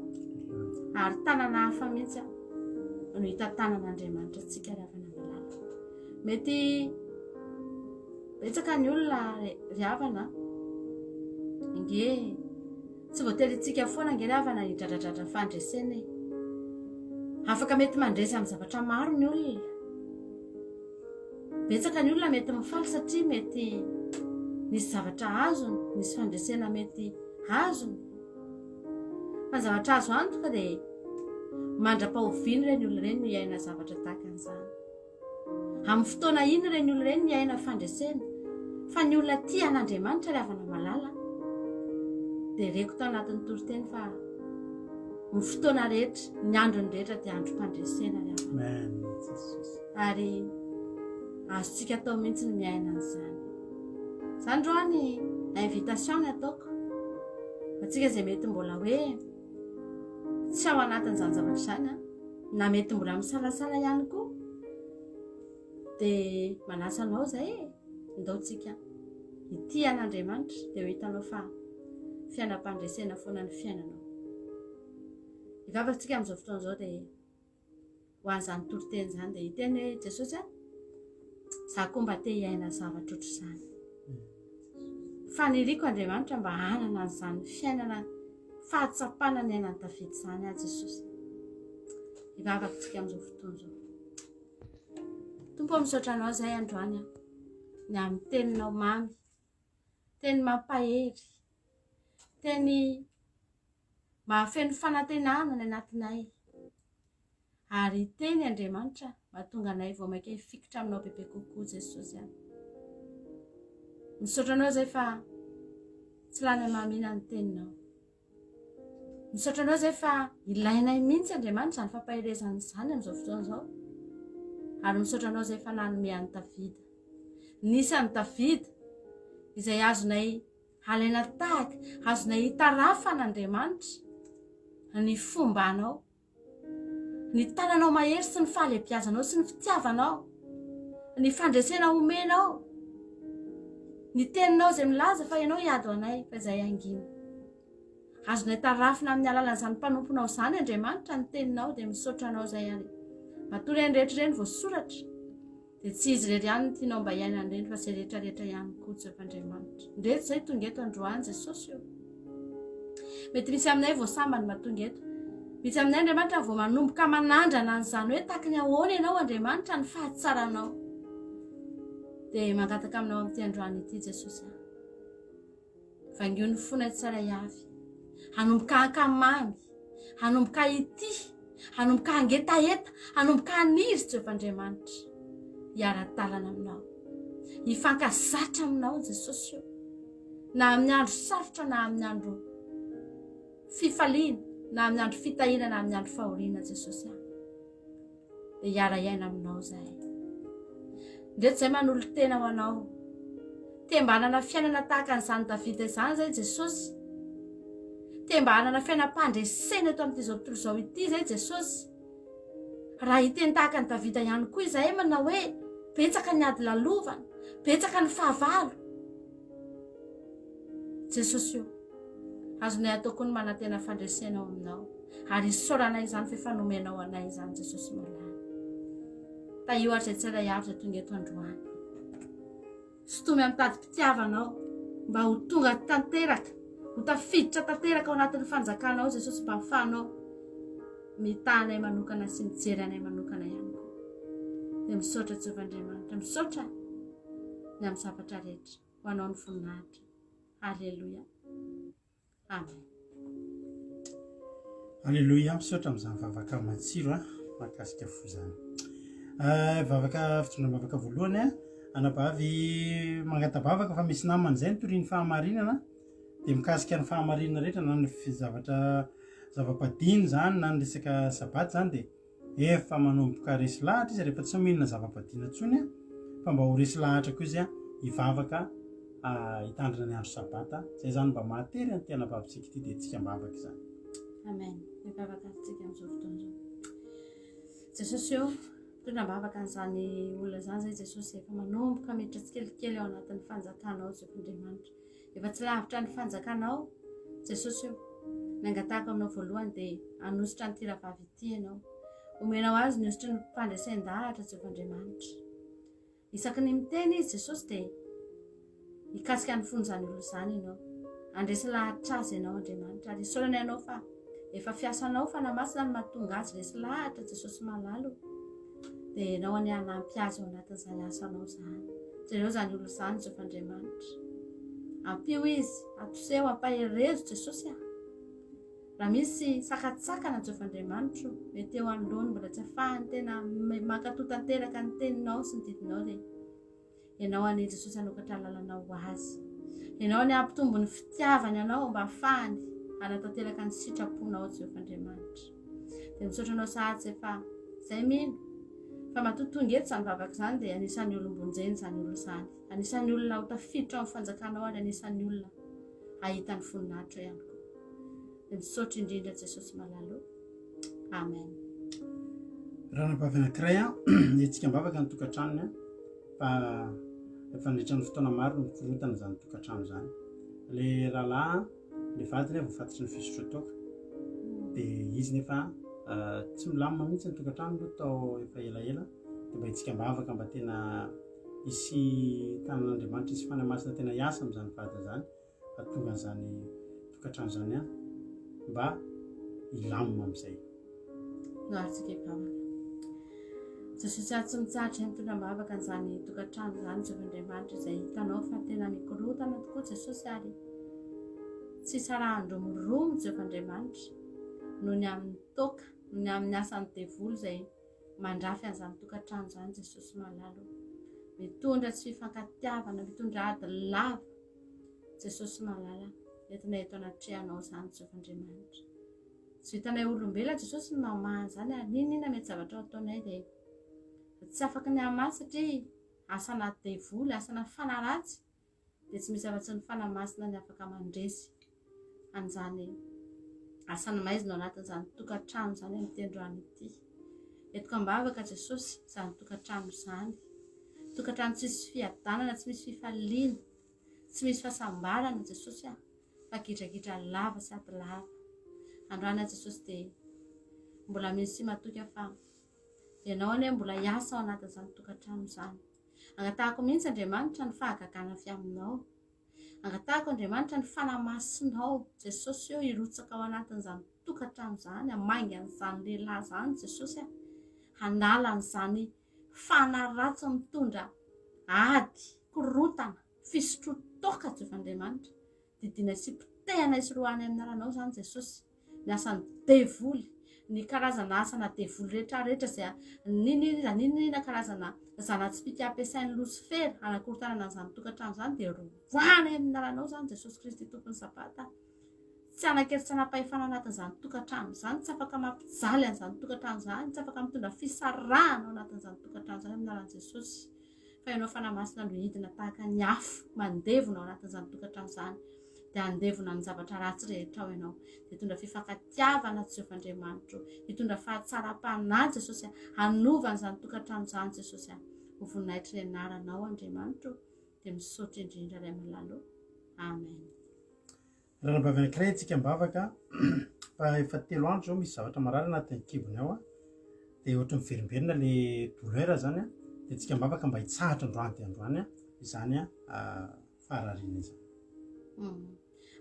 Ary tanana hafa mihitsy no hitantanan'Andriamanitra antsika ry havana malala. Mety betsaka ny olona ry havana nge Tsy voatery hitsika foana ange ry havana hidradradradra fandresena e. Afaka mety mandresy amin'ny zavatra maro ny olona. Betsaka ny olona mety mifaly satria mety nisy zavatra azony, nisy fandresena mety azony. Fa ny zavatra azo antoka dia mandra-pahoviana ireny olona ireny no hiaina zavatra tahaka an'izany. Amin'ny fotoana inona ireny olona ireny miaina fandresena? Fa ny olona tia an'Andriamanitra ry havana malala dia reko tao anatin'ny toriteny fa ny fotoana rehetra, ny androny rehetra dia androm-pandresena ry havana. Ary azontsika atao mihitsy ny miaina an'izany. Izany androany invitation ny ataoko. Antsika izay mety mbola hoe tsy ao anatin'izany zavatra izany an. Na mety mbola misalasala ihany koa dia manasa anao izay e, ndao tsika hitia an'Andriamanitra dia ho hitanao fa fiainam-pandresena foana ny fiainanao. Hivavaka tsika amin'izao fotoana izao dia ho an'izany toriteny izany dia hiteny hoe Jesosy a, za koa mba te hiaina zavatra ohatr'izany. Faniriako Andriamanitra mba hanana an'izany fiainana fahatsapana ny ainan'i Davida izany aho Jesosy. Hivavaka tsika amin'izao fotoana izao. Tompo misaotra anao izay androany aho. Ny amin'ny teninao mamy, teny mampahery, teny mahafeno fanantenana ny anatinay. Ary teny Andriamanitra mahatonga anay vao mainka hifikitra aminao bebe kokoa Jesosy a. Misaotra anao izay fa tsy lany amamina ny teninao. Misaotra anao izay fa ilainay mihitsy Andriamanitra izany fampaherezana izany amin'izao fotoana izao. Ary misaotra anao izay fa nanome an'i Davida. Nisy an'i Davida izay azonay alaina tahaka, azonay hitarafana Andriamanitra ny fombanao. Ny tananao mahery sy ny fahalebiazanao sy ny fitiavanao, ny fandresena omenao, ny teninao izay milaza fa ianao hiady ho anay fa izahay hangina. Azonay tarafina amin'ny alalan'izany mpanomponao izany Andriamanitra ny teninao dia misaotra anao izay ary. Matoa ireny rehetra ireny voasoratra dia tsy izy irery ihany no tianao mba hiaina an'ireny fa izay rehetra rehetra ihany koa Jehovah Andriamanitra. Indreto izay tonga eto androany Jesosy o. Mety misy aminay vao sambany mba tonga eto. Misy aminay Andriamanitra vao manomboka manandrana an'izany hoe taky ny ahoana ianao Andriamanitra ny fahatsaranao. Dia mangataka aminao amin'ity androany ity Jesosy a. Vangio ny fonay tsirairay avy. Hanomboka hankamamy, hanomboka hitia, hanomboka hangetaheta, hanomboka haniry Jehovah Andriamanitra. Hiara-dalana aminao. Hifankazatra aminao Jesosy o. Na amin'ny andro sarotra na amin'ny andro fifaliana, na amin'ny andro fitahiana na amin'ny andro fahoriana Jesosy a. Dia hiara-hiaina aminao izahay. Ndreto izay manolo-tena ho anao. Te mba hanana fiainana tahaka an'izany Davida izany izay Jesosy. Te mba hanana fiainam-pandresena eto amin'ity izao tontolo izao ity izay Jesosy. Raha hiteny tahaka an'i Davida ihany koa izahay manao hoe betsaka ny ady lalovana, betsaka ny fahavalo. Jesosy o, azonay atao koa ny manantena fandresena ao aminao ary isaoranay izany fa efa nomenao anay izany Jesosy malala. Tahio ary izay tsirairay avy izay tonga eto androany. Sintomy amin'ny tadim-pitiavanao mba ho tonga tanteraka, ho tafiditra tanteraka ao anatin'ny fanjakanao Jesosy mba hahafahanao mitaha anay manokana sy mijery anay manokana ihany koa. Dia misaotra Jehovah Andriamanitra, misaotra ny amin'ny zavatra rehetra. Ho anao ny voninahitra. Aleloia. Amen. Aleloia, misaotra amin'izany vavaka matsiro a, mahakasika fo izany. Eh, vavaka fitondram-bavaka voalohany a, anabavy mangata-bavaka fa misy namany izay nitoriany fahamarinana dia mikasika ny fahamarinana rehetra na ny zavatra zava-padino izany na ny resaka sabata izany dia Efa manomboka resy lahatra izy rehefa tsy mihinana zava-badiana intsony fa mba ho resy lahatra koa izy hivavaka hitandrina ny andro sabata. Izay izany mba mahatery an'ity anabavintsika ity dia tsika am-bavaka izany. Amen. Mivavaka antsika amin'izao fotoana izao. Jesosy ô, mitondra am-bavaka an'izany olona izany izay Jesosy efa manomboka miditra tsikelikely ao anatin'ny fanjakanao Jehovah Andriamanitra. Efa tsy lavitra ny fanjakanao Jesosy o. Ny angatahako aminao voalohany dia hanositra an'ity rahavavy ity ianao. Omenao azy ny hositry ny fandresen-dahatra Jehovah Andriamanitra. Isaky ny miteny izy Jesosy dia hikasika ny fon'izany olona izany ianao. Handresy lahatra azy ianao Andriamanitra ary isaorana ianao fa efa fiasanao Fanahy Masina no mahatonga azy resy lahatra Jesosy malala o. Dia ianao anie hanampy azy ao anatin'izany asanao izany. Jereo izany olona izany Jehovah Andriamanitra. Ampio izy, atoseho, ampaherezo Jesosy ah. Raha misy sakatsakana Jehovah Andriamanitro, mety eo anoloany mbola tsy afahany tena mankatò tanteraka ny teninao sy ny didinao dia Ianao anie Jesosy hanokatra lalana ho azy. Ianao anie hampitombo ny fitiavany anao mba hahafahany hanatanteraka ny sitraponao Jehovah Andriamanitra. Dia misaotra anao sahady izay fa izay mino fa matoa tonga eto izany vavaka izany dia anisan'ny olom-bonjena izany olona izany. Anisan'ny olona ho tafiditra ao amin'ny fanjakanao ary anisan'ny olona hahita ny voninahitra ihany koa. Dia misaotra indrindra Jesosy malala o. Amen. Ranabavy anankiray an, hetsika am-bavaka ny tokantranony an, fa efa nandritra ny fotoana maro no nikorontana izany tokantrano izany. Le rahalahy an, le vadiny an voafatotry ny fisotroan-toaka, dia izy nefa tsy milamina mihitsy ny tokantrano aloha tao efa elaela, dia mba hetsika am-bavaka mba tena hisy tanan'Andriamanitra, hisy Fanahy Masina tena hiasa amin'izany vadiny izany. hahatonga an'izany tokantrano izany an mba hilamina amin'izay. Noharintsika hivavaka. Jesosy aho tsy mitsahatra mitondra am-bavaka an'izany tokantrano izany Jehovah Andriamanitra izay hitanao fa tena mikorontana tokoa Jesosy ary tsy sarahan-dromoromo Jehovah Andriamanitra noho ny amin'ny toaka, noho ny amin'ny asan'ny devoly izay mandrafy an'izany tokantrano izany Jesosy malala o. Mitondra tsy fifankatiavana, mitondra ady lava Jesosy malala, entinay eto anatrehanao izany Jehovah Andriamanitra. Tsy vitanay olombelona Jesosy ny mamaha an'izany ary n'inon'inona mety zavatra ho ataonay dia tsy afaka ny hamaha satria asana devoly, asana fanahy ratsy dia tsy misy afa-tsy ny fanahy masina ny afaka mandresy an'izany asan'ny maizina ao anatin'izany tokantrano izany amin'ity androany ity. Entiko am-bavaka Jesosy izany tokantrano izany. Tokantrano tsisy fiadanana, tsy misy fifaliana. Tsy misy fahasambarana Jesosy ah. Fa gidragidra lava sy ady lava. Androany aho Jesosy dia mbola mino sy matoky aho fa Ianao anie mbola hiasa ao anatin'izany tokantrano izany. Angatahako mihitsy Andriamanitra ny fahagagana avy aminao. Angatahako Andriamanitra ny Fanahy Masinao, Jesosy ô, hirotsaka ao anatin'izany tokantrano izany, hamainga an'izany lehilahy izany Jesosy a, hanala an'izany fanahy ratsy mitondra ady, korontana, fisotroan-toaka Jehovah Andriamanitra. Didiana sy potehana sy roahana amin'ny anaranao izany Jesosy. Ny asan'ny devoly, ny karazana asana devoly rehetra rehetra izay n'inona n'inona karazana zana-tsipìka ampiasain'i Losifera hanakorontanana an'izany tokantrano izany dia roahana amin'ny anaranao izany Jesosy Kristy Tompon'ny Sabata. Tsy hanan-kery tsy hanam-pahefana anatin'izany tokantrano izany, tsy afaka mampijaly an'izany tokantrano izany, tsy afaka mitondra fisarahana ao anatin'izany tokantrano izany amin'ny anaran'i Jesosy. Fa ianao Fanahy Masina no hidina tahaka ny afo mandevona ao anatin'izany tokantrano izany, dia handevona ny zavatra ratsy rehetra ao ianao. Dia hitondra fifankatiavana Jehovah Andriamanitro, hitondra fahatsaram-panahy Jesosy, hanova an'izany tokantrano izany Jesosy. Ho voninahitry ny anaranao Andriamanitro. Dia misaotra indrindra Ray malala o. Amen. Ranabavy anankiray antsika am-bavaka fa efa telo andro zao misy zavatra marary anatin'ny kibony ao dia ohatry miverimberina le douleur zany a dia antsika am-bavaka mba hitsahatra androany dia androany a izany a faharariana izany. Hmm.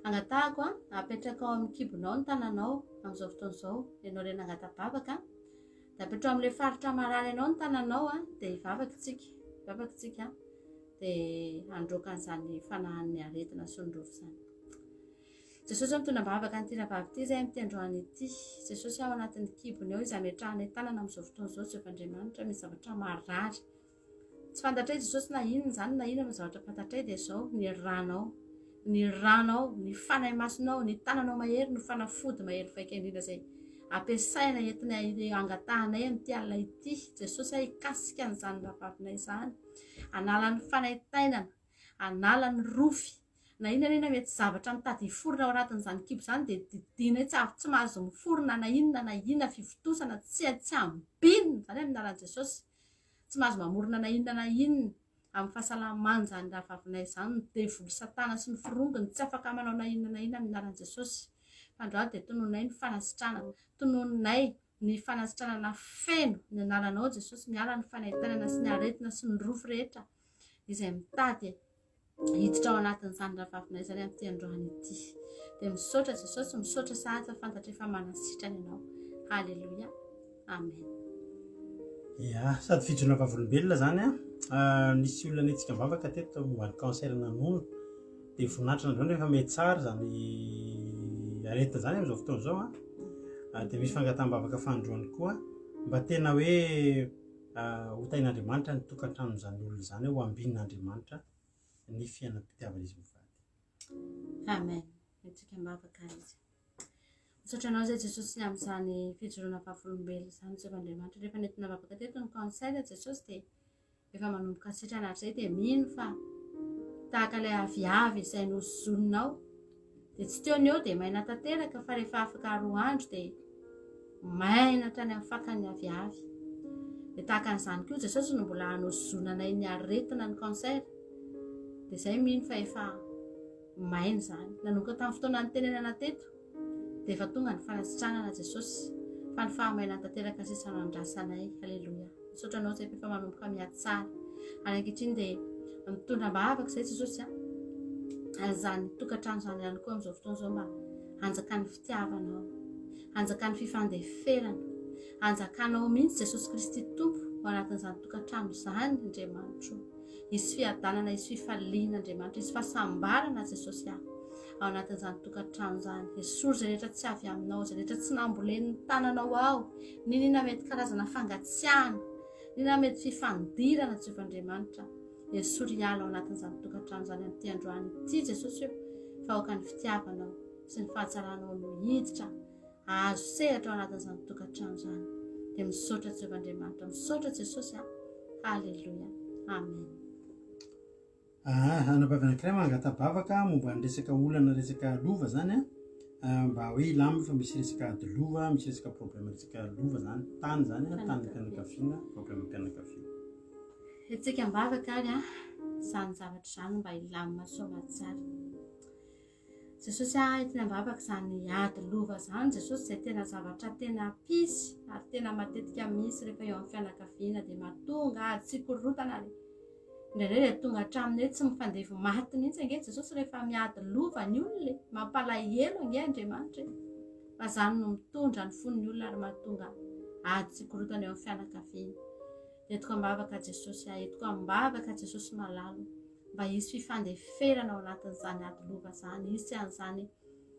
Angatahako a, apetraka ao amin'ny kibonao ny tananao amin'izao fotoana izao, ianao ilay nangata-bavaka, dia apetrao amin'ilay faritra marary anao ny tananao a, dia hivavaka isika, hivavaka isika. dia handroaka an'izany fanahin'ny aretina sy ny rofy izany. Jesosy mitondra am-bavaka an'ity rahavavy ity izay amin'ity androany ity. Jesosy ao anatin'ny kibony ao izy ametrahana tanana amin'izao fotoana izao Jehovah Andriamanitra misy zavatra marary. Tsy fantatray Jesosy na inona izany na inona fa zavatra fantatray dia izao ny ranao. Ny ranao, ny fanahy masinao, ny tananao mahery no fanafody mahery vaika indrindra izay ampiasaina entina angatahanay amin'ity alina ity. Jesosy hikasika an'izany rahavavinay izany. Hanala ny fanaintainana, hanala ny rofy, na inona na inona mety zavatra mitady hiforona ao anatin'izany kibo izany dia didiana tsy avy tsy mahazo miforona na inona na inona fivontosana tsy tsy ambinina izany amin'ny anaran'i Jesosy. Tsy mahazo mamorona na inona na inona amin'ny fahasalaman'izany rahavavinay izany ny devoly satana sy ny forongony tsy afaka manao na inona na inona amin'ny anaran'i Jesosy. Fa androany dia tononay ny fanasitranana, tononay ny fanasitranana feno ny anaranao Jesosy miala ny fanaintainana sy ny aretina sy ny rofy rehetra izay mitady hiditra ao anatin'izany rahavavinay izany amin'ity androany ity dia misaotra Jesosy misaotra sahady fa fantatra efa manasitrana ianao haleloia amen ya sady fijoroana vavolombelona zany a ah, nisy olona netsika vavaka teto momba ny cancer na nono Dia voninahitra an'Andriamanitra rehefa mety tsara izany aretina izany amin'izao fotoana izao an. Ah, dia misy fangataham-bavaka fanindroany koa mba tena hoe ah, ho tahin'Andriamanitra ny tokantranon'izany olona izany ho ambinin'Andriamanitra ny fiainam-pitiavan'izy mivady. Amen. Antsika am-bavaka izy. Misaotra anao izay Jesosy ny amin'izany fijoroana vavolombelona izany Jehovah Andriamanitra. Rehefa nentina vavaka teto ny cancer Jesosy dia efa manomboka sitrana hatrizay dia mino fa tahaka ilay aviavy izay nozoninao dia tsy teo ny eo dia maina tanteraka fa rehefa afaka roa andro dia maina hatrany amin'ny fakan'ny aviavy dia tahaka an'izany koa Jesosy no mbola hanozonanay ny aretina ny cancer dia izay mino fa efa maina izany nanomboka tamin'ny fotoana nitenenana teto dia efa tonga ny fanasitranana Jesosy fa ny fahamainana tanteraka sisa no andrasanay. Haleloia. Misaotra anao izay efa manomboka mihatsara. Ary ankehitriny dia mitondra am-bavaka izay Jesosy a. An'izany tokantrano izany ihany koa amin'izao fotoana izao mba hanjakan'ny fitiavanao, hanjakan'ny fifandeferana, hanjakanao mihitsy Jesosy Kristy Tompo ao anatin'izany tokantrano izany Andriamanitro. Hisy fiadanana, hisy fifaliana Andriamanitra, hisy fahasambarana Jesosy ah. Ao anatin'izany tokantrano izany. Esory izay rehetra tsy avy aminao, izay rehetra tsy nambolen'ny tananao ao. N'inona mety karazana fangatsiahana, n'inona mety fifandirana Jehovah Andriamanitra. Esory hiala ao anatin'izany tokantrano izany amin'ity androany ity Jesosy io. Fa aoka ny fitiavanao sy ny fahatsaranao no hiditra hahazo sehatra ao anatin'izany tokantrano izany. Dia misaotra Jehovah Andriamanitra, misaotra Jesosy a. Haleloia. Amen. Ah, anabavy anankiray mangata-bavaka momba ny resaka olana resaka lova zany a ah, mba hoe hilamina fa misy resaka ady lova, misy resaka problème resaka lova zany, tany zany a, tany fianakaviana, problème fianakaviana. Hetsika am-bavaka ary a, izany zavatra izany mba hilamina soa aman-tsara. Jesosy ah, entina am-bavaka izany ady lova izany Jesosy izay tena zavatra tena pisy ary tena matetika misy rehefa eo amin'ny fianakaviana dia mahatonga ady sy korontana ary indraindray dia tonga hatramin'ny hoe tsy mifandevy maty mihitsy ange Jesosy rehefa miady lova ny olona e, mampalahelo ange Andriamanitra e, fa izany no mitondra ny fon'ny olona ary mahatonga ady sy korontana eo amin'ny fianakaviana. Dia entiko am-bavaka Jesosy ah, entiko am-bavaka Jesosy malalo. mba hisy fifandeferana ao anatin'izany ady lova izany, hisy an'izany,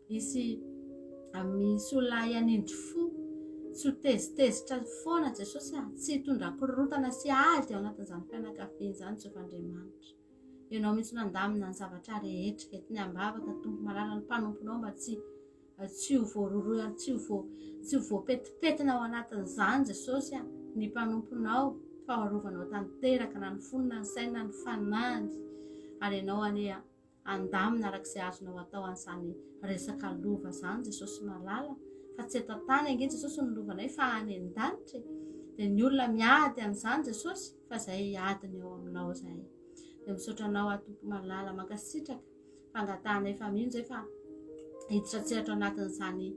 hisy misy olona hanindry fo, tsy ho tezitezitra foana Jesosy a, tsy hitondra korontana sy ady ao anatin'izany fianakaviana izany Jehovah Andriamanitra. Ianao mihitsy nandamina ny zavatra rehetra, entiny am-bavaka Tompo malala ny mpanomponao mba tsy Tsy ho voarorohana, tsy ho voa, tsy ho voapetipetina ao anatin'izany Jesosy a, ny mpanomponao, fa ho arovanao tanteraka na ny fony na ny sainy na ny fanahiny. Ary ianao anie a, handamina araka izay azonao atao an'izany resaka lova izany Jesosy malala, fa tsy eto an-tany ange Jesosy ny lovanay fa any an-danitra e. Dia ny olona miady an'izany Jesosy, fa izay adiny eo aminao izay. Dia misaotra anao aho Tompo malala, mankasitraka. fangatahana efa mino zay fa hiditra an-tsehatra ao anatin'izany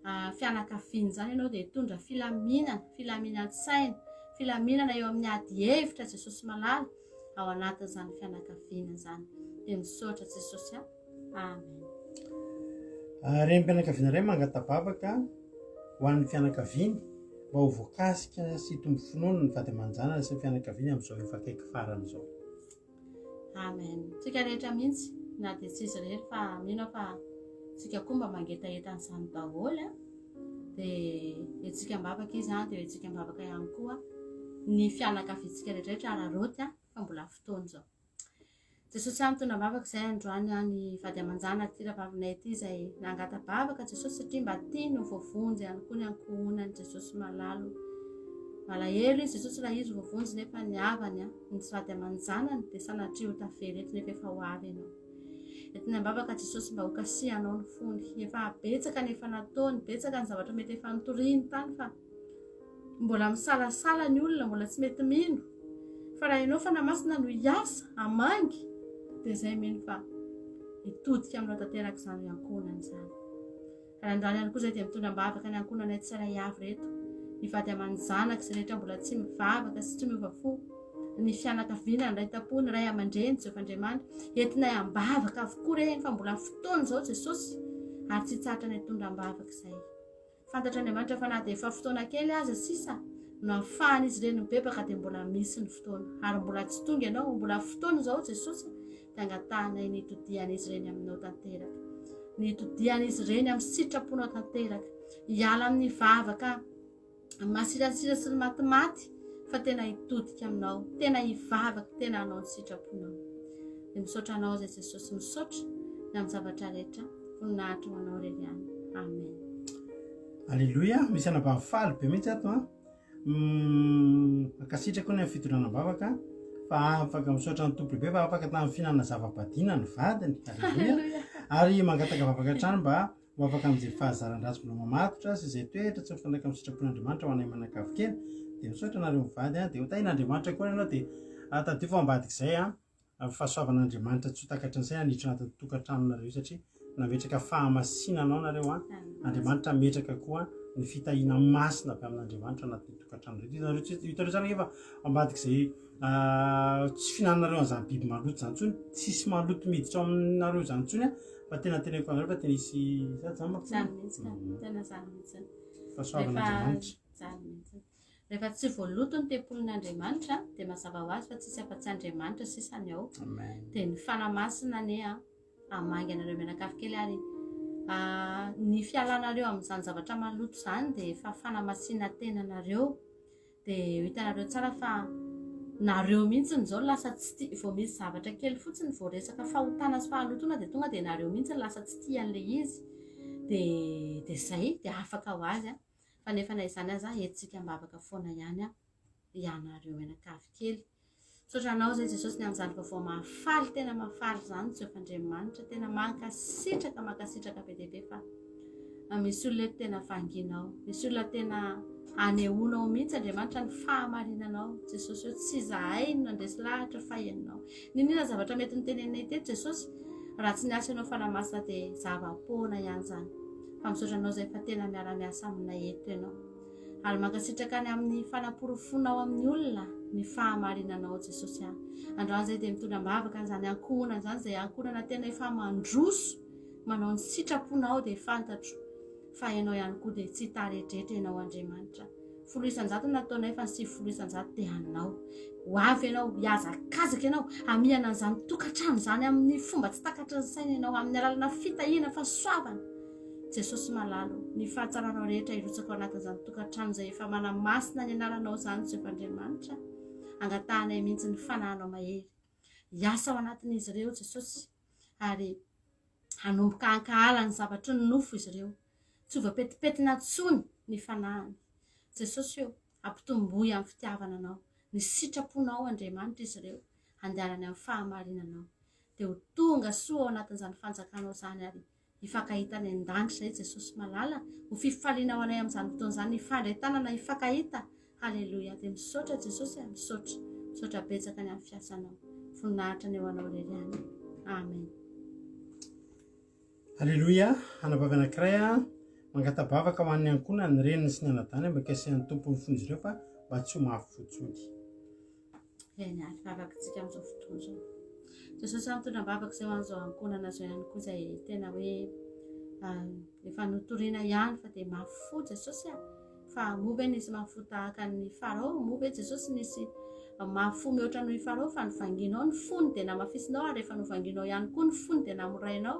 ah, fianakaviana izany ianao dia hitondra filaminana, filaminan-tsaina, filaminana eo amin'ny ady hevitra Jesosy malala ao anatin'izany fianakaviana izany. Dia misaotra Jesosy a. Amen. Ah, renim-pianakaviana iray mangata-bavaka ho an'ny fianakaviany mba ho voakasika sy hitombo finoana ny vady aman-janany sy ny fianakaviany amin'izao efa akaiky farany izao. Amen. Tsika rehetra mihitsy na dia tsy izy irery fa mino aho fa tsika koa mba mangetaheta an'izany daholo a. Dia hetsika am-bavaka izy a, dia hetsika am-bavaka ihany koa ny fianakaviantsika rehetra rehetra araraoty a, fa mbola fotoana izao. Jesosy a, mitondra am-bavaka izay androany a, ny vady aman-janaka ity rahavavinay ity izay nangata-bavaka Jesosy satria mba tiany ho voavonjy ihany koa ny ankohonany Jesosy malalo. Malahelo izy Jesosy raha izy voavonjy nefa ny havany a. ny vady aman-janany dia sanatria ho tavela eto nefa efa ho avy ianao. Entina am-bavaka Jesosy mba hokasihanao ny fony. Efa betsaka ny efa nataony, betsaka ny zavatra mety efa notoriany tany fa mbola misalasala ny olona, mbola tsy mety mino. Fa raha ianao Fanahy Masina no hiasa, hamangy, dia izay mino fa hitodika aminao tanteraka izany ankohonana izany. Ary androany ihany koa izay dia mitondra am-bavaka ny ankohonanay tsirairay avy ireto, ny vady aman-janaka izay rehetra mbola tsy mivavaka sy tsy miova fo, ny fianakaviana, ny ray tam-po, ny ray aman-dreny, Jehovah Andriamanitra, entinay am-bavaka avokoa ireny fa mbola fotoana izao Jesosy ary tsy hitsahatra ny hitondra am-bavaka izay. Fantatr'Andriamanitra fa na dia efa fotoana kely aza sisa no ahafahan'izy ireny mibebaka dia mbola misy ny fotoana ary mbola tsy tonga ianao, mbola fotoana izao Jesosy dia angatahanay ny hitodihan'izy ireny aminao tanteraka. Ny hitodihan'izy ireny amin'ny sitraponao tanteraka. Hiala amin'ny vavaka masirasira sy ny matimaty fa tena hitodika aminao, tena hivavaka, tena hanao ny sitraponao. Dia misaotra anao izay Jesosy misaotra ny amin'ny zavatra rehetra. Voninahitra ho anao irery ihany. Amen. Aleloia, misy anabavy faly be mihitsy ato an. Mankasitraka hono ny fitondrana am-bavaka fa afaka misaotra ny Tompo lehibe fa afaka tamin'ny fihinanana zava-badiana ny vadiny. Aleloia. Ary mangataka vavaka hatrany mba ho afaka amin'izay fahazaran-dratsy mbola mamatotra sy izay toetra tsy mifanaraka amin'ny sitrapon'Andriamanitra ho anay manakavy kely. Dia misaotra anareo mivady an, dia ho tahin'Andriamanitra koa ianao dia tadidio fa ambadik'izay an. Amin'ny fahasoavan'Andriamanitra tsy ho takatry ny saina ny hiditra anatin'ny tokantranonareo io satria nametraka fahamasinana ao nareo an, Andriamanitra hametraka koa ny fitahiana masina avy amin'Andriamanitra anatin'ny tokantranonareo. Hitanareo tsy hitanareo tsara ange fa ambadik'izay tsy fihinananareo an'izany biby maloto izany intsony, tsisy maloto miditra ao aminareo izany intsony an, fa tena teneniko anareo fa tena hisy sady izany manko Izany mihitsy ka, tena izany mihitsy. Fahasoavan'Andriamanitra. Izany mihitsy. Rehefa tsy voaloto ny tempolin'Andriamanitra dia mazava ho azy fa tsisy afa-tsy Andriamanitra sisa ny ao. Dia ny Fanahy Masina anie hamangy anareo mianakavy kely ary ny fialanareo amin'izany zavatra maloto izany dia efa fanamasinan-tenanareo. Dia ho hitanareo tsara fa nareo mihitsy izao lasa tsy tia, vao misy zavatra kely fotsiny vao resaka fahotana sy fahalotoana dia tonga dia nareo mihitsy lasa tsy tia an'ilay izy. Dia dia izay, dia afaka ho azy. Fa nefa na izany aza hetsika am-bavaka foana ihany aho ianareo mianakavy kely. Misaotra anao izay Jesosy ny amin'izany vaovao mahafaly tena mahafaly izany Jehovah Andriamanitra tena mankasitraka mankasitraka be dia be fa misy olona eto tena vanginao misy olona tena anehoanao mihitsy Andriamanitra ny fahamarinanao Jesosy eo tsy izahay no nandresy lahatra fa ianao. Niniana zavatra mety noteneninay teto Jesosy. Raha tsy niasa ianao Fanahy Masina dia zava-poana ihany izany. Fa misaotra anao izay fa tena miara-miasa aminay eto ianao. Ary mankasitraka ny amin'ny fanaporofoanao amin'ny olona ny fahamarinanao Jesosy a. Androany izay dia mitondra am-bavaka an'izany ankohonana izany izay ankohonana tena efa mandroso manao ny sitraponao dia fantatro fa ianao ihany koa dia tsy hitaredretra ianao Andriamanitra. 10% nataonay fa ny 90% dia anao. Ho avy ianao, hihazakazaka ianao, hamihana an'izany tokantrano izany amin'ny fomba tsy takatry ny saina ianao, amin'ny alalana fitahiana, fahasoavana. Jesosy malala o, ny fahatsaranao rehetra hirotsaka ao anatin'izany tokantrano izay efa manamasina ny anaranao izany Jehovah Andriamanitra. Angatahanay mihitsy ny fanahinao mahery hiasa ao anatin'izy ireo Jesosy ary hanomboka hankahala ny zavatry ny nofo izy ireo. Tsy ho voapetipetina intsony ny fanahiny. Jesosy o, ampitomboy amin'ny fitiavana anao, ny sitraponao Andriamanitra izy ireo, handehanany amin'ny fahamarinanao. Dia ho tonga soa ao anatin'izany fanjakanao izany ary hifankahita any an-danitra izay Jesosy malala, ho fifaliana ho anay amin'izany fotoana izany, hifandray tanana, hifankahita, haleloia, dia misaotra Jesosy a, misaotra, misaotra betsaka ny amin'ny fiasanao, voninahitra ny ho anao irery ihany, amen. Aleloia, anabavy anankiray a, mangata-bavaka ho an'ny ankohonany, ny reniny sy ny anadahiny mba hikasihan'ny Tompo ny fon'izy ireo fa mba tsy ho mafy fo intsony. Eny ary, vavakintsika amin'izao fotoana izao. Jesosy a, mitondra am-bavaka izay ho an'izao ankohonana izao ihany koa izay tena hoe efa notorina ihany fa dia mafy fo Jesosy a. Fa moa ve nisy mafy fo tahaka an'i Farao? Moa ve Jesosy nisy mafy fo mihoatra noho i Farao? Fa novanginao ny fony dia namafisinao ary rehefa novanginao ihany koa ny fony dia namorainao.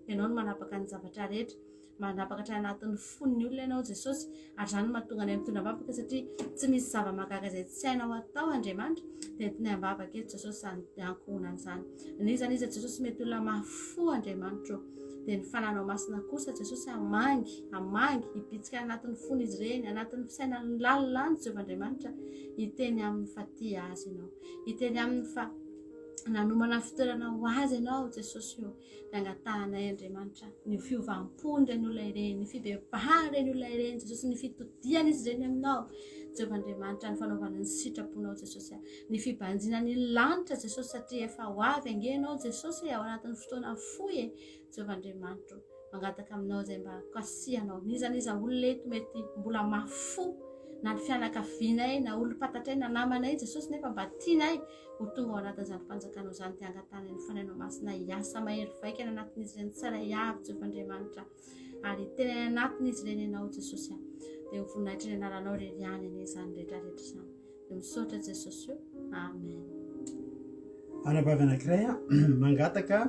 Ianao no manapaka ny zavatra rehetra. Manapaka hatrany anatin'ny fon'ny olona ianao Jesosy ary izany no mahatonga anay mitondra am-bavaka satria tsy misy zava-mahagaga izay tsy hainao atao Andriamanitra dia entinay am-bavaka eto Jesosy izany ankohonana izany. N'iza n'iza Jesosy mety olona mafy fo Andriamanitro dia ny fananao masina kosa Jesosy hamangy hamangy hibitsika anatin'ny fon'izy ireny anatin'ny fisainany lalina any Jehovah Andriamanitra hiteny aminy fa tia azy ianao hiteny aminy fa nanomana fitoerana ho azy ianao Jesosy io Dia angatahanay Andriamanitra ny fiovam-pon'ireny olona ireny, ny fibebahan'ireny olona ireny, Jesosy, ny fitodian'izy ireny aminao, Jehovah Andriamanitra, ny fanaovana ny sitraponao, Jesosy, ny fibanjina ny lanitra, Jesosy, satria efa ho avy ange ianao, Jesosy, ao anatin'ny fotoana fohy e, Jehovah Andriamanitro, mangataka aminao izay mba kasihanao, n'iza n'iza olona eto mety mbola mafy fo, na ny fianakavianay, na olom-pantatray, na namanay, Jesosy, nefa mba tianay, Ho tonga ao anatin'izany fanjakanao izany dia angatahana ny Fanahinao Masina hiasa mahery vaika any anatin'izy ireny tsirairay avy, Jehovah Andriamanitra, ary hiteny any anatin'izy ireny Ianao, Jesosy a. Dia ho voninahitry ny anaranao irery ihany anie izany rehetra rehetra izany. Dia misaotra Jesosy o. Amen. Anabavy anankiray mangataka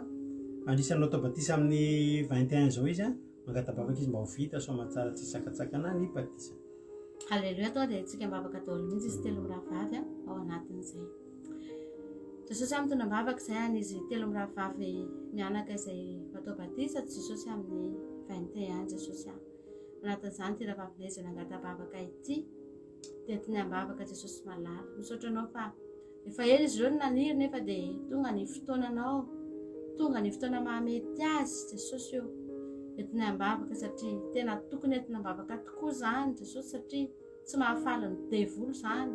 anisan'ny natao batisa amin'ny 21 izao izy, mangata-bavaka izy mba ho vita soamantsara tsy sakantsakana ny batisa. Aleloia tonga dia antsika am-bavaka daholo mihitsy izy telo mirahavavy ao anatin'izay. Jesosy amin'ny mitondra am-bavaka izay an'izy telo mirahavavy mianaka izay atao batisa Jesosy amin'ny 21 Jesosy a. Anatin'izany ity rahavavinay izay nangata-bavaka ity dia entiny am-bavaka Jesosy malala. Misaotra anao fa Efa ela izy ireo no naniry nefa dia tonga ny fotoananao, tonga ny fotoana mahamety azy Jesosy ô. Entinay am-bavaka satria tena tokony entina am-bavaka tokoa izany Jesosy satria tsy mahafaly ny devoly izany.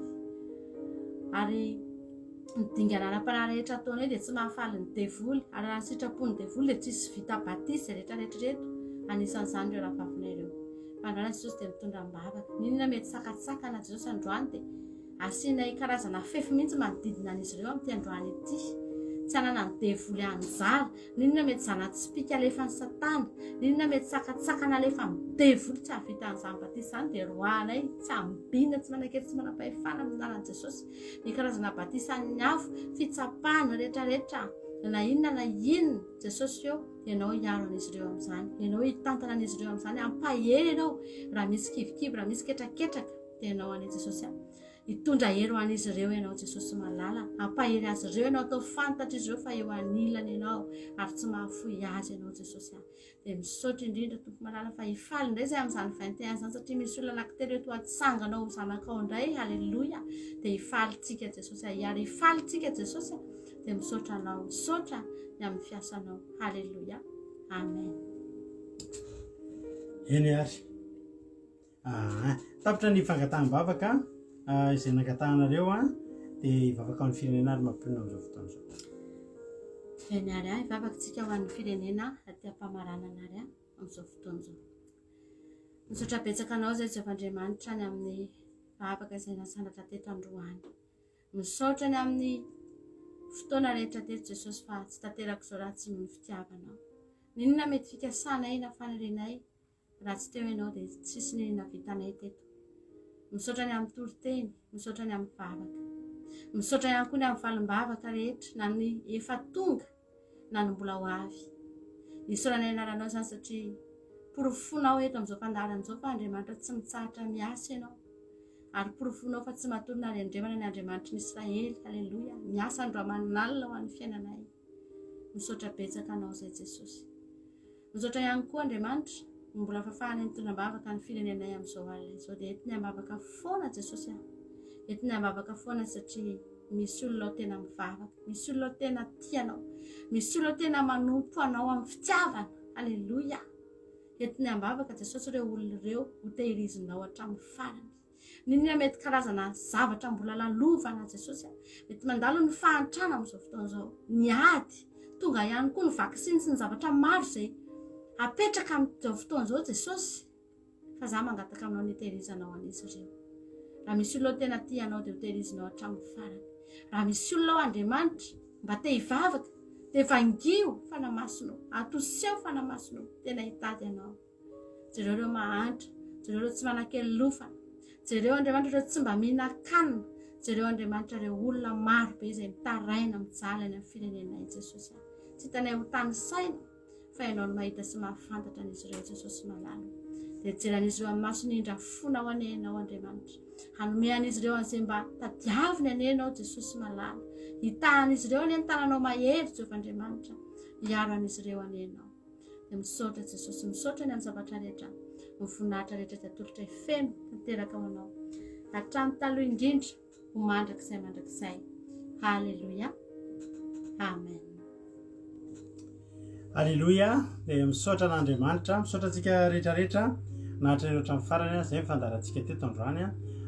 Ary ny dingana ara-panahy rehetra ataonay dia tsy mahafaly ny devoly ary raha ny sitrapon'ny devoly dia tsisy vita batisa rehetra rehetra ireto anisan'izany ireo rahavavinay ireo. Fa androany Jesosy dia mitondra am-bavaka. N'inona mety sakatsakana Jesosy androany dia Asianay karazana fefy mihitsy manodidina an'izy ireo amin'ity androany ity. Tsy hananan'ny devoly anjara. N'inona mety zana-tsipìka alefan'i Satana, n'inona mety sakantsakana alefan'ny devoly tsy hahavita an'izany batisa izany dia roahanay tsy ambina, tsy manan-kery, tsy manam-pahefana amin'ny anaran'i Jesosy. Ny karazana batisan'ny afo, fitsapana rehetrarehetra, na inona na inona, Jesosy ô, Ianao hiaro an'izy ireo amin'izany. Ianao hitantana an'izy ireo amin'izany. Hampahery Ianao raha misy kivikivy, raha misy ketraketraka. Dia Ianao anie Jesosy a. Hitondra hery ho an'izy ireo Ianao Jesosy malala. Hampahery azy ireo Ianao, atao fantatr'izy ireo fa eo anilany Ianao ary tsy mahafoy azy Ianao Jesosy a. Dia misaotra indrindra Tompo malala fa hifaly indray izay amin'izany 21 izany satria misy olona anankitelo eto hatsanganao ho zanakao indray. Haleloia. Dia hifaly tsika Jesosy a. Ary hifaly tsika Jesosy a. Dia misaotra Anao, misaotra ny amin'ny fiasanao. Haleloia. Amen. Eny ary. Aa tapitra ny fangataham-bavaka izay nangatahanareo dia hivavaka ho an'ny firenena ary mampionona amin'izao fotoana izao. Eny ary an, hivavaka tsika ho an'ny firenena aty am-pamaranana ary an, amin'izao fotoana izao. Misaotra betsaka anao izay Jehovah Andriamanitra ny amin'ny vavaka izay nasandratra teto androany. Misaotra ny amin'ny fotoana rehetra teto Jesosy fa tsy tanteraka izao raha tsy noho ny fitiavanao. N'inona mety fikasanay na fanirianay Raha tsy teo ianao dia tsisy n'inona vitanay teto. Misaotra ny amin'ny toriteny, misaotra ny amin'ny vavaka. Misaotra ihany koa ny amin'ny valim-bavaka rehetra, na ny efa tonga na ny mbola ho avy. Isaorana ny anaranao izany satria porofonao eto amin'izao fandaharana izao fa Andriamanitra tsy mitsahatra miasa ianao. Ary porofonao fa tsy matory na rendremana ny Andriamanitry ny Israely. Aleloia. Miasa andro aman'alina ho an'ny fiainanay. Misaotra betsaka anao izay Jesosy. Misaotra ihany koa Andriamanitra ny mbola fafahana mitondra am-bavaka ny firenenay amin'izao alina izao dia entiny am-bavaka foana Jesosy ah. Entiny am-bavaka foana satria misy olona ao tena mivavaka, misy olona ao tena tia anao, misy olona ao tena manompo anao amin'ny fitiavana. Aleloia. Entiny am-bavaka Jesosy ireo olona ireo ho tehirizinao hatramin'ny farany. N'inona mety karazana zavatra mbola lalovana Jesosy a. Mety mandalo ny fahantrana amin'izao fotoana izao, ny ady, tonga ihany koa ny vaksiny sy ny zavatra maro izay apetraka amin'izao fotoana izao Jesosy. Fa za mangataka aminao ny hitehirizanao an'izy ireo. Raha misy olona tena tia anao dia hotehirizinao hatramin'ny farany. Raha misy olona ao Andriamanitra mba te hivavaka dia vangio fanamasinao, atoseho fanamasinao tena hitady anao. Jereo ireo mahantra, jereo ireo tsy manan-kelofana, jereo Andriamanitra ireo tsy mba mihinan-kanina, jereo Andriamanitra ireo olona maro be izay mitaraina mijaly any amin'ny firenenay Jesosy a. Tsy hitanay ho tanisaina fa ianao no mahita sy mahafantatra an'izy ireo Jesosy malala. Dia jery an'izy ireo amin'ny masony indra fonao anie ianao Andriamanitra. Hanome an'izy ireo an'izay mba tadiaviny anie ianao Jesosy malala. Hitahan'izy ireo anie ny tananao mahery Jehovah Andriamanitra. Hiaro an'izy ireo anie ianao. Dia misaotra Jesosy, misaotra ny amin'ny zavatra rehetra, ny voninahitra rehetra izay atolotray feno tanteraka ho anao. Hatramin'ny taloha indrindra ho mandrakizay mandrakizay. Haleloia. Amen. Aleloia. Dia misaotra an'Andriamanitra, misaotra antsika rehetra rehetra nahatrany hatramin'ny farany, izay ny fandaharantsika teto androany.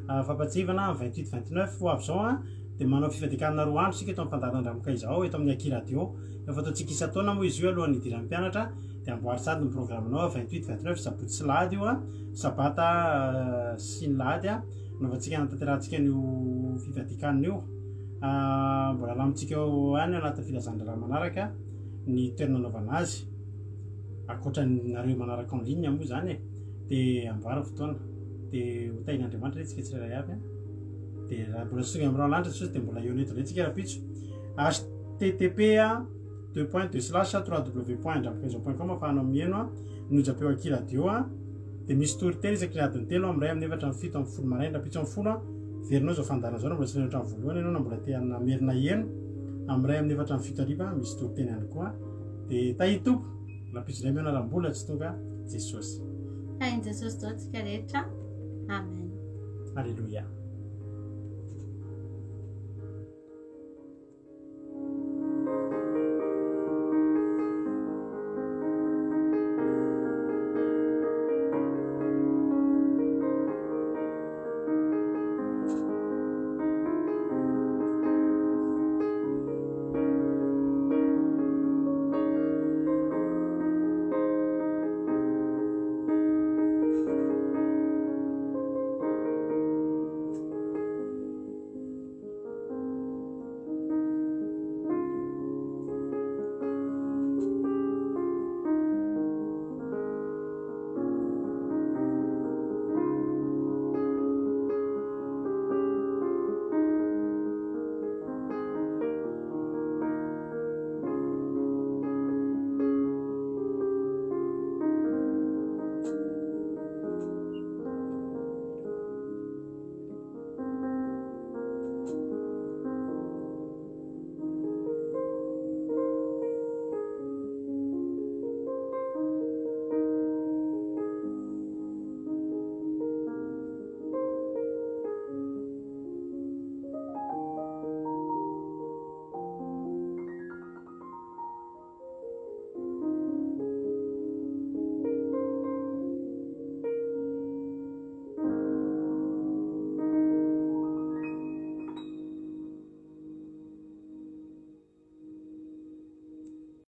Fampatsiahivana 28 29 ho avy izao dia manao fifadikanana roa andro isika eto amin'ny fandaharana Andramoka izao eto amin'ny Aki Radio. Efa ataontsika isan-taona moa izy io alohan'ny hidiran'ny mpianatra dia amboary sahady ny programme-nao 28, 29, sabotsy sy lahady io an, sabata sy ny lahady an, anaovantsika anatanterahantsika an'io fivadikanina io. Mbola alamintsika eo any anatin'ny filazan-draharaha manaraka ny toerana anaovana azy. Ankoatra nareo manaraka en ligne moa izany e. Dia amboary ny fotoana. Dia ho tahin'Andriamanitra re tsika tsirairay avy an. Dia raha mbola tsy tonga amin'ny rahona lanitra Jesosy dia mbola eo eto indray tsika rahampitso. Http deux points deux slash www point andramokaiza point com ahafahanao miheno ny onjam-peo aky radio dia misy toriteny isaky ny adiny telo amin'ny iray amin'ny efatra amin'ny fito amin'ny folo maraina rahampitso amin'ny folo verinao izao fandaharana izao raha mbola tsy naheno hatramin'ny voalohany ianao na mbola te hamerina heno amin'ny iray amin'ny efatra amin'ny fito hariva misy toriteny ihany koa dia tahia tompo rahampitso indray mihaona raha mbola tsy tonga Jesosy. Tahin'i Jesosy daholo tsika rehetra. Amen. Alléluia.